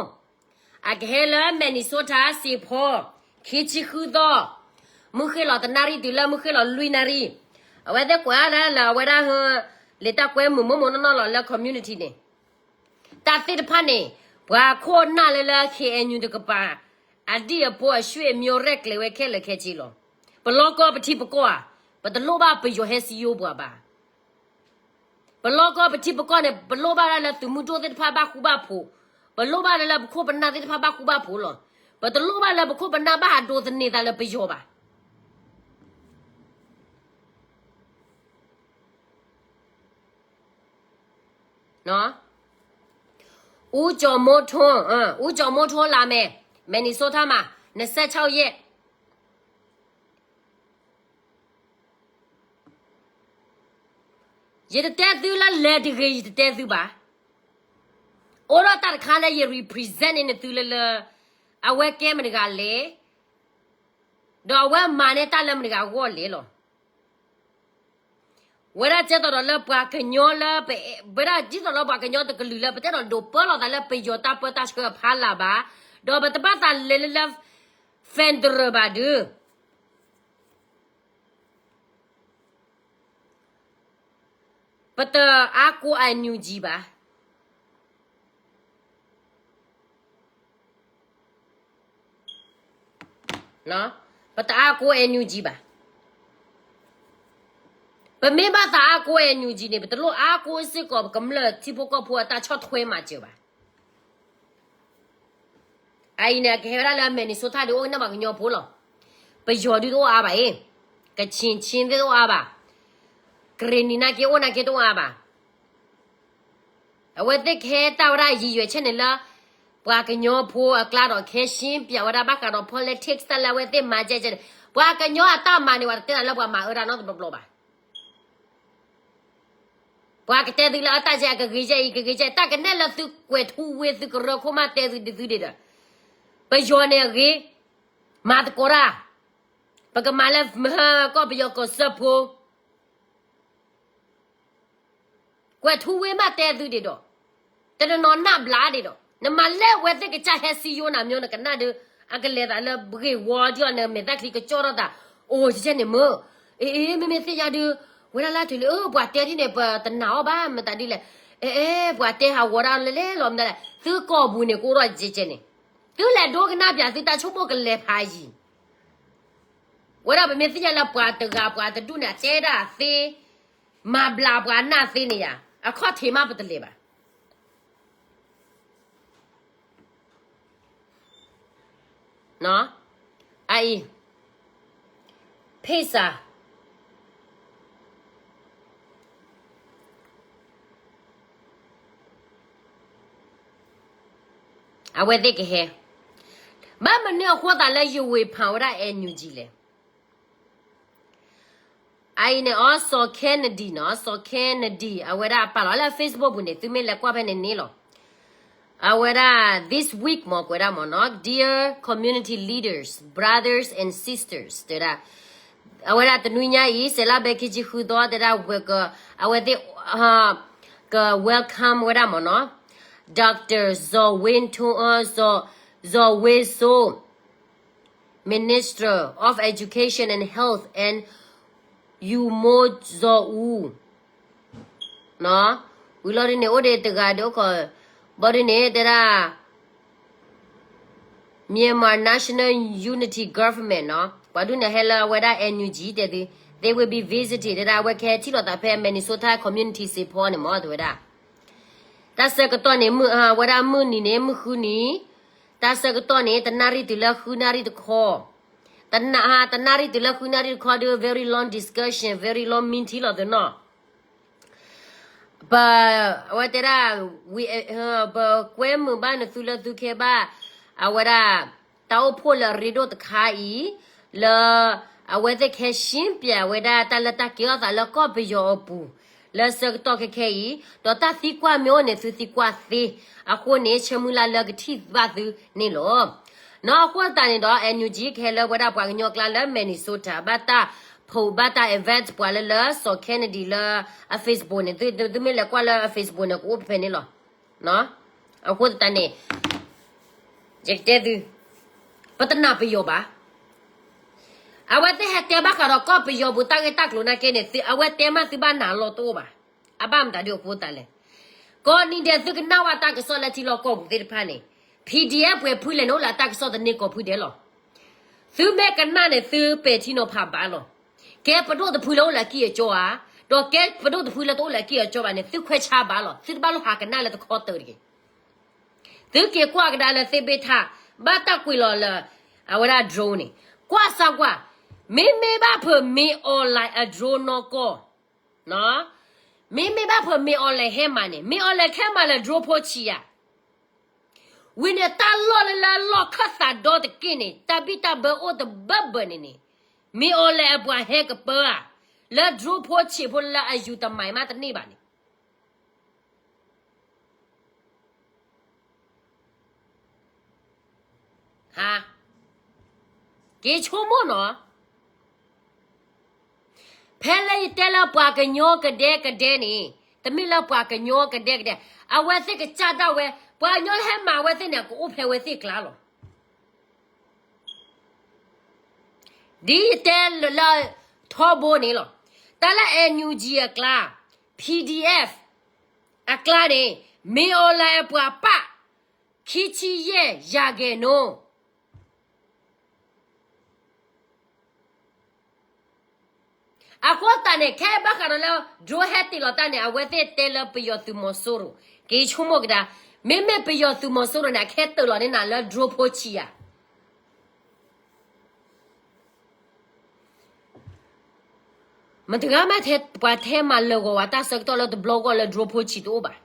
အကဟဲလၢ Minnesota စံးဖီ ခံဆံဃုသီ, မုၢ်ဃ့ၢ်လီၤတနၣ်ရံၣ်တုၤလၢမုၢ်ဃ့ၢ်လီၤလွံၢ်နၣ်ရံၣ်, အဝဲသ့ၣ်ကွဲးလၢအဝဲဒၣ် လံာ်တၢ်ကွဲမုာ်မိၢ်မိၢ်နီၢ်နီၢ်လီၤလၢ community န့ၣ်, တၢ်သ့ၣ်တဖၣ်န့ၣ် ပှၤခိၣ်နၢ်လၢလၢ KNU တကပၤ အဒံၣ်အဖိအဆွေမျိုးရဲၣ်ကျဲၤဝဲခဲလၢာ်ခဲဆ့လီၤ. ပလီၢ်ကီၢ်ပထံပကီၢ်ဧါ, ပတလိၣ်ဘၣ်ပယီၤဟဲစံယိၣ်ပှၤဘၣ်. ပလီၢ်ကီၢ်ပထံပကီၢ်န့ၣ် ပလိၣ်ဘၣ်ဒၣ်လၢသုးမုၢ်ဒိၣ်သ့ၣ်တဖၣ်ဘၣ်ဃူဘၣ်ဖိး, ပလိၣ်ဘၣ်လၢလၢပခိၣ်ပနၢ်သ့ၣ်တဖၣ်ဘၣ်ဃူဘၣ်ဖိးလီၤ. ပတလိၣ်ဘၣ်လၢပခိၣ်ပနၢ်ဘၣ်ဟးဒိးသန့ၤသးလၢပယီၤဘၣ်. ဦးကျော်မိုးထွန်း, ဦးကျော်မိုးထွန်းလာမယ်, Minnesota မှာ, နှစ်ဆယ့်ခြောက်ရက်. ယတတဲသုလၢလဲၤတဂ့ၤ, ယတတဲသုဘၣ်. အိၣ်ဒီးတၢ်တခါလၢယ represent န့ၢ်နသုလၢလၢ အဝဲကဲမတဂၤလဲၣ်, ဒီးအဝဲမၤန့ၢ်တၢ်လၢမတဂၤအဂီၢ်လဲၣ်လီၤ. ဝဲဒၣ်ကဲသိးဒီးလၢပှၤကညီလၢ, ဝဲဒၣ်ဒ်သိးလၢပှၤကညီတကလုာ်လၢ ပတအဲၣ်ဒိးဒိးပၢလီၤသးလၢပယီၤတၢ်ပၢတၢ်ဆှၢအဖီလာ်ဘၣ်, ဒီးပတဘၣ်သးလဲၤလၢလၢ federal ဘၣ်ဒီး ပတအါကိး NUG ဘၣ်. ပတအါကိး NUG ဘၣ်. ပမ့ၢ်ဘၣ်သးအါကိး NUG န့ၣ် ပတလိၣ်အါကိးစ့ၢ်ကီး ပကမျၢၢ်ထံဖိကီၢ်ဖိအတၢ်ဆီၣ်ထွဲမၤစၢၤဘၣ်. အအံၤန့ၣ် အကဟဲဝဲဒၣ်လၢ Minnesota ဒုးအိၣ်ကနၣ်ပှၤကညီဖိလီၤ. ပယီၤဒုးတအိၣ်အါဘၣ်အံၤ, ကချင်ချင်းသ့ၣ်တအိၣ်အါဘၣ်, ကရ့ၣ်နံၤနာ်က့အိၣ်နာ်က့တအိၣ်အါဘၣ်. အဝဲသ့ၣ်ကဟဲတၢ်ဝဲဒၣ်ယံာ်ယွဲၣ်ဆဲန့ၣ်လၢ ပှၤကညီဖိအကျါဒီး ကဟဲရှင်းပြဝဲဒၣ်ဘၣ်ဃးဒီး politics တၢ်လၢအဝဲသ့ၣ်မၤကဲကဲန့ၣ်, ပှၤကညီအတၢ်မၤန့ၣ် ပှၤတတဲတၢ်လၢပှၤမၤအၢတၢ်နီတဘျီဘျီဘၣ်. ပှၤကတဲသုလၢအတၢ်ကဲအကဂ့ၤကဲအံၤ ကဂ့ၤကဲ တၢ်ကနဲၣ်လၢသုကွဲးထူဝ့သုကရၢခိၣ်မးတဲသုဒ်သုဒ့ၣ်ဒီး, ပယီၤန့ၣ်အဂ့ၤ, မၤသကိးတၢ်, ပကမၤလၢမဟၢကီၢ်ပယီၤကီၢ်စၢဖှိ ကွဲးထူဝ့မးတဲသုဒ့ၣ်ဒီး, တနီၤနီၤနၢ်ဘျါဒ့ၣ်ဒီး, နမၤလဲၣ်ဝဲသ့ၣ်ကစၢ်ဟဲစံယိနၤမညီနကနၣ်ဒီး, အကလဲၤသးလၢဂ့ၢ်ဝီဒ်အီၤန့ၣ် မဲာ်သၣ်ချံကကၠီထီၣ်သး, အိၣ်ကဲကဲန့ၣ်မ့ၢ်, အ့ အ့ မ့မ့ၢ်သ့ၣ်ညါဒီး, ဝဲဒၣ်လၢတုၤလံ အၢ ပှၤတဲဒ်န့ၣ် ပတနာ်အီၤဘၣ် မတၤဒ်လဲၣ်, အဲ အဲ ပှၤတဲဟးဂီၤဒၣ်လဲၤလဲၤလီၤမတၤလဲၣ် သုကီၢ်ပူၤန့ၣ်ကအိၣ်ဒီးကဲကဲန့ၣ်, သုလဲၤဒိကနၣ်ပၠးသုတၢ်ဆိကမိၣ်ကလဲၤဖးယံၤ ဝဲဒၣ်ပမ့ၢ်သ့ၣ်ညါလၢပှၤတဂၤပှၤတဒူၣ်န့ၣ် အတဲဒၣ်သ့, မၤဘျးပှၤနၢ်သ့န့ၣ်ယါ, အခီၣ်ထံးမးပတလဲၤဘၣ်. အအံၤ, ဖ့ၣ်စး အဝဲသ့ၣ်ကဟဲ, ဘၣ်မနုၤအဃိသတးလၢယဝ့ၤဖးဝဲဒၣ် NUG လဲၣ်. အအံၤန့ၣ် အီၤ စီၤ Kennedy နီၤ, စီၤ Kennedy အဝဲဒၣ်ပာ်လီၤလၢ Facebook ပူၤန့ၣ် သုမ့ၢ်လဲၤကွၢ်ဖဲန့ၣ်န့ၣ်လီၤ. အဝဲဒၣ် this week မ့ၢ်ကွဲးဒၣ်မ့ၢ်နီၤ, Dear community leaders, brothers and sisters တဲဒၣ်, အဝဲဒၣ်တနွံညါအံၤ စဲးလါဘဲခံဆံဃုသီ တဲဒၣ်ဝဲက, အဝဲသ့ၣ် က welcome ဝဲဒၣ်မ့ၢ်နီၤ, Doctor စီၤဝ့ထိ, စီၤဝ့စိ Minister of Education and Health and ယူၤမိၢ်စီၤအူ, ဝံၤလီၤဒ်န့ၣ် အိၣ်ဒံးတဂၤဒ်အိၣ်ခိး, ဘၣ်ဒ်န့ၣ် တဲဒၣ်, Myanmar National Unity Government နီၤ, ပှၤဒုးန့ၣ်ဟဲလၢအဝဲဒၣ် NUG တဲသု, they will be visited တဲဒၣ် အဝဲကဟဲထံၣ်လိာ်သးဖဲ Minnesota community စ့ဖီန့ၣ်မၢ် တဲဝဲဒၣ်. တၢ်ဆၢကတီၢ်န့ၣ် မုၢ်, အဝဲဒၣ်မုၢ်နံၤန့ၣ် မုၢ်ဃုနံၤ, တၢ်ဆၢကတီၢ်န့ၣ် တနၣ်ရံၣ်တုၤလၢဃုနၣ်ရံၣ်တခီ, တနၣ်, တနၣ်ရံၣ်တုၤလၢဃုနၣ်ရံၣ်တခီဒီး very long discussion, very long meeting လီၤသုနီၤ. ပ, အဝဲတဲဒၣ်, ဝံ, ပကွဲမုာ်ဘၣ်နသုလၢသုခဲဘၣ်, အဝဲဒၣ်, တၢ်အိၣ်ဖှိၣ်လၢအရ့ဒိၣ်တခါအံၤ, လၢ, အဝဲသ့ၣ်ကဟဲရှင်းပြဝဲဒၣ်တၢ်လၢတၢ်ကဲထီၣ်သးလၢကီၢ်ပယီၤအပူၤ, လၢဆၢကတီၢ်ခဲခဲအံၤ, ဒီးတၢ်သံကွၢ်မ့ၢ်အိၣ်န့ၣ် သုသံကွၢ်သ့, အဃိန့ၣ် ဆၢမုၢ်လၢ်လၢကထံၣ်ဘၣ်သုန့ၣ်လီၤ. နီၤ, အဃိသတးန့ၣ်ဒီး NUG ကဟဲလၢဝဲဒၣ်ပှၤကညီကျါလၢ Minnesota ဘၣ်တၢ်ဖိးဘၣ်တၢ် invite ပှၤလၢလၢစီၤ Kennedy လၢအ Facebook န့ၣ်, သုမ့ၢ်လဲၤကွၢ်လၢအ Facebook န့ၣ် ကအိၣ်ဖဲဖဲန့ၣ်လီၤ. အဃိသတးန့ၣ်, ယကတဲသု, ပတနာ်ပယီၤဘၣ်. အဝဲသ့ၣ်ဟဲတဲဘၣ်ဃးဒီးကီၢ်ပယီၤပူၤတၢ်ဂ့ၢ်တၢ်ကျိၤနာ်က့န့ၣ် အဝဲတဲမးသုဘၣ်နာ်လီၤတအိၣ်ဘၣ်. အဘၣ်မတၤဒုးအဃိသတးလဲၣ်. ကိးနံၤဒဲးသုကနၣ်ဝဲတၢ်ကစီၣ်လၢထံလီၢ်ကီၢ်ပူၤသ့ၣ်တဖၣ်န့ၣ်, PDF ပှဲၤဖုလဲၣ်န့ၣ်အိၣ်လၢအတၢ်ကစီၣ်သန့ကိးဖုဒဲးလီၤ. သုမ့ၢ်ကနၣ်န့ၣ် သုပဲာ်ထံနီၤဖးဘၣ်လီၤ. ကဲပဒိၣ်တဖုလၢအိၣ်လၢအကံၢ်အကၠီဧါ, ဒီးကဲပဒိၣ်တဖုလၢတအိၣ်လၢအကံၢ်အကၠီဘၣ်န့ၣ် သုခွဲးဆါဘၣ်လီၤ. သုတဘၣ်လိၣ်ဟးကနၣ်လၢတခီတၢၤတဂ့ၤ. သုက့ၤကွၢ်ကဒါလၢသ့ၣ်ဘ့ၣ်ထၣ်, ဘၣ်တၢ်ကွံာ်လီၤလၢ, အဝဲဒၣ် drone န့ၣ်, ကွၢ်စၢ်ကွၢ်, မ့မ့ၢ်ဘၣ်ဖုးမ့ၢ် online အ drone နီၢ်ကီၢ်, မ့မ့ၢ်ဘၣ်ဖုးမ့ၢ် online ဟဲမးန့ၣ်, မ့ၢ် online ခဲမးလၢ drone ဖိဆံးယၤ ဝံၤန့ၣ် တၢ်လီၢ်လၢလၢလီၢ်ခၢၣ်သးဒီတက့ၢ်န့ၣ် တၢ်ဘံၣ်တၢ်ဘၢအိၣ်တဘၢဘၢန့ၣ်န့ၣ်, မ့ၢ် online အပှၤဟဲကပၢဧါ, လၢ drone ဖိဆံးဖိလၢအယူၤတမံၤမးတန့ၢ်ဘၣ်န့ၣ် ဟါ, က့ၤဆိကမိၣ်နီၤ, ဖဲလၢယတဲလၢပှၤကညီကဒဲကဒဲန့ၣ်, တမ့ၢ်လၢပှၤကညီကဒဲကဒဲ, အဝဲသ့ၣ်ကစၢ်ဒၣ်ဝဲ, ပှၤကညီဟဲမၤဝဲသ့ၣ်န့ၣ် ကအိၣ်ဖဲဝဲသ့ၣ်ကျါလီၤ. ဒ်ယတဲလၢ ထီဘိန့ၣ်လီၤ, တၢ်လၢ NUG အကျါ, PDF အကျါန့ၣ်, မ့ၢ် online အပှၤပာ် ခံဆံယဲၢ်ရာခိုင်နှုန်း အဃိသတးန့ၣ် ခဲအံၤဘၣ်ဃးဒီးလၢ drone ဟဲတ့ၢ်လီၤတၢ်န့ၣ် အဝဲသ့ၣ်တဲလၢပယီၤသုးမီၤစိရိၤ, က့ၤဆိကမိၣ်ကဒါ, မ့မ့ၢ်ပယီၤသုးမီၤစိရိၤန့ၣ် အခဲတ့ၢ်လီၤန့ၢ်နၤလၢ drone ဖိဆံးဧါ. မတဂၤမးထဲပှၤထဲမၤလၢာ်ဂီၤဝဲတၢ်ဆၢကတီၢ်လၢတဘျီဂီၢ်လၢ drone ဖိဆံးတအိၣ်ဘၣ်.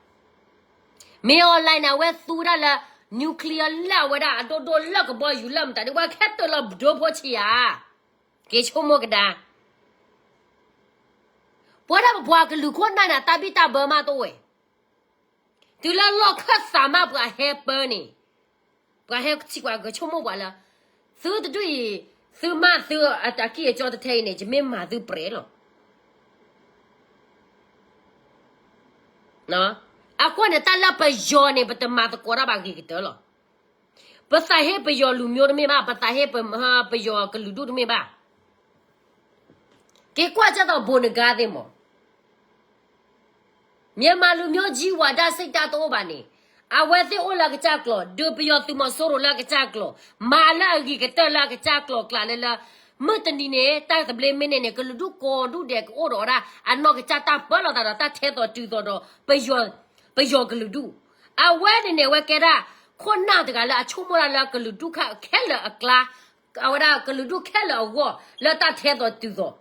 မ့ၢ် online န့ၣ် အဝဲသူဝဲဒၣ်လၢ nuclear လၢအဝဲဒၣ်အဒိၣ်ဒိၣ်လၢကဘီယူၤလၢမတၤဒ် ပှၤခဲတ့ၢ်လီၤ drone ဖိဆံးဧါ. က့ၤဆိကမိၣ်ကဒါ, ပဝဲဒၣ်ပပှၤကလုာ်ခိၣ်နၢ်န့ၣ် တၢ်ဘံၣ်တၢ်ဘၢမးတအိၣ်ဝဲ, တုၤလၢလီၢ်ခၢၣ်သးမးပှၤဟဲပၢန့ၣ်, ပှၤဟဲထံၣ်ပှၤကဆိကမိၣ်ပှၤလၢ, သုတဒူၣ်အံၤ, သုမၤသုအတၢ်ကံၢ်အကၠီတထဲအံၤန့ၣ် ယမ့ၢ်မၤသုပြဲးလီၤ. အဃိန့ၣ် တၢ်လၢပယီၤန့ၣ် ပတမၤသကိးတၢ်ဘၣ်ဂ့ၤကတၢၢ်လီၤ. ပသးဟ့ပယီၤလူၤမျိုးတမ့ၢ်ဘၣ်, ပသးဟ့ပ, ပယီၤကလုာ်ဒူၣ်တမ့ၢ်ဘၣ်. က့ၤကွၢ်ကၢ်သိး ဗိုလ်နဂါသ့ၣ်မး, မြန်မာလူမျိုးကြီးဝါဒစိတ်ဓာတ်တအိၣ်ဘၣ်န့ၣ်, အဝဲသ့ၣ်အိၣ်လၢအကစၢ်ကျိာ်, ဒုးပယီၤသုးမီၤစိရိၤလၢအကစၢ်ကျိာ်, မၤလၢအဂ့ၤကတၢၢ်လၢအကစၢ်ကျိာ်ကျါလၢလၢ, မုၢ်တနံၤန့ၣ် တၢ်သဘျ့မ့ၢ်န့ၢ်န့ၣ် ကလုာ်ဒူၣ်ကိးဒူၣ်ဒဲးကအိၣ်ဒီးဝဲဒၣ် အနီၢ်ကစၢ်တၢ်ပၢလီၤသးဒီးတၢ်ထဲသိးတုၤသိးဒီး ပယီၤကလုာ်ဒူၣ်, အဝဲန့ၣ်န့ၣ် အဝဲကဲဒၣ် ခိၣ်နၢ်တဂၤလၢအဆိကမိၣ်တၢ်လၢကလုာ်ဒူၣ်ခဲလၢာ်အကျါ, အဝဲဒၣ်ကလုာ်ဒူၣ်ခဲလၢာ်အဂီၢ် လၢတၢ်ထဲသိးတုၤသိး,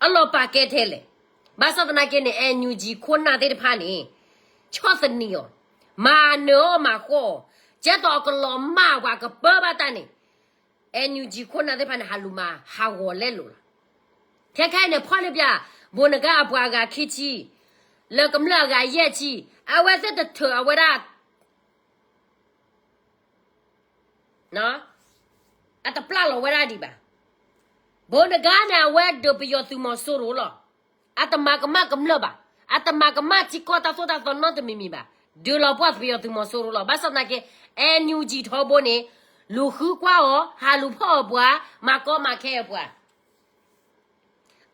အလီၤပာ်ကဲထဲလဲၣ်. ဘၣ်ဆၣ်သနာ်က့န့ၣ် NUG ခိၣ်နၢ်သ့ၣ်တဖၣ်န့ၣ် ဆီၣ်သနံးအီၤ, မၤနၢၤအီၣ်မၤဃီအီၤ, ကဲသိးအကလီၤမၢ်ပှၤကပၢဘၣ်တၢ်န့ၣ်, NUG ခိၣ်နၢ်သ့ၣ်တဖၣ်န့ၣ် ဟးလူၤမၤဟးဂီၤလဲလိာ်လီၤ. ခဲခဲအံၤန့ၣ် ဖီၣ်န့ၢ်ပၠး ဗိုလ်နဂါအပှၤအဂၤခံဆံ, လၢကမျၢၢ်အဂၤယဲၢ်ဆံ, အဝဲသ့ၣ်တထုးအဝဲဒၣ် အတပျၢ်လီၤဝဲဒၣ်ဒံးဘၣ်. ဗိုလ်နဂါန့ၣ် အဝဲဒုးပယီၤသုးမီၤစိရိၤလီၤ. အတမၤကမၣ်ကမျၢၢ်ဘၣ်. အတမၤကမၣ်ထံကီၢ်တၢ်သိၣ်တၢ်သီနီတမံၤမံၤဘၣ်. ဒုးလီၤပှီၢ်ပယီၤသုးမီၤစိရိၤလီၤ. ဘၣ်ဆၣ်သနာ်က့ NUG ထီဘိန့ၣ် လူၤဃုကွၢ်အီၤ, ဟးလူၤဖီၣ်အီၤပှၤ, မၤကီမၤခဲအီၤပှၤ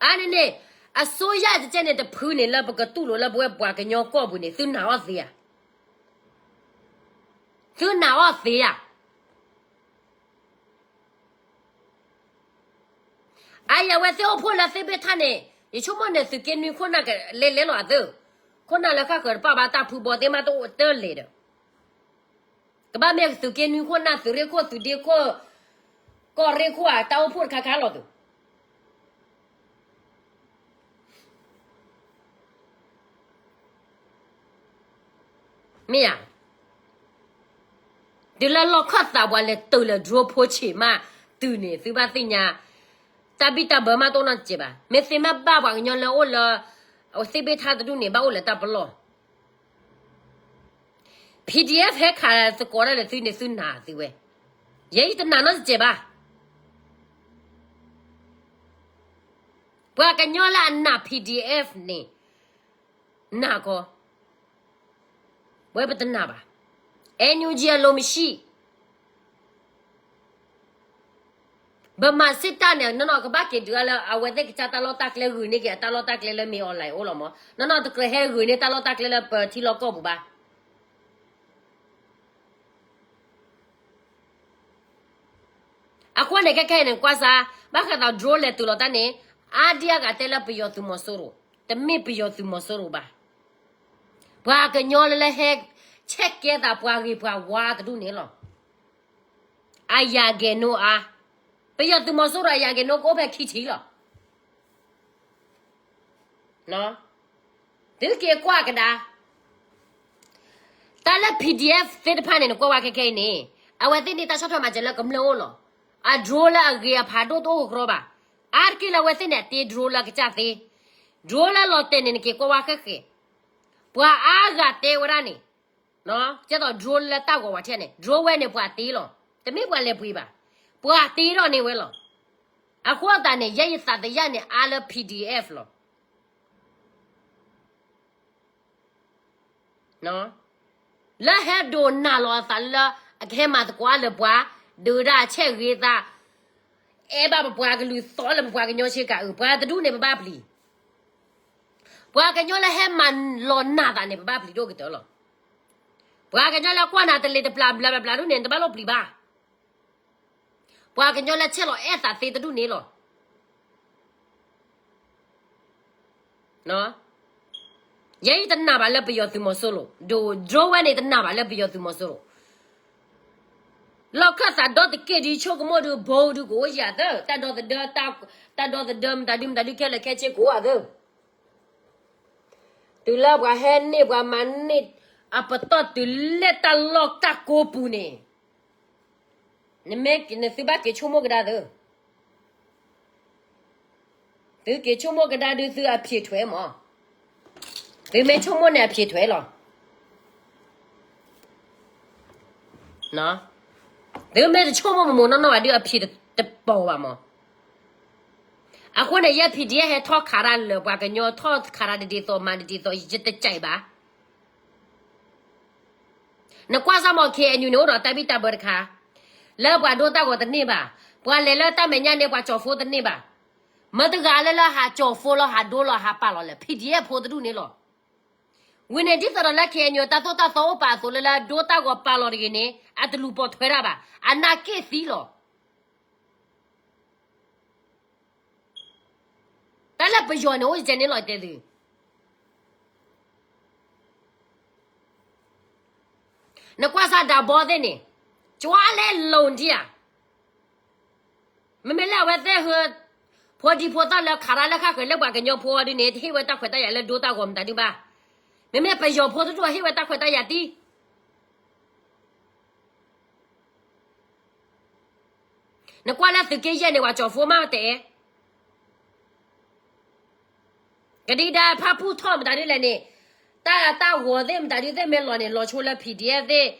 အါန့ၣ်န့ၣ်, အစိုးရတကဲန့ၣ် တဖုန့ၣ်လၢပကတူၢ်လိာ်လၢပဝဲပှၤကညီကီၢ်ပူၤန့ၣ် သုနာ်အီၣ်သ့ဧါ. သုနာ်အီၣ်သ့ဧါ. အါယၤဝဲသ့ၣ်အိၣ်ဖှိၣ်လၢသ့ၣ်ဘ့ၣ်ထၣ်န့ၣ် ယဆိကမိၣ်န့ၣ် သုးက့နွံခိၣ်နၢ်ကလဲၤလဲၤလီၤအသး, ခိၣ်နၢ်လၢဃၣ်ဃၢၤတပာ်ဘၣ်တၢ်ဖုဘီသ့ၣ်မးတအိၣ်တလဲၤဒီး, ကဘၣ်မ့ၢ်သုးက့နွံခိၣ်နၢ် သုးရ့ၣ်ခိၣ် သုးဒ့ခိၣ် ကီၢ်ရ့ၣ်ခိၣ်ဧါ တၢ်အိၣ်ဖှိၣ်တခါခါလီၤသုး မ့ၢ်ဧါ. တုၤလၢလီၢ်ခၢၣ်သးပှၤလဲၤတုၤလၢ drone ဖိဆံးမး တုၤန့ၣ် သုဘၣ်သ့ၣ်ညါ တၢ်ဘံၣ်တၢ်ဘၢမးတအိၣ်နီတစဲးဘၣ်. မ့ၢ်သ့မ့ၢ်ဘၣ်ပှၤကညီလၢအိၣ်လၢ သ့ၣ်ဘ့ၣ်ထၣ်တဒူၣ်န့ၣ် ဘၣ်အိၣ်လၢတၢ်ပလီၢ် PDF ဟဲခးသကိးတၢ်ဒီးသုန့ၣ် သုနာ်သုဝဲ, ယဲယတနာ်နီတစဲးဘၣ်. ပှၤကညီလၢအနာ် PDF န့ၣ် နာ်ကီး, ဝဲပတနာ်ဘၣ်. NUG အလိုမရှိ ဗမာစစ်တပ်န့ၣ် နီၢ်နီၢ်ကဘၣ်က့ၤဒုးအါလၢအဝဲသ့ၣ်ကစၢ်တၢ်လီၢ်တၢ်ကျဲ ဂုာ်န့ၢ်က့ၤအတၢ်လီၢ်တၢ်ကျဲလၢမ့ၢ် online အိၣ်လီၤမး, နီၢ်နီၢ်တကြၢးဟဲဂုာ်န့ၢ်တၢ်လီၢ်တၢ်ကျဲလၢပထံလီၢ်ကီၢ်ပူၤဘၣ်. အဃိန့ၣ် ခဲခဲအံၤန့ၣ် ကွၢ်စၢ် ဘၣ်ဃးဒီး drone လဲၤတုၤလီၤတၢ်န့ၣ် အါဒံအါဂၤတဲလၢပယီၤသုးမီၤစိရိၤ, တမ့ၢ်ပယီၤသုးမီၤစိရိၤဘၣ်. ပှၤကညီလၢလၢဟဲဆဲးကဲသးပှၤဂ့ၤပှၤဝါတဒူၣ်န့ၣ်လီၤ. အယၤဂဲၤနိအါ, ပယီၤသုးမီၤစိရိၤအယၤဂဲၤနိ ကအိၣ်ဖဲခံဆံလီၤ. သုက့ၤကွၢ်ကဒါ, တၢ်လၢ PDF သ့ၣ်တဖၣ်န့ၣ် နကွၢ်ဝဲခဲခဲအံၤန့ၣ် အဝဲသ့ၣ်န့ၣ် တၢ်ဆီၣ်ထွဲမၤစၢၤလၢကမျၢၢ်အိၣ်လီၤ. အ drone လၢအဂ့ၤအဖးဒိၣ်တအိၣ်ကကြီဘၣ်. အါတက့ၢ်လၢအဝဲသ့ၣ်န့ၣ် အတ့ drone လၢကစၢ်သ့, drone လၢလီၤတဲာ်န့ၣ် နက့ၤကွၢ်ဝဲခဲခဲ, ပှၤအါဂၤတဲဝဲဒၣ်န့ၣ် ကဲသိး drone လၢတၢ်ဂီၤဝဲထဲန့ၣ် drone ဝဲန့ၣ် ပှၤတ့လီၤ. တမ့ၢ်ပှၤလဲၤပှ့ၤဘၣ်, ပှၤတ့ထီၣ်န့ၢ်ဝဲလီၤ. အဃိသတးန့ၣ် ယဲယသးသယၣ်န့ၣ် အါလၢ PDF လီၤ. လၢဟဲဒိးနာ်လီၤအသးလၢ အကဟဲမၤသကိးအါလၢပှၤ, ဒုးဒၣ်အဆဲးဂ့ၤသး, အဲၣ်ဘၣ်ပပှၤကလုာ်သီလၢပပှၤကညီဆ့ကၤအုး ပှၤတဒူၣ်န့ၣ် ပဘၣ်ပျံၤ ပှၤကညီလၢဟဲမၤလီၤနာ်သးန့ၣ် ပဘၣ်ပျံၤဒိၣ်ကတၢၢ်လီၤ. ပှၤကညီလၢကွၢ်နၤတလ့ၤတပျၢ်ဘျၢဘျၢဘျၢဒူၣ်န့ၣ် နတဘၣ်လိၣ်ပျံၤဘၣ်. ပှၤကညီလၢဆဲးလီၤအဲၣ်သးသ့တဒူၣ်န့ၣ်လီၤ. ယဲယတနာ်ဘၣ်လၢပယီၤသုးမီၤစိရိၤ, ဒိး drone ဝဲန့ၣ် တနာ်ဘၣ်လၢပယီၤသုးမီၤစိရိၤ လီၢ်ခၢၣ်သးဒီတက့ၢ်ဒုး ဆိကမိၣ်ဒုး ဘိဒုးကအိၣ်ယၤသၢ, တၢ်ဒီသဒၢ, တၢ်ဒီသဒၢမတၤဒုမတၤဒုခဲလၢာ်ခဲဆ့ကအိၣ်အသၢ. တုၤလၢပှၤဟဲန့ၢ်ပှၤမၤန့ၢ်အပတီၢ်တုၤလၢတၢ်လီၢ်တၢ်ကိးပူၤန့ၣ်, နမ့ၢ်နသုဘၣ်က့ၤဆိကမိၣ်ကဒါသု, သုက့ၤဆိကမိၣ်ကဒါဒုးသုအဖြေထွဲမး, သုမ့ၢ်ဆိကမိၣ်န့ၣ်အဖြေထွဲလီၤ. သုမ့ၢ်တဆိကမိၣ်မမိၢ်နီၢ်နီၢ်ဘၣ်ဒုးအဖြေတပိာ်ဘၣ်မး. အဃိန့ၣ် ယဲ PDF ဟဲထီၣ်ခးတၢ်လၢပှၤကညီ ထီၣ်ခးတၢ်တဒ်သိးမၤတဒ်သိး ယတကြိုက်ဘၣ်. နကွၢ်စၢ်မး KNU န့ၣ် အိၣ်ဒီးတၢ်ဘံၣ်တၢ်ဘၢတခါ, လၢပှၤဒိတၢ်ဂီၤတန့ၢ်ဘၣ်, ပှၤလဲၤလၢတၢ်မဲာ်ညါန့ၣ် ပှၤကၠီၤဖိတန့ၢ်ဘၣ်. မတၤတဂၤလၢလၢဟးကၠီၤဖိလီၤ ဟးဒိလီၤ ဟးပာ်လီၤလဲၣ် PDF ဖိတဒူၣ်န့ၣ်လီၤ. ဝံၤန့ၣ် ဒ်သိးဒီးလၢ KNU တၢ်သိၣ်တၢ်သီအိၣ်ပာ်အသိးလၢလၢဒိတၢ်ဂီၤပာ်လီၤတဂ့ၤန့ၣ် အတလူၤပိာ်ထွဲတၢ်ဘၣ်, အနၢ်က့ၣ်သံလီၤ. တၢ်လၢပယီၤန့ၣ် အိၣ်ယကဲန့ၣ်လီၤတဲသု, နကွၢ်စၢ်ဒၣ်ဘီသ့ၣ်န့ၣ်, ကၠွါလဲလိၤဒံဧါ. မ့မ့ၢ်လၢအဝဲသ့ၣ်ဟၢ, ဖိဒံဖိသၣ်လၢခးတၢ်လၢဃၣ်ဃၢၤလၢပှၤကညီဖိအီၤဒုန့ၣ် တဟ့ၣ်ဝဲတၢ်ခွဲးတၢ်ယာ်လၢဒိတၢ်ဂီၤမတၤဒုဘၣ်. မ့မ့ၢ်ပယီၤဖိတဒူၣ်အဟ့ၣ်ဝဲတၢ်ခွဲးတၢ်ယာ်တံၢ် နကွၢ်လၢသုးက့ယဲၢ်န့ၣ် ပှၤကၠီၤဖိမးတဲ, ကဒံဒါဖၣ်ပူၣ်ထီၣ်မတၤဒုလဲၣ်န့ၣ်, တၢ်တၢ်ဂီၤသ့ၣ်မတၤဒုသ့ၣ်မ့ၢ်လီၤန့ၣ် လီၤဆိလၢ PDF သ့ၣ်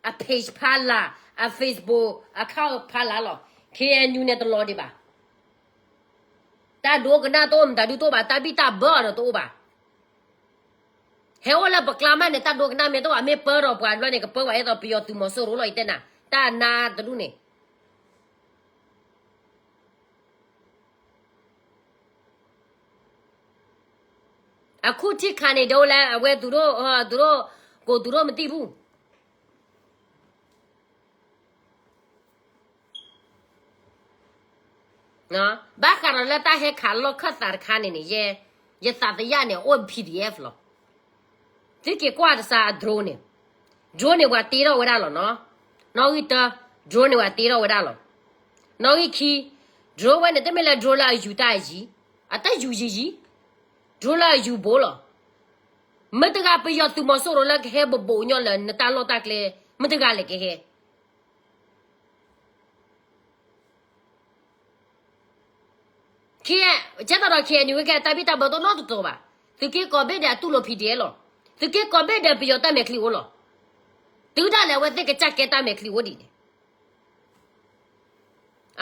အ page ဖးလၢ်, အ Facebook account ဖးလၢ်လီၤ. KNU န့ၣ်တလီၤဒံးဘၣ်. တၢ်ဒိကနၣ်တအိၣ်မတၤဒုတအိၣ်ဘၣ်, တၢ်ဘံၣ်တၢ်ဘၢအီၤဒီးတအိၣ်ဘၣ်. ဟဲအိၣ်လၢပကျါမးန့ၣ် တၢ်ဒိကနၣ်မ့ၢ်တအိၣ်ဘၣ်, မ့ၢ်ပၢဒီးပှၤဘျီန့ၣ် ကပၢဝဲအဲၣ်ဒိးပယီၤသုးမီၤစိရိၤလီၤ ယတဲနၤ, တၢ်နါတဒူၣ်န့ၣ် အခုထိခံနေတုန်းလၢ အဝဲသူတို့, သူတို့, ကိုယ်သူတို့မသိဘူး. ဘၣ်ဃးဒီးလၢတၢ်ဟဲခးလီၢ်ခၢၣ်သးတခါန့ၣ်န့ၣ် ယဲ, ယသးသယၣ်န့ၣ် အိၣ် P D F လီၤ. သုက့ၤကွၢ်တစးအ drone န့ၣ်, drone န့ၣ် ပှၤတ့ထီၣ်ဝဲဒၣ်လီၤနီၤ. နီၣ်ဂံၢ်တၢ, drone န့ၣ် ပှၤတ့ထီၣ်ဝဲဒၣ်လီၤ. နီၣ်ဂံၢ်ခံ, drone ဝဲန့ၣ် တမ့ၢ်လၢ drone လၢအယူၤတၢ်ယံၤ, အတၢ်ယူၤယံၤယံၤ, drone လၢအယူၤဘိလီၤ. မ့ၢ်တဂၤပယီၤသုးမီၤစိရိၤလၢကဟဲဘိးဘိးညီလၢနတၢ်လီၢ်တၢ်ကျဲ, မ့ၢ်တဂၤလဲၣ်ကဟဲ ကဲသိးဒီး K N U ဝဲကဲတၢ်ဘံၣ်တၢ်ဘၢတအိၣ်နီတတီၤဘၣ်. သုးက့ကိးဘ့ၣ်ဒဲးအတူၢ်လိာ် P D F လီၤ. သုးက့ကိးဘ့ၣ်ဒဲးပယီၤတၢ်မဲာ်ချံအိၣ်လီၤ. တုၤဒၣ်လဲာ်အဝဲသ့ၣ်ကစၢ်ကဲတၢ်မဲာ်ချံအိၣ်ဒံးန့ၣ်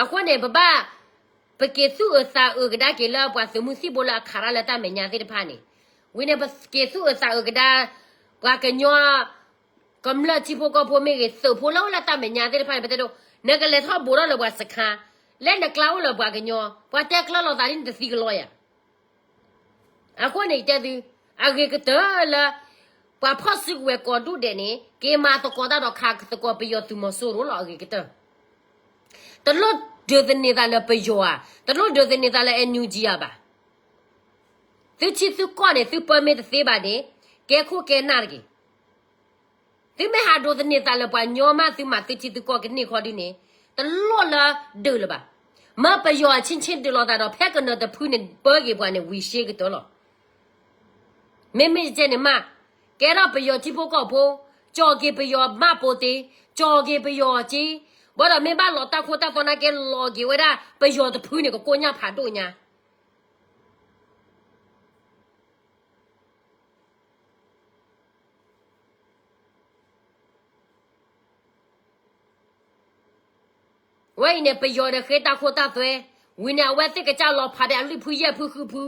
အဃိန့ၣ် ပဘၣ်, ပက့ၤသူၣ်အုးသးအုးကဒါက့ၤလၢပှၤသုးမုၢ်သံၣ်ဘိလၢအခးတၢ်လၢတၢ်မဲာ်ညါသ့ၣ်တဖၣ်န့ၣ်, ဝံၤန့ၣ် ပက့ၤသူၣ်အုးသးအုးကဒါ, ပှၤကညီ ကမျၢၢ်ထံဖိကီၢ်ဖိမ့ၢ်ဂ့ၤ, သုးဖိလၢအိၣ်လၢတၢ်မဲာ်ညါသ့ၣ်တဖၣ်န့ၣ် ပတဲဒိ, နကလဲၤထီၣ်ဘိးထီၣ်လၢပှၤစခါ, လၢနကျါအိၣ်လၢပှၤကညီ, ပှၤတဲကျၢၤလိာ်သးဒ်န့ၣ်တသံကလီယၤ. အဃိန့ၣ် ယတဲသု, အဂ့ၤကတၢၢ်လၢ ပှၤဖီၣ်စုကဝဲၤကိးဒူၣ်ဒဲးန့ၣ် က့ၤမၤသကိးတၢ်ဒီးခးသကိးပယီၤသုးမီၤစိရိၤလီၤ အဂ့ၤကတၢၢ်. တလိၣ်ဒုးသန့ၤသးလၢပယီၤဧါ, တလိၣ်ဒုးသန့ၤသးလၢ N U G ဧါဘၣ်. သုထံသုကီၢ်န့ၣ် သုပၢမ့ၢ်တသ့ဘၣ်န့ၣ်, ကဲခိၣ်ကဲနၢ်တဂ့ၤ. သုမ့ၢ်ဟးဒိးသန့ၤသးလၢပှၤညီမး သုမၤသုထံသုကီၢ်ကန့ၢ်ခီဒ်န့ၣ်, တလိၣ်လၢဒုးလၢၤဘၣ်. မ့ၢ်ပယီၤအဆ့ဆ့ဒုးလိာ်သးဒီး ဖဲကနၢၤတဖုန့ၣ် ပၢက့ၤပှၤန့ၣ် ဝံၤရှဲကတၢၢ်လီၤ. မ့မ့ၢ်ကဲန့ၣ်မး, ကဲထီၣ်ပယီၤထံဖိကီၢ်ဖိ, ကၠီၤက့ၤပယီၤမၢ်ပိာ်တ့, ကၠီၤက့ၤပယီၤက့, ဘၣ်ဒီးမ့ၢ်ဘၣ်လီၤတၢ်ခိတၢ်သွဲနၢ်ကဲ လီၤက့ၤဝဲဒၣ် ပယီၤတဖုန့ၣ် ကကိညၢ်ဖးဒိၣ်ညါ ဝဲအံၤန့ၣ် ပယီၤဒီးဃ့တၢ်ခိတၢ်သွဲ, ဝံၤန့ၣ် အဝဲသ့ၣ်ကစၢ်လီၤဖးဒီးအလွံၢ်ဖုယဲၢ်ဖုဃုဖု,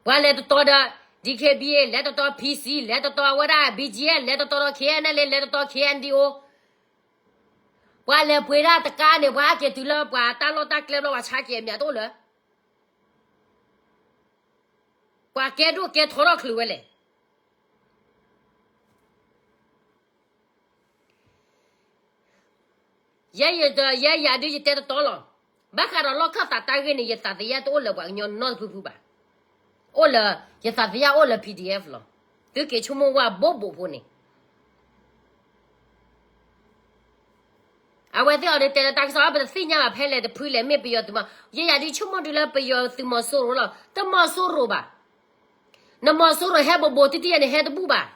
ပှၤလဲၤတတီၤဒီး D K B A, လဲၤတတီၤ P C, လဲၤတတီၤဝဲဒၣ် B G F, လဲၤတတီၤဒီး K N L A, လဲၤတတီၤ K N D O, ပှၤလဲၤပှ့ၤဒၣ်တကါန့ၣ် ပှၤဟဲက့ၤတုၤလၢပှၤတၢ်လီၢ်တၢ်ကျဲဘျီ ပှၤဆါက့ၤအမံၤတအိၣ်လၢၤ ပှၤကဲဒိၣ်ကဲထီထီၣ်ချုးဝဲလဲၣ်. ယဲယတ, ယဲယၤဒုးယတဲတတီလီၤ. ဘၣ်ဃးဒီးလီၢ်ခၢၣ်သးတၢ်ဂ့ၢ်န့ၣ် ယသးသယၣ်တအိၣ်လၢပှၤကညီနီတဖုဖုဘၣ်. အိၣ်လၢ, ယသးသယၣ်အိၣ်လၢ P D F လီၤ. သုက့ၤဆိကမိၣ်ဝဲဘိးဘိးဖိန့ၣ် အဝဲသ့ၣ်အီၤဒုးတဲလၢတၢ်ကစီၣ် ပတသ့ၣ်ညါဘၣ်ဖဲလဲၣ်တဖုလဲၣ် မ့ၢ်ပယီၤသုးမီၤ, ယဲယၤဒုးဆိကမိၣ်တုၤလၢပယီၤသုးမီၤစိရိၤလီၤ. တမီၤစိရိၤဘၣ်. နမီၤစိရိၤဟဲဘိးဘိးတံၢ်တံၢ်ယဲန့ၣ် ဟဲတဘူၣ်ဘၣ်.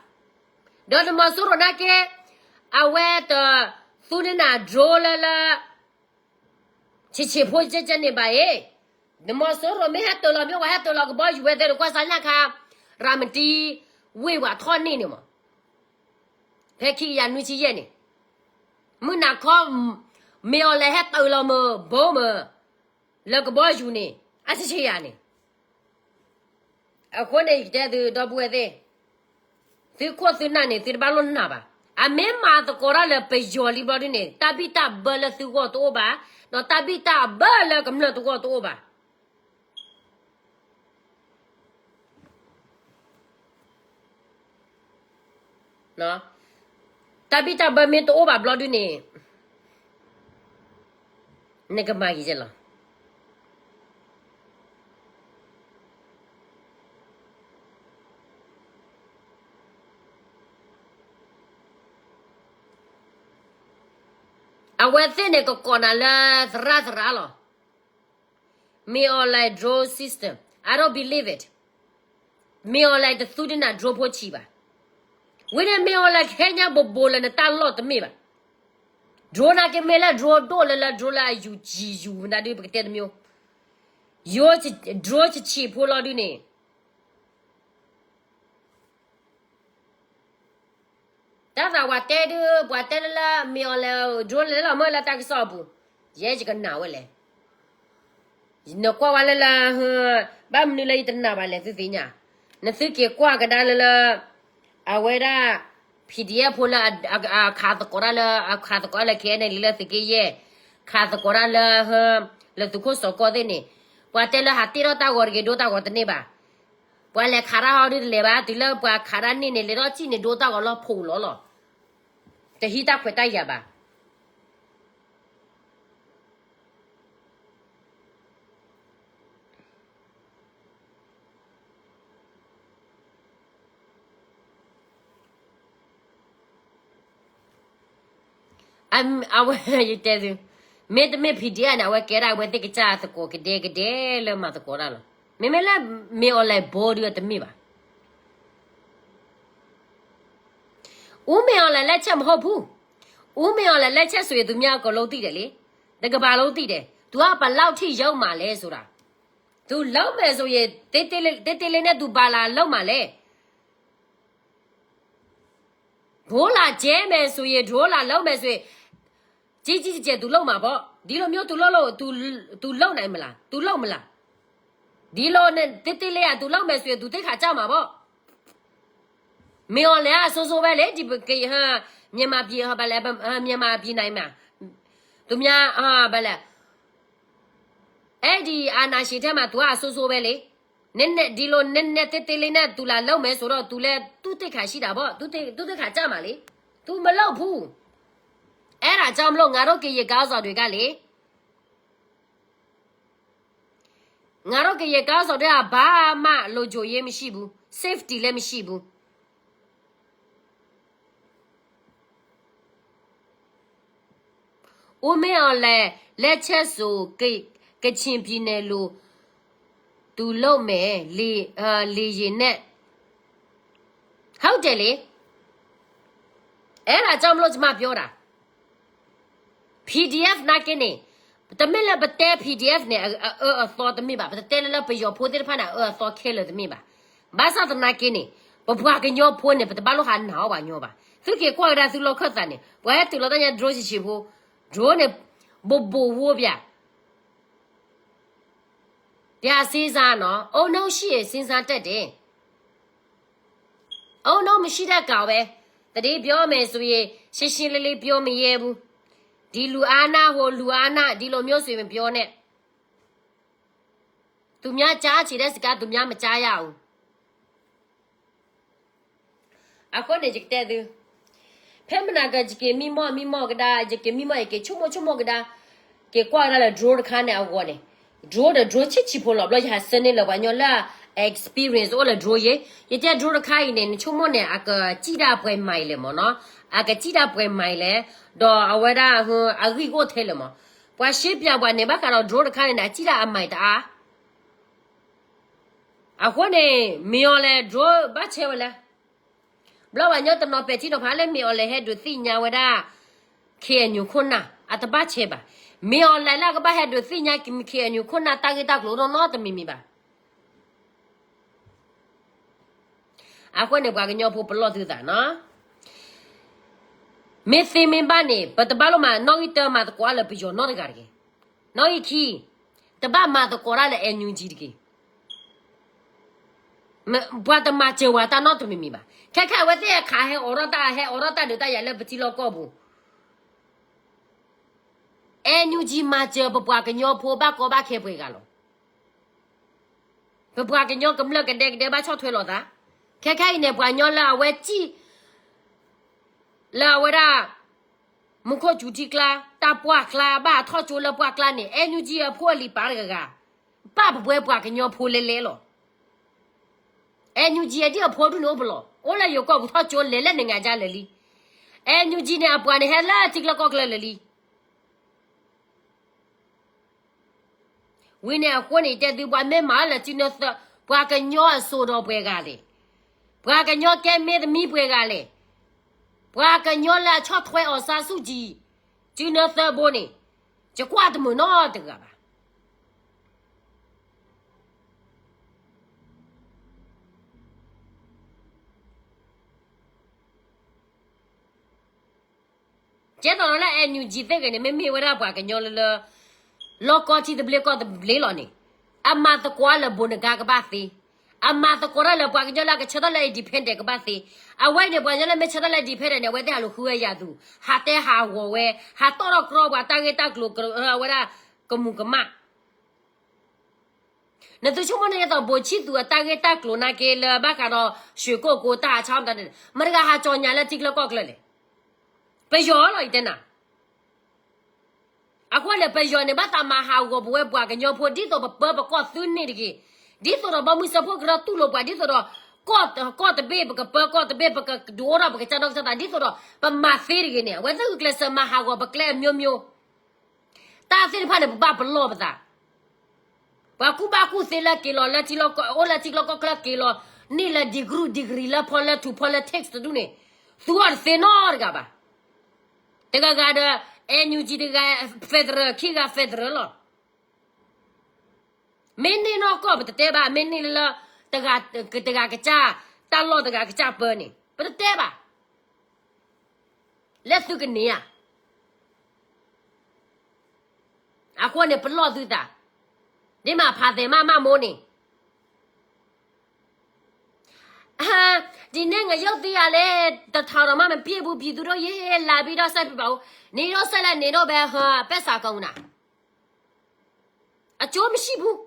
ဒီးနမီၤစိရိၤနာ်က့ အဝဲတသူန့ၢ်နၤ drone လၢလၢ ဆံးဆံးဖိကဲကဲန့ၣ်ဘၣ်အံၤ, နမီၤစိရိၤမ့ၢ်ဟဲတၢၤလီၤ မ့ၢ်ဝဲဟဲတၢၤလီၤကဘီယူၤဝဲသ့ၣ်ဒီး ကွၢ်စါညၣ်ခါ ရၤမတံ ဝ့ၢ်ဝဲထီၣ်န့ၢ်န့ၣ်မး, ဖဲခံကယၤနွံဆံယဲၢ်န့ၣ်, မုၢ်နၤခီ မ့ၢ်အီၤလဲၤဟဲတၢၤလီၤမ့ၢ် ဘိမ့ၢ် လၢကဘီယူၤန့ၣ် အဆံးဆံးယၤန့ၣ် အဃိန့ၣ် ယကတဲသုဒီပုၢ်ဝဲၢ်သ့ၣ်, သုခိၣ်သုနၢ်န့ၣ် သုတဘၣ်လိၣ်နာ်ဘၣ်. အမ့ၢ်မၤသကိးတၢ်လၢပယီၤလံဘျီဒုန့ၣ် တၢ်ဘံၣ်တၢ်ဘၢလၢသုဂီၢ်တအိၣ်ဘၣ်, ဒီးတၢ်ဘံၣ်တၢ်ဘၢလၢကမျၢၢ်တဂီၢ်တအိၣ်ဘၣ်. တၢ်ဘံၣ်တၢ်ဘၢမ့ၢ်တအိၣ်ဘၣ်ဘျီဒုန့ၣ် နကမၤက့ၤလီၤ. အဝဲသ့ၣ်န့ၣ်ကကိးနၤလၢသရၣ်သရၣ်လီၤ. မ့ၢ်အီၤလဲၤ drone system, I don't believe it. မ့ၢ်အီၤလဲၤတသူဒ်နၤ drone ဖိဆံးဘၣ်. ဝံၤန့ၣ် မ့ၢ်အီၤလဲၤခဲညါဘိးဘိးလၢနတၢ်လီၢ်တမ့ၢ်ဘၣ်. drone နာ်က့မ့ၢ်လၢ drone ဒိၣ်လၢလၢ drone လၢအယူၤယံၤယူၤနၤဒုး ပကတဲတမံၤ, ယိ drone ဆံးဆံးဖိလီၤဒုန့ၣ် တၢ်သးပှၤတဲဒုး ပှၤတဲလၢလၢ မ့ၢ်အီၤလဲၤ drone လဲၤလီၤမၢလၢတၢ်ကစီၣ်အပူၤ, ယဲယကနၣ်ဝဲလဲၣ်. နကွၢ်ဝဲလၢလၢ ဘၣ်မနုၤလၢယတနၣ်ဘၣ်လဲၣ်သုသ့ၣ်ညါ, နသုက့ၤကွၢ်ကဒါလၢလၢ အဝဲဒၣ် PDF ဖိလၢ အခးသကိးတၢ်လၢ အခးသကိးလၢ KNLA လၢသုးက့ယဲၢ်, ခးသကိးတၢ်လၢ လၢသုးခိၣ်စီၤကီၢ်သ့ၣ်န့ၣ်, ပှၤတဲလၢဟးတ့ၢ်ထီၣ်တၢ်ဂီၤတဂ့ၤ ဒိတၢ်ဂီၤတန့ၢ်ဘၣ်. ပှၤလဲၤခးတၢ်ဟီဒုတလဲၤဘၣ်, တုၤလၢပှၤခးတၢ်န့ၢ်န့ၣ် လဲၤထီၣ်စံၣ်န့ၣ် ဒိတၢ်ဂီၤလီၤ ဖိးလီၤလီၤ. တဟံးတၢ်ခွဲးတၢ်ယာ်ဘၣ်. အဝဲ ယတဲသု, မ့တမ့ၢ် P D F န့ၣ် အဝဲကဲဒၣ်အဝဲသ့ၣ်ကစၢ်သကိးကဒဲကဒဲလၢမၤသကိးတၢ်လီၤ. မ့မ့ၢ်လၢ မင်းအောင်လှိုင် ဘိဒုးတမ့ၢ်ဘၣ်. ဦးမင်းအောင်လှိုင်လက်ချက်မဟုတ်ဘူး. ဦးမင်းအောင်လှိုင်လက်ချက်ဆိုရင် သူများအကုန်လုံးသိတယ်လေ. တစ်ကမ္ဘာလုံးသိတယ်. သူကဘယ်လောက်ထိရောက်မှာလဲဆိုတာ သူလုပ်မယ်ဆိုရင် တေးသေးလေးနဲ့ သူဘာလာလုပ်မှာလဲ. ဒြိလာကျဲမယ်ဆိုရင် ဒြိလာလုပ်မယ်ဆိုရင် ကြီးကြီးကျယ်ကျယ် သူလုပ်မှာပေါ့. ဒီလိုမျိုး သူလုပ်လို့ သူ သူလုပ်နိုင်မလား? သူလုပ်မလား? ဒီလိုနဲ့ သေးသေးလေးက သူလုပ်မယ်ဆိုရင် သူသိက္ခာကျမှာပေါ့. မင်းအောင်လှိုင်က ဆိုးဆိုးပဲလေ ဒီက ဟါ မြန်မာပြည် ဟါ ဘာလဲ ဟါ မြန်မာပြည်နိုင်မှာ သူများ ဟါ ဘာလဲ အဲဒီအာဏာရှင်ထဲမှာ သူက အဆိုးဆိုးပဲလေ. နည်းနည်း ဒီလို နည်းနည်းသေးသေးလေးနဲ့ သူလာလုပ်မယ်ဆိုတော့ သူလည်း သူ့သိက္ခာရှိတာပေါ့. သူ့သိ- သူ့သိက္ခာကျမှာလေ. သူမလုပ်ဘူး. အဲ့ဒါကြောင့်မလို့ ငါတို့ကရင်ခေါင်းဆောင်တွေကလေ ငါတို့ကရင်ခေါင်းဆောင်တွေက ဘာမှလုံခြုံရေးမရှိဘူး. Safety လည်းမရှိဘူး. ဦးမင်းအောင်လှိုင်လက်ချက်ဆို က- ကချင်ပြည်နယ်လို သူလုပ်မယ် လေ- အာ လေယာဉ်နဲ့ ဟုတ်တယ်လေ. အဲ့ဒါကြောင့်မလို့ ကျမပြောတာ PDF နာ်က့န့ၣ် တမ့ၢ်လၢပတဲ PDF န့ၣ် အ- အ- အအၢအသီတမ့ၢ်ဘၣ်. ပတတဲလၢလၢပယီၤဖိသ့ၣ်တဖၣ်န့ၣ် အအၢအသီခဲလၢာ်တမ့ၢ်ဘၣ်. ဘၣ်ဆၣ်သနာ်က့န့ၣ် ပပှၤကညီဖိန့ၣ် ပတဘၣ်လိၣ်ဟးနာ်အီၤပှၤကညီဘၣ်. သုက့ၤကွၢ်ကဒါသုလီၢ်ခၢၣ်သးန့ၣ် ပှၤဟဲတုၤလီၤတၢ်ညါ drone ဆံးဆံးဖိ drone န့ၣ် ဘိးဘိးဝိုးပျၢ် ပျၢ်စ့စါနီၤ အုံနောက်ရှိရဲ့ စ့စါတက်တယ်. အုံနောက်မရှိတတ်ကောင်ပဲ. သတင်းပြောမယ်ဆိုရင် ရှင်းရှင်းလင်းလင်းပြောမရဲဘူး. ဒီလူအားနာ ဟိုလူအားနာ ဒီလိုမျိုးဆိုရင်မပြောနဲ့. သူများကြားချင်တဲ့စကား သူများမကြားရဘူး. အဃိန့ၣ် ယကတဲသု, ဖဲမနၤက ယက့ၤမံမီၢ်မံမီၢ်ကဒါ ယက့ၤမံမီၢ် ယက့ၤဆိကမိၣ်ဆိကမိၣ်ကဒါ က့ၤကွၢ်ကဒါလၢ drone တခါန့ၣ်အဂီၢ်န့ၣ် drone ဒီး drone ဆံးဆံးဖိလီၤ. ဘျီယဟးဆၢန့ၢ်လၢပှၤကညီလၢ experience အိၣ်လၢ drone ယဲ, ယတဲ drone တခါအံၤန့ၣ် နဆိကမိၣ်န့ၣ် အကစံၣ်တၢ်ပှဲၤမံၤလဲၣ်မ့ၢ်နီၤ, အကစံၣ်တၢ်ပှဲၤမံၤလဲၣ်, ဒီးအဝဲဒၣ် အဂံၢ်အိၣ်ထဲလဲၣ်မ့ၢ်, ပှၤရှဲပၠးပှၤန့ၣ် ဘၣ်ဃးဒီး drone တခါန့ၣ် အစံၣ်တၢ်အမံၤတအါ အဃိန့ၣ် မ့ၢ်အီၤလဲၣ် drone ဘၣ်ဆဲးဝဲလဲၣ်. ဘျီပှၤကညီတနီၤပဲာ်ထံနီၤဖးလၢ မ့ၢ်အီၤလဲၣ်ဟဲဒုးသ့ၣ်ညါဝဲဒၣ် KNU ခိၣ်နၢ် အတဘၣ်ဆဲးဘၣ်. မ့ၢ်အီၤလဲၣ်လၢအကဘၣ်ဟဲဒုးသ့ၣ်ညါ KNU ခိၣ်နၢ်တၢ်ဂ့ၢ်တၢ်ကျိၤနီတမံၤမံၤဘၣ်. အဃိန့ၣ် ပှၤကညီဖိပလီၢ်သုသးနီၤ, မ့ၢ်သ့မ့ၢ်ဘၣ်န့ၣ် ပတဘၣ်လိၣ်မၤ နီၣ်ဂံၢ်တၢမၤသကိးလၢပယီၤနီတဂၤတဂ့ၤ. နီၣ်ဂံၢ်ခံ တဘၣ်မၤသကိးတၢ်လၢ NUG တဂ့ၤ. ပှၤတမၤစၢၤဝဲတၢ်နီတမံၤမံၤဘၣ်. ခဲခါအဝဲသ့ၣ်အခးဟဲအိးထီၣ်တၢ် ဟဲအိးထီၣ်တၢ်ဒုးတၢ်ယၤလၢပထံလီၢ်ကီၢ်ပူၤ NUG မၤစၢၤပပှၤကညီဖိဘၣ်ကီဘၣ်ခဲပှဲၤဂၤလီၤ. ပပှၤကညီကမျၢၢ်ကဒဲကဒဲဘၣ်ဆီၣ်ထွဲလိာ်သး. ခဲခါအံၤန့ၣ် ပှၤကညီလၢအဝဲစံၣ် လၢအဝဲဒၣ် မူခိၣ်စူၤထံကျါ တၢ်ပှၢ်ကျါ ဘၣ်ထီၣ်ကၠိလၢပှၢ်ကျါန့ၣ် NUG အဖိအလံၤပာ်တဂၤဂၤ ပာ်ပဝဲပှၤကညီဖိလဲလဲလီၤ. NUG အဒံၣ်အဖိဒူၣ်န့ၣ်အိၣ်ပလီၢ်, အိၣ်လၢယိၤကီၢ်ပူၤထီၣ်ကၠိလဲၤလၢနံၣ်ငါဒါလၢာ်လံ. NUG န့ၣ် အပှၤန့ၣ်ဟဲလၢထံကျါကီၢ်ကျါလၢာ်လံ. ဝံၤန့ၣ်အဃိန့ၣ် ယတဲသု ပှၤမ့ၢ်မၤလၢစုနၢသၢ ပှၤကညီအစိၤဒီးပှဲၤဂၤလဲၣ်, ပှၤကညီကဲမ့ၢ်သမံပှဲၤဂၤလဲၣ်, ပှၤကညီလၢအဆီၣ်ထွဲ အောင်ဆန်းစုကြည် စုနၢသၢဘိန့ၣ် ယကွၢ်တမုာ်နီတဂၤဘၣ်. ကဲသိးလၢ NUG သ့ၣ်ဂ့ၤန့ၣ် မ့မ့ၢ်ဝဲဒၣ်ပှၤကညီလၢလၢ လီၢ်ကီၢ်ထံသဘျ့ကီၢ်သဘျ့လီၤန့ၣ်, အမၤသကိးလၢ ဘိးနဂါ ကဘၣ်သ့, အမၤသကိးတၢ်လၢပှၤကညီလၢအကဆၢထၢၣ်လၢ independent ကဘၣ်သ့. အဝဲန့ၣ် ပှၤကညီလၢမ့ၢ်ဆၢထၢၣ်လၢ independent န့ၣ် အဝဲသ့ၣ်ဟးလူၤဃုဝဲယၤသူၣ်, ဟးတဲဟးဂီၤဝဲ, ဟးတီၣ်ထီၣ်ကြီပှၤတၢ်ဂ့ၢ်တၢ်ကျိၤ အဝဲဒၣ် ကမူၤကမၣ် နသုဆိကမိၣ်န့ၣ် ယသိးဘိးဆံၣ်သူးအတၢ်ဂ့ၢ်တၢ်ကျိၤနာ်က့ လၢဘၣ်ဃးဒီး ရွှေကုက္ကို တၢ်ဟးဆါအီၣ်မတၤန့ၣ် မတၤတဂၤဟးကြေညာလၢထံကျါကီၢ်ကျါလဲၣ်. ပယီၤလီၤ ယတဲနၤ. အဃိန့ၣ် ပယီၤန့ၣ် ဘၣ်သးမၤဟးဂီၤပဝဲပှၤကညီဖိ ဒ်သိးပပၢပကီၢ်သုန့ၣ်တဂ့ၤ, ဒ်သိးဒီးဘီမုၢ်စၢဖှိၣ်ကရၢတူၢ်လိာ်ပှၤ ဒ်သိးဒီး ကီၢ်တဘ့ၣ် ပကပၢကီၢ်တဘ့ၣ် ပကဒုးအိၣ်ထီၣ်ပကစၢ်ဒီကစၢ်သး ဒ်သိးဒီး ပမၤသ့တဂ့ၤန့ၣ် အဝဲသ့ၣ်ဂုာ်ကျဲးစၢးမၤဟးဂီၤပကျဲအမျိုးမျိုး တၢ်သ့ၣ်တဖၣ်န့ၣ် ပဘၣ်ပလီၢ်ပသး ပှၤကူၣ်ဘၣ်ကူၣ်သ့လၢက့ၤလီၤလၢထံလီၢ်ကီၢ် အိၣ်လၢထံလီၢ်ကီၢ်ချၢက့ၤလီၤ န့ၢ်လၢ degree degree လၢ politics တဒူၣ်န့ၣ် သူအီၤတသ့နီတဂၤဘၣ်. တဂၤဂၤဒီး NUG တဂၤ federal ခံဂၤ federal လီၤ. မ့ၢ်န့ၢ်နီၢ်ကီၢ်ပတတဲဘၣ် မ့ၢ်န့ၢ်လၢ တဂၤကစၢ် တၢ်လီၢ်တဂၤကစၢ်ပၢန့ၣ် ပတတဲဘၣ် လၢသုကန့ၢ်ဧါ. အဃိန့ၣ် ပလီၢ်သုသး ဒ်မးဖးသဲးမးမးမိၢ်န့ၣ် ဒီနေ့ငရုပ်သီးကလည်း တစ်ထောင်တောင်မှမပြည့်ဘူး ပြည်သူတို့ရေ လာပြီးတော့စိုက်ပေးပါဦး နေတော့စိုက်လိုက်နေတော့ပဲ ဟိုပဲစာကုန်တာ အကျိုးမရှိဘူး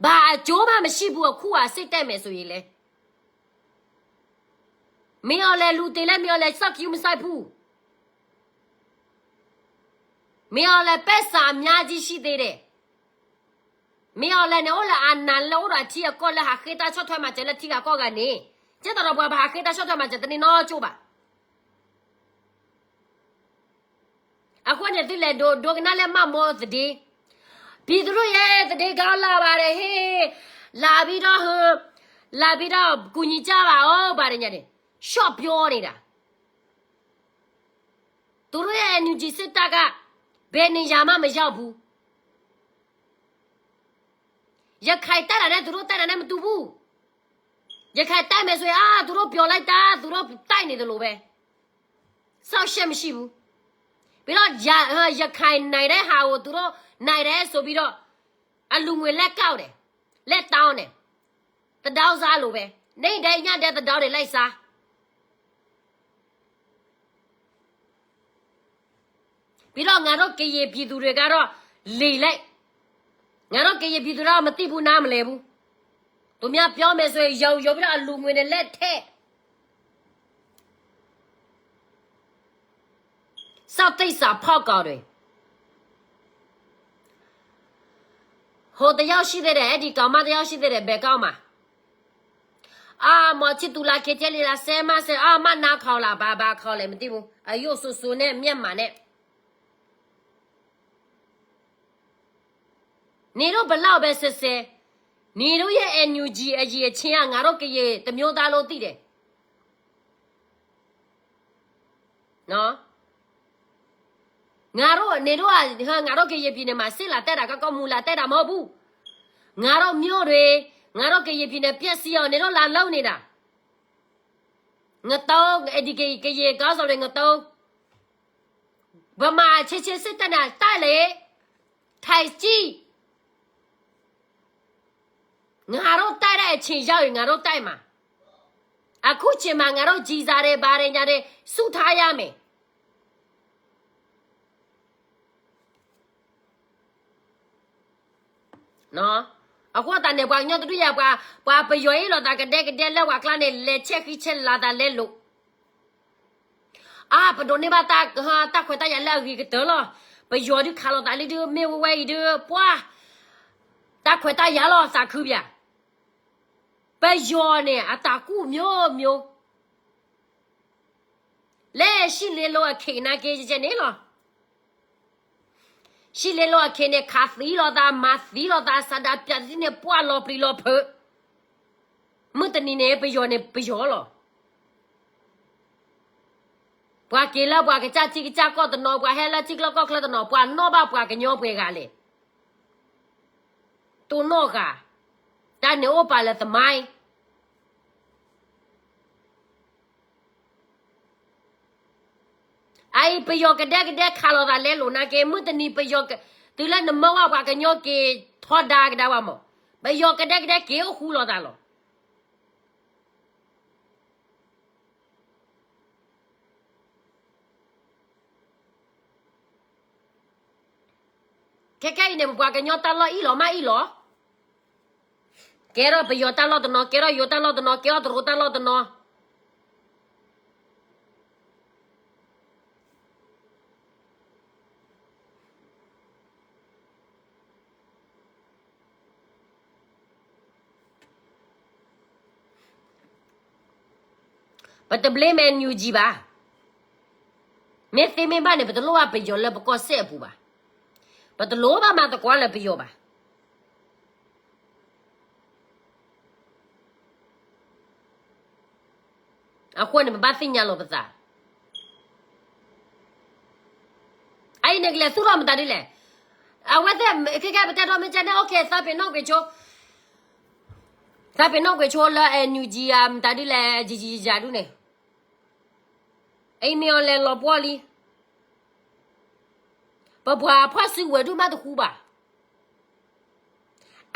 ဘာအကျိုးမှမရှိဘူး အခုကစစ်တပ်မယ်ဆိုရင်လဲ မင်းအောင်လှိုင်လူသေလဲ မင်းအောင်လှိုင် စိုက်ခရုမစိုက်ဘူး မင်းအောင်လှိုင် ပဲစာအများကြီးရှိသေးတယ် မင်းအောင်လှိုင်န့ၣ် အိၣ်လၢအနၤလၢအိၣ်ဒီးအထံအကီၢ်လၢဟးဃ့တၢ်ဆီၣ်ထွဲမၤစၢၤလၢထံဂၤကီၢ်ဂၤန့ၣ် ကဲသးဒီးပှၤဘၣ်ဟးဃ့တၢ်ဆီၣ်ထွဲမၤစၢၤ တန့ၢ်နီကၠိၣ်ဘၣ် အဃိန့ၣ် သုလဲၤဒိကနၣ်လၢမးမိၢ်သဒ့ ပြည်သူတို့ရဲ့ သတင်းကောင်းလာပါတယ် ဟ့ၣ် လာပြီးတော့ ဟို လာပြီးတော့ ကူညီကြပါဦး ဘာတွေညာတယ် ရှော့ပြောနေတာ သူတို့ရဲ့ NUG စစ်တပ်က ဘယ်နေရာမှမရောက်ဘူး ရခိုင်တိုက်တာနဲ့ သူတို့တိုက်တာနဲ့ မတူဘူး ရခိုင်တိုက်မယ်ဆိုရင် အာ သူတို့ပျော်လိုက်တာ သူတို့တိုက်နေသလိုပဲ စောင့်ရှက်မရှိဘူး ပြီးတော့ ရ- ရခိုင်နိုင်တဲ့ဟာကို သူတို့နိုင်တယ်ဆိုပြီးတော့ အလူငွေလဲကောက်တယ် လဲတောင်းတယ် တဒေါင်းစားလိုပဲ နေ့တိုင်းညတိုင်း တဒေါင်းတွေလိုက်စား ပြီးတော့ ငါတို့ကရင်ပြည်သူတွေကတော့ လီလိုက် ငါတို့ကရင်ပြည်သူတွေကတော့ မသိဘူး နားမလည်ဘူး သူများပြောမယ်ဆိုရင် ယုံယုံပြီးတော့ အလူငွေနဲ့ လက်ထည့် စောင့်တိတ်စာဖောက်ကောင်တွေ ဟိုတယောက်ရှိသေးတယ် အဲ့ဒီကောင်မတစ်ယောက်ရှိသေးတယ် ဘယ်ကောင်မှာ အာ မော်ချစ်သူလား KTLA လား စဲမစဲ အာ မနားခေါ်လား ဘာဘာခေါ်လဲ မသိဘူး အယို့ဆိုဆိုနဲ့ မျက်မှန်နဲ့ နင်တို့ဘယ်လောက်ပဲစစ်စစ် နင်တို့ရဲ့ NUG အရည်အချင်းက ငါတို့ကရင်တစ်မျိုးသားလုံးသိတယ် နော် ငါတို့ နင်တို့က ငါတို့ကရင်ပြည်နယ်မှာ စစ်လာတက်တာက ကော့မှူးလာတက်တာမဟုတ်ဘူး ငါတို့မြို့တွေ ငါတို့ကရင်ပြည်နယ်ပျက်စီးအောင် နင်တို့လာလုပ်နေတာ ငတုံး ဒီကရင်ခေါင်းဆောင်တွေ ငတုံး ဗမာချစ်ချစ်စစ်တပ်နဲ့ တိုက်လေ ထိုင်ကြည့် ငါတို့တိုက်တဲ့အချိန်ရောက်ရင် ငါတို့တိုက်မှာ အခုချိန်မှာ ငါတို့ကျည်ဆံတွေ ဘာတွေညာတွေ စုထားရမယ် အဃိသတးန့ၣ် ပှၤကညီတဒူၣ်ယၤ ပှၤ ပှၤပယီၤအ့ၣ်လိာ်သးကဒဲကဒဲလၢပှၤကျါန့ၣ် လဲၤဆဲးဃံဆဲးလၤသးလဲလိာ် အါ ပဒိးန့ၢ်ဘၣ်တၢ်ခွဲးတၢ်ယာ်လၢအဂ့ၤကတၢၢ်လီၤ. ပယီၤဒုးခးလိာ်သးလံဒုး မ့ၢ်ဝဲဝဲအံၤဒုး ပှၤ တၢ်ခွဲးတၢ်ယာ်လီၤ သးခုပၠး. ပယီၤန့ၣ် အတၢ်ကူၣ်မျိုးမျိုး လၢရှံၣ်လ့လိအခံးနာ်က့ယဲန့ၣ်လီၤ. ရှံၣ်လ့လိအခံးန့ၣ် ခးသံလိာ်သး မၤသံလိာ်သး စးဒးပၠးတထံၣ်န့ၣ် ပှၢ်လီၤပျံၤလီၤဖုး. မုၢ်တနံၤန့ၣ် ပယီၤန့ၣ် ပယီၤလီၤ. ပှၤက့ၤလၢပှၤကစၢ်ထံကစၢ်ကီၢ်တနီၤ ပှၤဟဲလၢထံချၢကီၢ်ချၢတနီၤ ပှၤနီၣ်ဘၣ်ပှၤကညီပှဲၤဂၤလဲၣ်. တိၢ်နီၣ်ဂၤ တၢ်န့ၣ်အိၣ်ပာ်လၢသမိုင်း အအံၤ ပယီၤကဒဲကဒဲခးလိာ်သးလဲလိာ်နာ်က့ မုၢ်တနံၤပယီၤ တုၤလၢနမၢဝဲပှၤကညီက့ၤထီဒါကဒါဝဲမး ပယီၤကဒဲကဒဲက့ၤအိၣ်ဃူလိာ်သးလီၤ. ခဲခဲအံၤန့ၣ် ပပှၤကညီတၢ်လီၢ်အံၣ်လီၤမးအံၣ်လီၤ. ကဲထီၣ်ပယီၤတၢ်လီၢ်တနီၤ ကဲထီၣ်ယိၤတၢ်လီၢ်တနီၤ ကဲထီၣ်တရူးတၢ်လီၢ်တနီၤ. ပတ blame NUG ဘၣ်. မ့ၢ်သ့မ့ၢ်ဘၣ်န့ၣ် ပတလိၣ်ဘၣ်ပယီၤလၢပကီၢ်စဲၣ်အပူၤဘၣ်. ပတလိၣ်ဘၣ်မၤသကိးလၢပယီၤဘၣ်. အဃိန့ၣ် ပဘၣ်သ့ၣ်ညါလီၤပသး. အအံၤန့ၣ်ကလဲၤသူၣ်ထီၣ်မတၤဒ်လဲၣ်. အဝဲသ့ၣ် ခဲကဲပတဲထီၣ်မ့ၢ်ကဲန့ၣ် okay သးပ့ၤနီၣ်ကွံာ်ဆိ သးပ့ၤနီၣ်ကွံာ်ဆိလၢ NUG ဧါ မတၤဒ်လဲၣ် ယံာ်ယံာ်ယံာ်ဒုန့ၣ် အံၤမ့ၢ်အီၤလဲၤလီၤပှီၢ်လံ. ပပှၤဖီၣ်စုကဝဲၤဒုမးတဃူဘၣ်.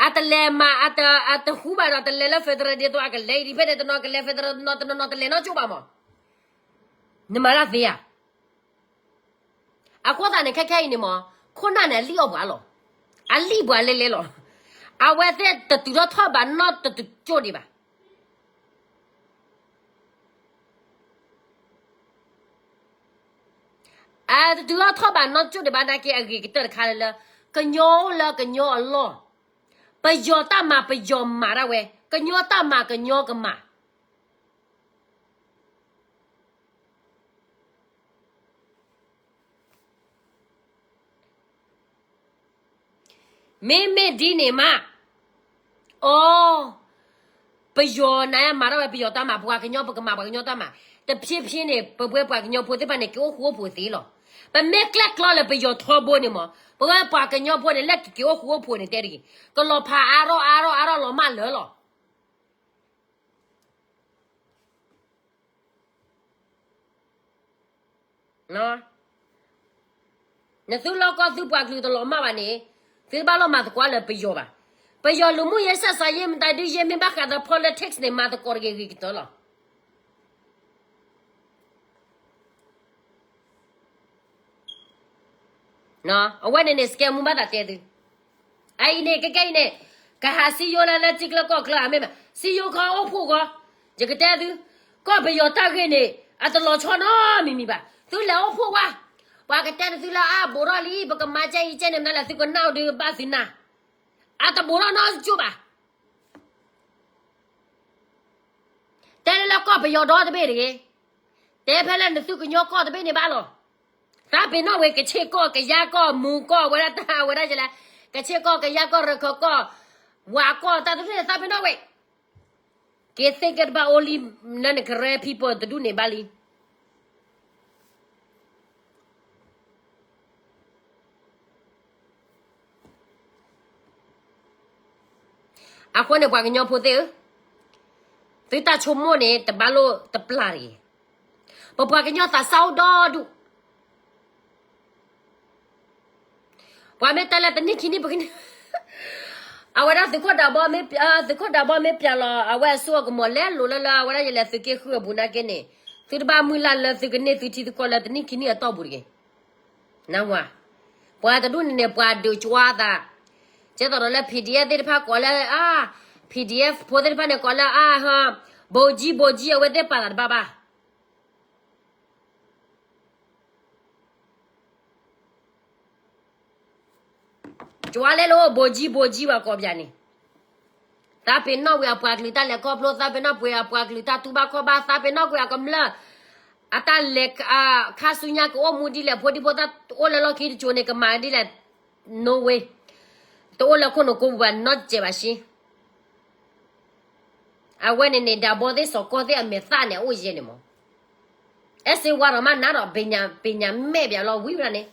အတလဲၤမၤ အတ အတဃူဘၣ်ဒီး တလဲၤလၢ federal ဒ်သိးအကလဲၤအံၤဒ်ဖဲန့ၣ် တနီၤကလဲၤ federal တနီၤ တနီၤနီၤတလဲၤနီၢ်ကၠိဘၣ်မး. နမၤတၢ်သ့ဧါ. အဃိသတးန့ၣ် ခဲခဲအံၤန့ၣ်မး ခိၣ်နၢ်န့ၣ် အလံၣ်အီၣ်ပှၤလီၤ. အလံၣ်ပှၤလဲၤလဲၤလီၤ. အဝဲသ့ၣ်တတုၤထီၣ်ထီၣ်ဘးနီတကၠိဒံးဘၣ်. အတတုၤထီၣ်ထီၣ်ဘးနီတကၠိဒံးဘၣ်နာ်က့ အဂ့ၤကတၢၢ်တခါလၢ ကညီအိၣ်လၢကညီအလီၢ်, ပယီၤတၢ်မၤပယီၤမၤဒၣ်ဝဲ, ကညီတၢ်မၤကညီကမၤ. မ့မ့ၢ်ဒ်န့ၣ်မး, အိ, ပယီၤနၤမၤထီၣ်ဝဲပယီၤတၢ်မၤ, ပှၤကညီပကမၤ ပှၤကညီတၢ်မၤ, တဖြည်းဖြည်းန့ၣ် ပဝဲပှၤကညီဖိသ့ၣ်တဖၣ်န့ၣ် က့ၤအိၣ်ဃူအိၣ်ဖိးသ့လီၤ. ပမ့ၢ်ကျဲၣ်ကျီလၢပယီၤထီဘိန့ၣ်မး, ပဝဲပှၤကညီဖိန့ၣ် လၢကက့ၤအိၣ်ဃူအိၣ်ဖိးန့ၣ်တဲတဂ့ၤ, ကလီၤဖးအါထီၣ်အါထီၣ်အါထီၣ်လီၤမးလၢာ်လီၤ. နသုလီၢ်ကီၢ်သုပှၤကလုာ်တလီၤမၢ်ဘၣ်န့ၣ်, သုတဘၣ်လီၤမၤသကိးလၢပယီၤဘၣ်. ပယီၤလူၤမုၢ်ယဲၢ်ဆၢ်စးယဲၢ်မတၤဒုယဲၢ်မ့ၢ်ဘၣ်ဃးဒီး politics န့ၣ် မၤသကိးတဂ့ၤဂ့ၤကတၢၢ်လီၤ. အဝဲန့ၣ်န့ၣ် စကဲမူဘၣ်သးတဲသု. အအံၤန့ၣ် ကဲကဲအံၤန့ၣ်, ကဟးစံယိလၢလၢထံကျၢၢ်ကီၢ်ကျၢၢ်အမ့ၢ်မး, စံယိခီအိၣ်ဖှိၣ်ဂီၢ်, ယကတဲသု, ကီၢ်ပယီၤတၢ်ဂ့ၢ်န့ၣ် အတလီၤဆီနီတမံၤမံၤဘၣ်. သုလဲၤအိၣ်ဖှိၣ်ဝဲ, ပှၤကတဲနသုလၢအါဘိးထီၣ်လံ, ပကမၤကဲအံၤကဲန့ၣ်မတၤလဲၣ် သုကနၣ်အီၤဒုးဘၣ်သုနၢ်, အတဘိးထီၣ်နီတကၠိဘၣ်. တဲလၢလၢကီၢ်ပယီၤဒီတဘ့ၣ်တဂ့ၤ, တဲဖဲလၢနသုကညီကီၢ်တဘ့ၣ်န့ၣ်ဘၣ်လီၤ. သးပ့ၤနီၣ်ဝဲကဆ့ၣ်ကီၢ် ကယါကီၢ် မူၤကီၢ် ဝဲဒၣ်တၢ်ဝဲဒၣ်ယလဲၣ်, ကဆ့ၣ်ကီၢ် ကယါကီၢ် ရခၢၣ်ကီၢ် ဝးကီၢ် တၢ်တဒူၣ်န့ၣ် သးပ့ၤနီၣ်ဝဲ, က့ၤသ့ၣ်ကဲတဘၣ်အိၣ်လံ, လၢနကရၢ people တဒူၣ်န့ၣ်ဘၣ်လံ. အဃိန့ၣ် ပှၤကညီဖိသ့ၣ်ဧၢ, သုတၢ်ဆိကမိၣ်န့ၣ် တဘၣ်လိၣ်တပျၢ်တဂ့ၤ. ပပှၤကညီသးစၢ်အိၣ်ဒီဒူၣ်, ပှၤမ့ၢ်တဲလၢတနံၣ်ခံနံၣ်ပကန့ၢ်, အဝဲဒၣ်သုးခိၣ်ဒးဘီမ့ၢ်, သုးခိၣ်ဒးဘီမ့ၢ်ပျၢ်လီၤ အဝဲအစိအကမီၤလဲၤလိာ်လၢလၢအဝဲဒၣ်ယလဲၤသုးက့ဃုအပူၤနာ်က့န့ၣ်, သုတဘၣ်မုၢ်လၢ်လၢသုကန့ၢ်သုထံသုကီၢ်လၢတနံၣ်ခံနံၣ်အတီၢ်ပူၤတဂ့ၤ. နၢ်ဟူဧါ, ပှၤတဒူၣ်န့ၣ်န့ၣ် ပှၤဒုးကွၢ်သး, ကဲသိးဒီးလၢ PDF သ့ၣ်တဖၣ်ကိးလၢအါ, PDF ဖိသ့ၣ်တဖၣ်န့ၣ် ကိးလၢအါဟီ, ဘိကၠံ ဘိကၠံ အဝဲသ့ၣ်ပာ်သးတဘၣ်ဘၣ်. ကၠီလဲလိာ် ဘိကၠံ ဘိကၠံ ပှၤကိးပၠးန့ၣ်, သးပ့ၤနီၣ်ကွံာ်အပှၤကလုာ်တၢ်လဲၤခီဖျိ, သးပ့ၤနီၣ်ကွံာ်အပှၤကလုာ်တၢ်တူၢ်ဘၣ်ခီၣ်ဘၣ်, သးပ့ၤနီၣ်ကွံာ်အကမျၢၢ် အတၢ်လဲၤခါဆူညါကအိၣ်မူဒ်လဲၣ်, ဖိဒံဖိသၣ်အိၣ်လၢလီၢ်ခံတစိၤန့ၣ် ကမၤဒ်လဲၣ်, no way, တအိၣ်လၢခိၣ်နူာ်ကိးပူၤဘၣ်နီတစဲးဘၣ်ရှ့. အဝဲန့ၣ်န့ၣ် ဒးဘီသ့ၣ်စီၤကီၢ်သ့ၣ်အမဲာ်သၣ်န့ၣ် အအိၣ်ယဲန့ၣ်မး, အဲၣ်စ့ဝါဒီးမးနၤဒီး ပ့ၤညါမဲာ်ပၠးလီၤဝံၤဝဲဒၣ်န့ၣ်.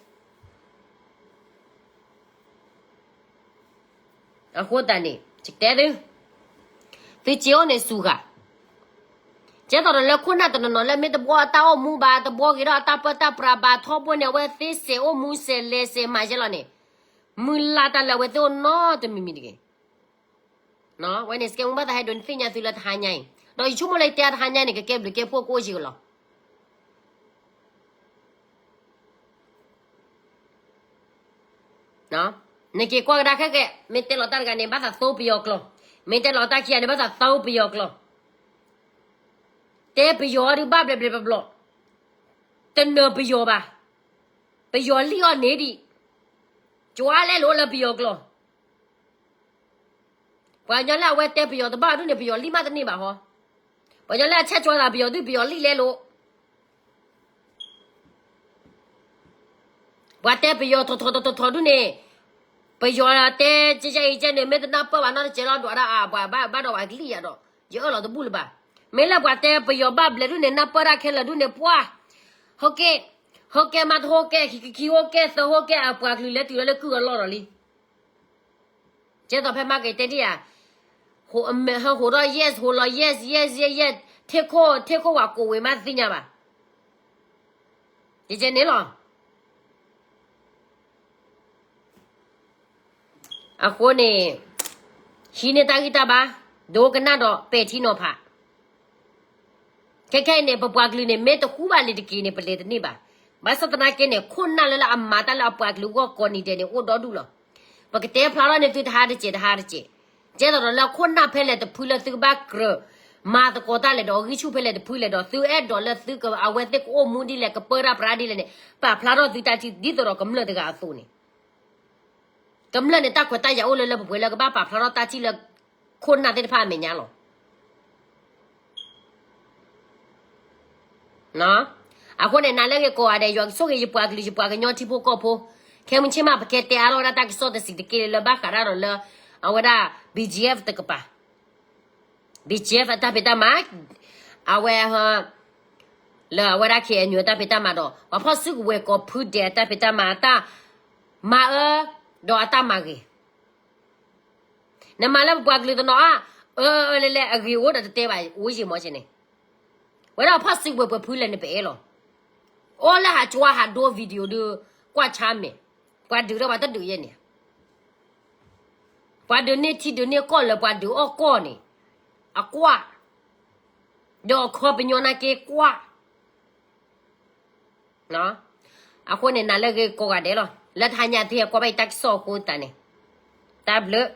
အဃိသတးန့ၣ် ယတဲသု, သုစ့အိၣ်န့ၣ်စူၤဂၤ, ကဲသိးဒီးလၢခိၣ်နၢ်တနီၤနီၤလၢမ့ၢ်တဘှီအတၢ်အိၣ်မူဘၣ်, တဘှီဂ့ၤထီၣ်အတၢ်ပၢတၢ်ပြးဘၣ်, ထီဘိန့ၣ် အဝဲသ့စဲးအိၣ်မူစဲးလဲၤစဲးမၤယဲလီၤန့ၣ်, မုၢ်လၢ်တၢ်လၢအဝဲသ့ၣ်အိၣ်နီတမံၤမံၤတဂ့ၤ. ဝဲန့ၣ် စကဲမူဘၣ်သးဟဲဒိးနသ့ၣ်ညါသုလၢတဟါညါအံၤ, ဒီးယဆိကမိၣ်လၢယတဲတဟါညါန့ၣ် ကကဲဘျုးကဲဖှိၣ်ကအိၣ်ယံာ်လီၤ. နက့ၤကွၢ်ကဒါခဲကဲ, မ့ၢ်တဲလီၤတၢ်တဂၤန့ၣ် ဘၣ်သးသီပယီၤကျိာ်, မ့ၢ်တဲလီၤတၢ်ခံဂၤန့ၣ် ဘၣ်သးသီပယီၤကျိာ်, တဲပယီၤဒုးဘၣ်ဘျဲးဘျဲးဘျီဘျီ, တနၢၤပယီၤဘၣ်, ပယီၤလံၣ်အီၤန့ၢ်ဒံး, ကၠီလဲလိာ်လၢပယီၤကျိာ်. ပှၤကညီလၢအဝဲတဲပယီၤတဘၣ်ဒူၣ်န့ၣ် ပယီၤလံၣ်မးတန့ၢ်ဘၣ်ဟီ, ပ ပှၤကညီလၢအဆဲးကၠီသးပယီၤဒုး ပယီၤလံလဲၣ်လိၤ. ပှၤတဲပယီၤထီၣ်ထီၣ်ထီၣ်ထီၣ်ထီၣ်ဒုးန့ၣ်, ပယီၤတဲ ကဲကဲအံၤကဲန့ၣ် မ့ၢ်တနၢ်ပၢၢ်ဘၣ်နီတစဲးလီၤ ဒွးဒၣ်အပှၤဘၣ် ဘၣ်ဒီးပှၤကလံၣ်ယၤဒီး ယအၢၣ်လီၤတဘူၣ်လၢၤဘၣ်. မ့ၢ်လၢပှၤတဲပယီၤဘၣ်ဘျဲးဒုးန့ၣ် နၢ်ပၢၢ်တၢ်ခဲလၢာ်ဒုးန့ၣ် ပှၢ် ဟိကဲ ဟိကဲမၤတဟိကဲ ခံခံခံဟိကဲ သၢဟိကဲ အပှၤကလုာ်လဲၤတုၤလီၤလၢကုၢ်အလီၢ်ဒီးလံ. ကဲသိးဖဲမၤက့ၤတဲဒ်ယၤ, ဟိးထီၣ် yes ဟိးလီၤ yes yes yes yes, ထ့ခိၣ် ထ့ခိၣ်ဝဲကိးဝ့ၤမးသ့ၣ်ညါဘၣ်. ယကဲန့ၣ်လီၤ. အဃိန့ၣ် ဟံးန့ၢ်တၢ်ဂံၢ်တၢ်ဘါ ဒိကနၣ်ဒီးပဲာ်ထံနီၤဖး. ခဲခဲအံၤန့ၣ် ပပှၤကလုာ်န့ၣ် မ့ၢ်တဃူဘၣ်လံၤတက့ၢ်န့ၣ် ပလဲၤတန့ၢ်ဘၣ်. ဘၣ်ဆၣ်သနာ်က့န့ၣ် ခိၣ်နၢ်လၢလၢအမၤတၢ်လၢအပှၤကလုာ်ဂီၢ်ကိးနံၤဒဲးန့ၣ် အိၣ်ဒီဒူၣ်လီၤ. ပကတဲဖျါထီၣ်န့ၢ်သုတဟါတစဲးတဟါတစဲး, ကဲသိးဒီးလၢခိၣ်နၢ်ဖဲလဲၣ်တဖုလၢသုကဘၣ်ကြၢး မၤသကိးတၢ်လဲၣ်ဒီး ဂံၢ်ဆူၣ်ဖဲလဲၣ်တဖုလဲၣ်ဒီး သုအဲၣ်ဒိးလၢသုက အဝဲသ့ၣ်ကအိၣ်မူဒ်လဲၣ် ကပၢတၢ်ပြးဒ်လဲၣ်န့ၣ် ပာ်ဖျါထီၣ်သုတၢ်ထံၣ်ဒ်သိးဒီးကမျၢၢ်တဂၤအသိးန့ၣ် ကမျၢၢ်န့ၣ် တၢ်ခွဲးတၢ်ယာ်အိၣ်လၢလၢပှဲၤပှဲၤလၢကဘၣ်ပာ်ဖျါထီၣ်တၢ်ထံၣ်လၢ ခိၣ်နၢ်သ့ၣ်တဖၣ်အမဲာ်ညါလီၤ. အဃိန့ၣ် နၤလၢဂ့ၤကိးဂၤဒဲး ယွၤကဆိၣ်ဂ့ၤယပှၤကလုာ် ယပှၤကညီထံဖိကီၢ်ဖိ, ခဲမုၢ်ဆ့ၣ်မး ပကတဲအါထီၣ်ဝဲဒၣ်တၢ်ကစီၣ်တစဲးတက့ၢ်လၢဘၣ်ဃးဒၣ်ဒီးလၢ အဝဲဒၣ် ဘံၣ်ကၠံၣ်အ့ၣ်ဖ် တကပၤ ဘံၣ်ကၠံၣ်အ့ၣ်ဖ် အတၢ်ဖံးတၢ်မၤ, အဝဲ လၢအဝဲဒၣ် ခ့ၣ်အဲၣ်ယူၣ် အတၢ်ဖံးတၢ်မၤဒီး ပှၤဖီၣ်စုကဝဲၤကိးဖုဒဲးအတၢ်ဖံးတၢ်မၤ အတၢ်မၤအၢ ဒီးအတၢ်မၤဂ့ၤ နမၤလၢပပှၤကလုာ်တနီၤအါ, အၢ အၢ လဲၤလဲၤ အဂ့ၢ်အိၣ်ဒီးတတဲဘၣ် အိၣ်ယံာ်မီၤကဲန့ၣ်, ဝဲဒၣ်ဖီၣ်စုကဝဲၤပှဲၤဖုလဲၣ်န့ၣ် ပအဲၣ်လီၤ. အိၣ်လၢဟးကွၢ်ဟးဒိ video ဒုး ကွၢ်ဆါမဲာ်, ပှၤဒုးဒီးပှၤတဒုးယဲန့ၣ်, ပှၤဒုးန့ၢ်ထံဒုးန့ၢ်ကီၢ်လၢပှၤဒုးအီၣ်ကီၢ်န့ၣ်, အကွၢ်, ဒီးအခီပညီနာ်က့ကွၢ် အဃိန့ၣ် နၤလၢဂ့ၤကိးဂၤဒဲးလီၤ. လၢတဟါညါသုဟဲကွၢ်ဘၣ်အံၤတၢ်ကစီၣ်အဃိသတးန့ၣ်, တၢ်ဘျုး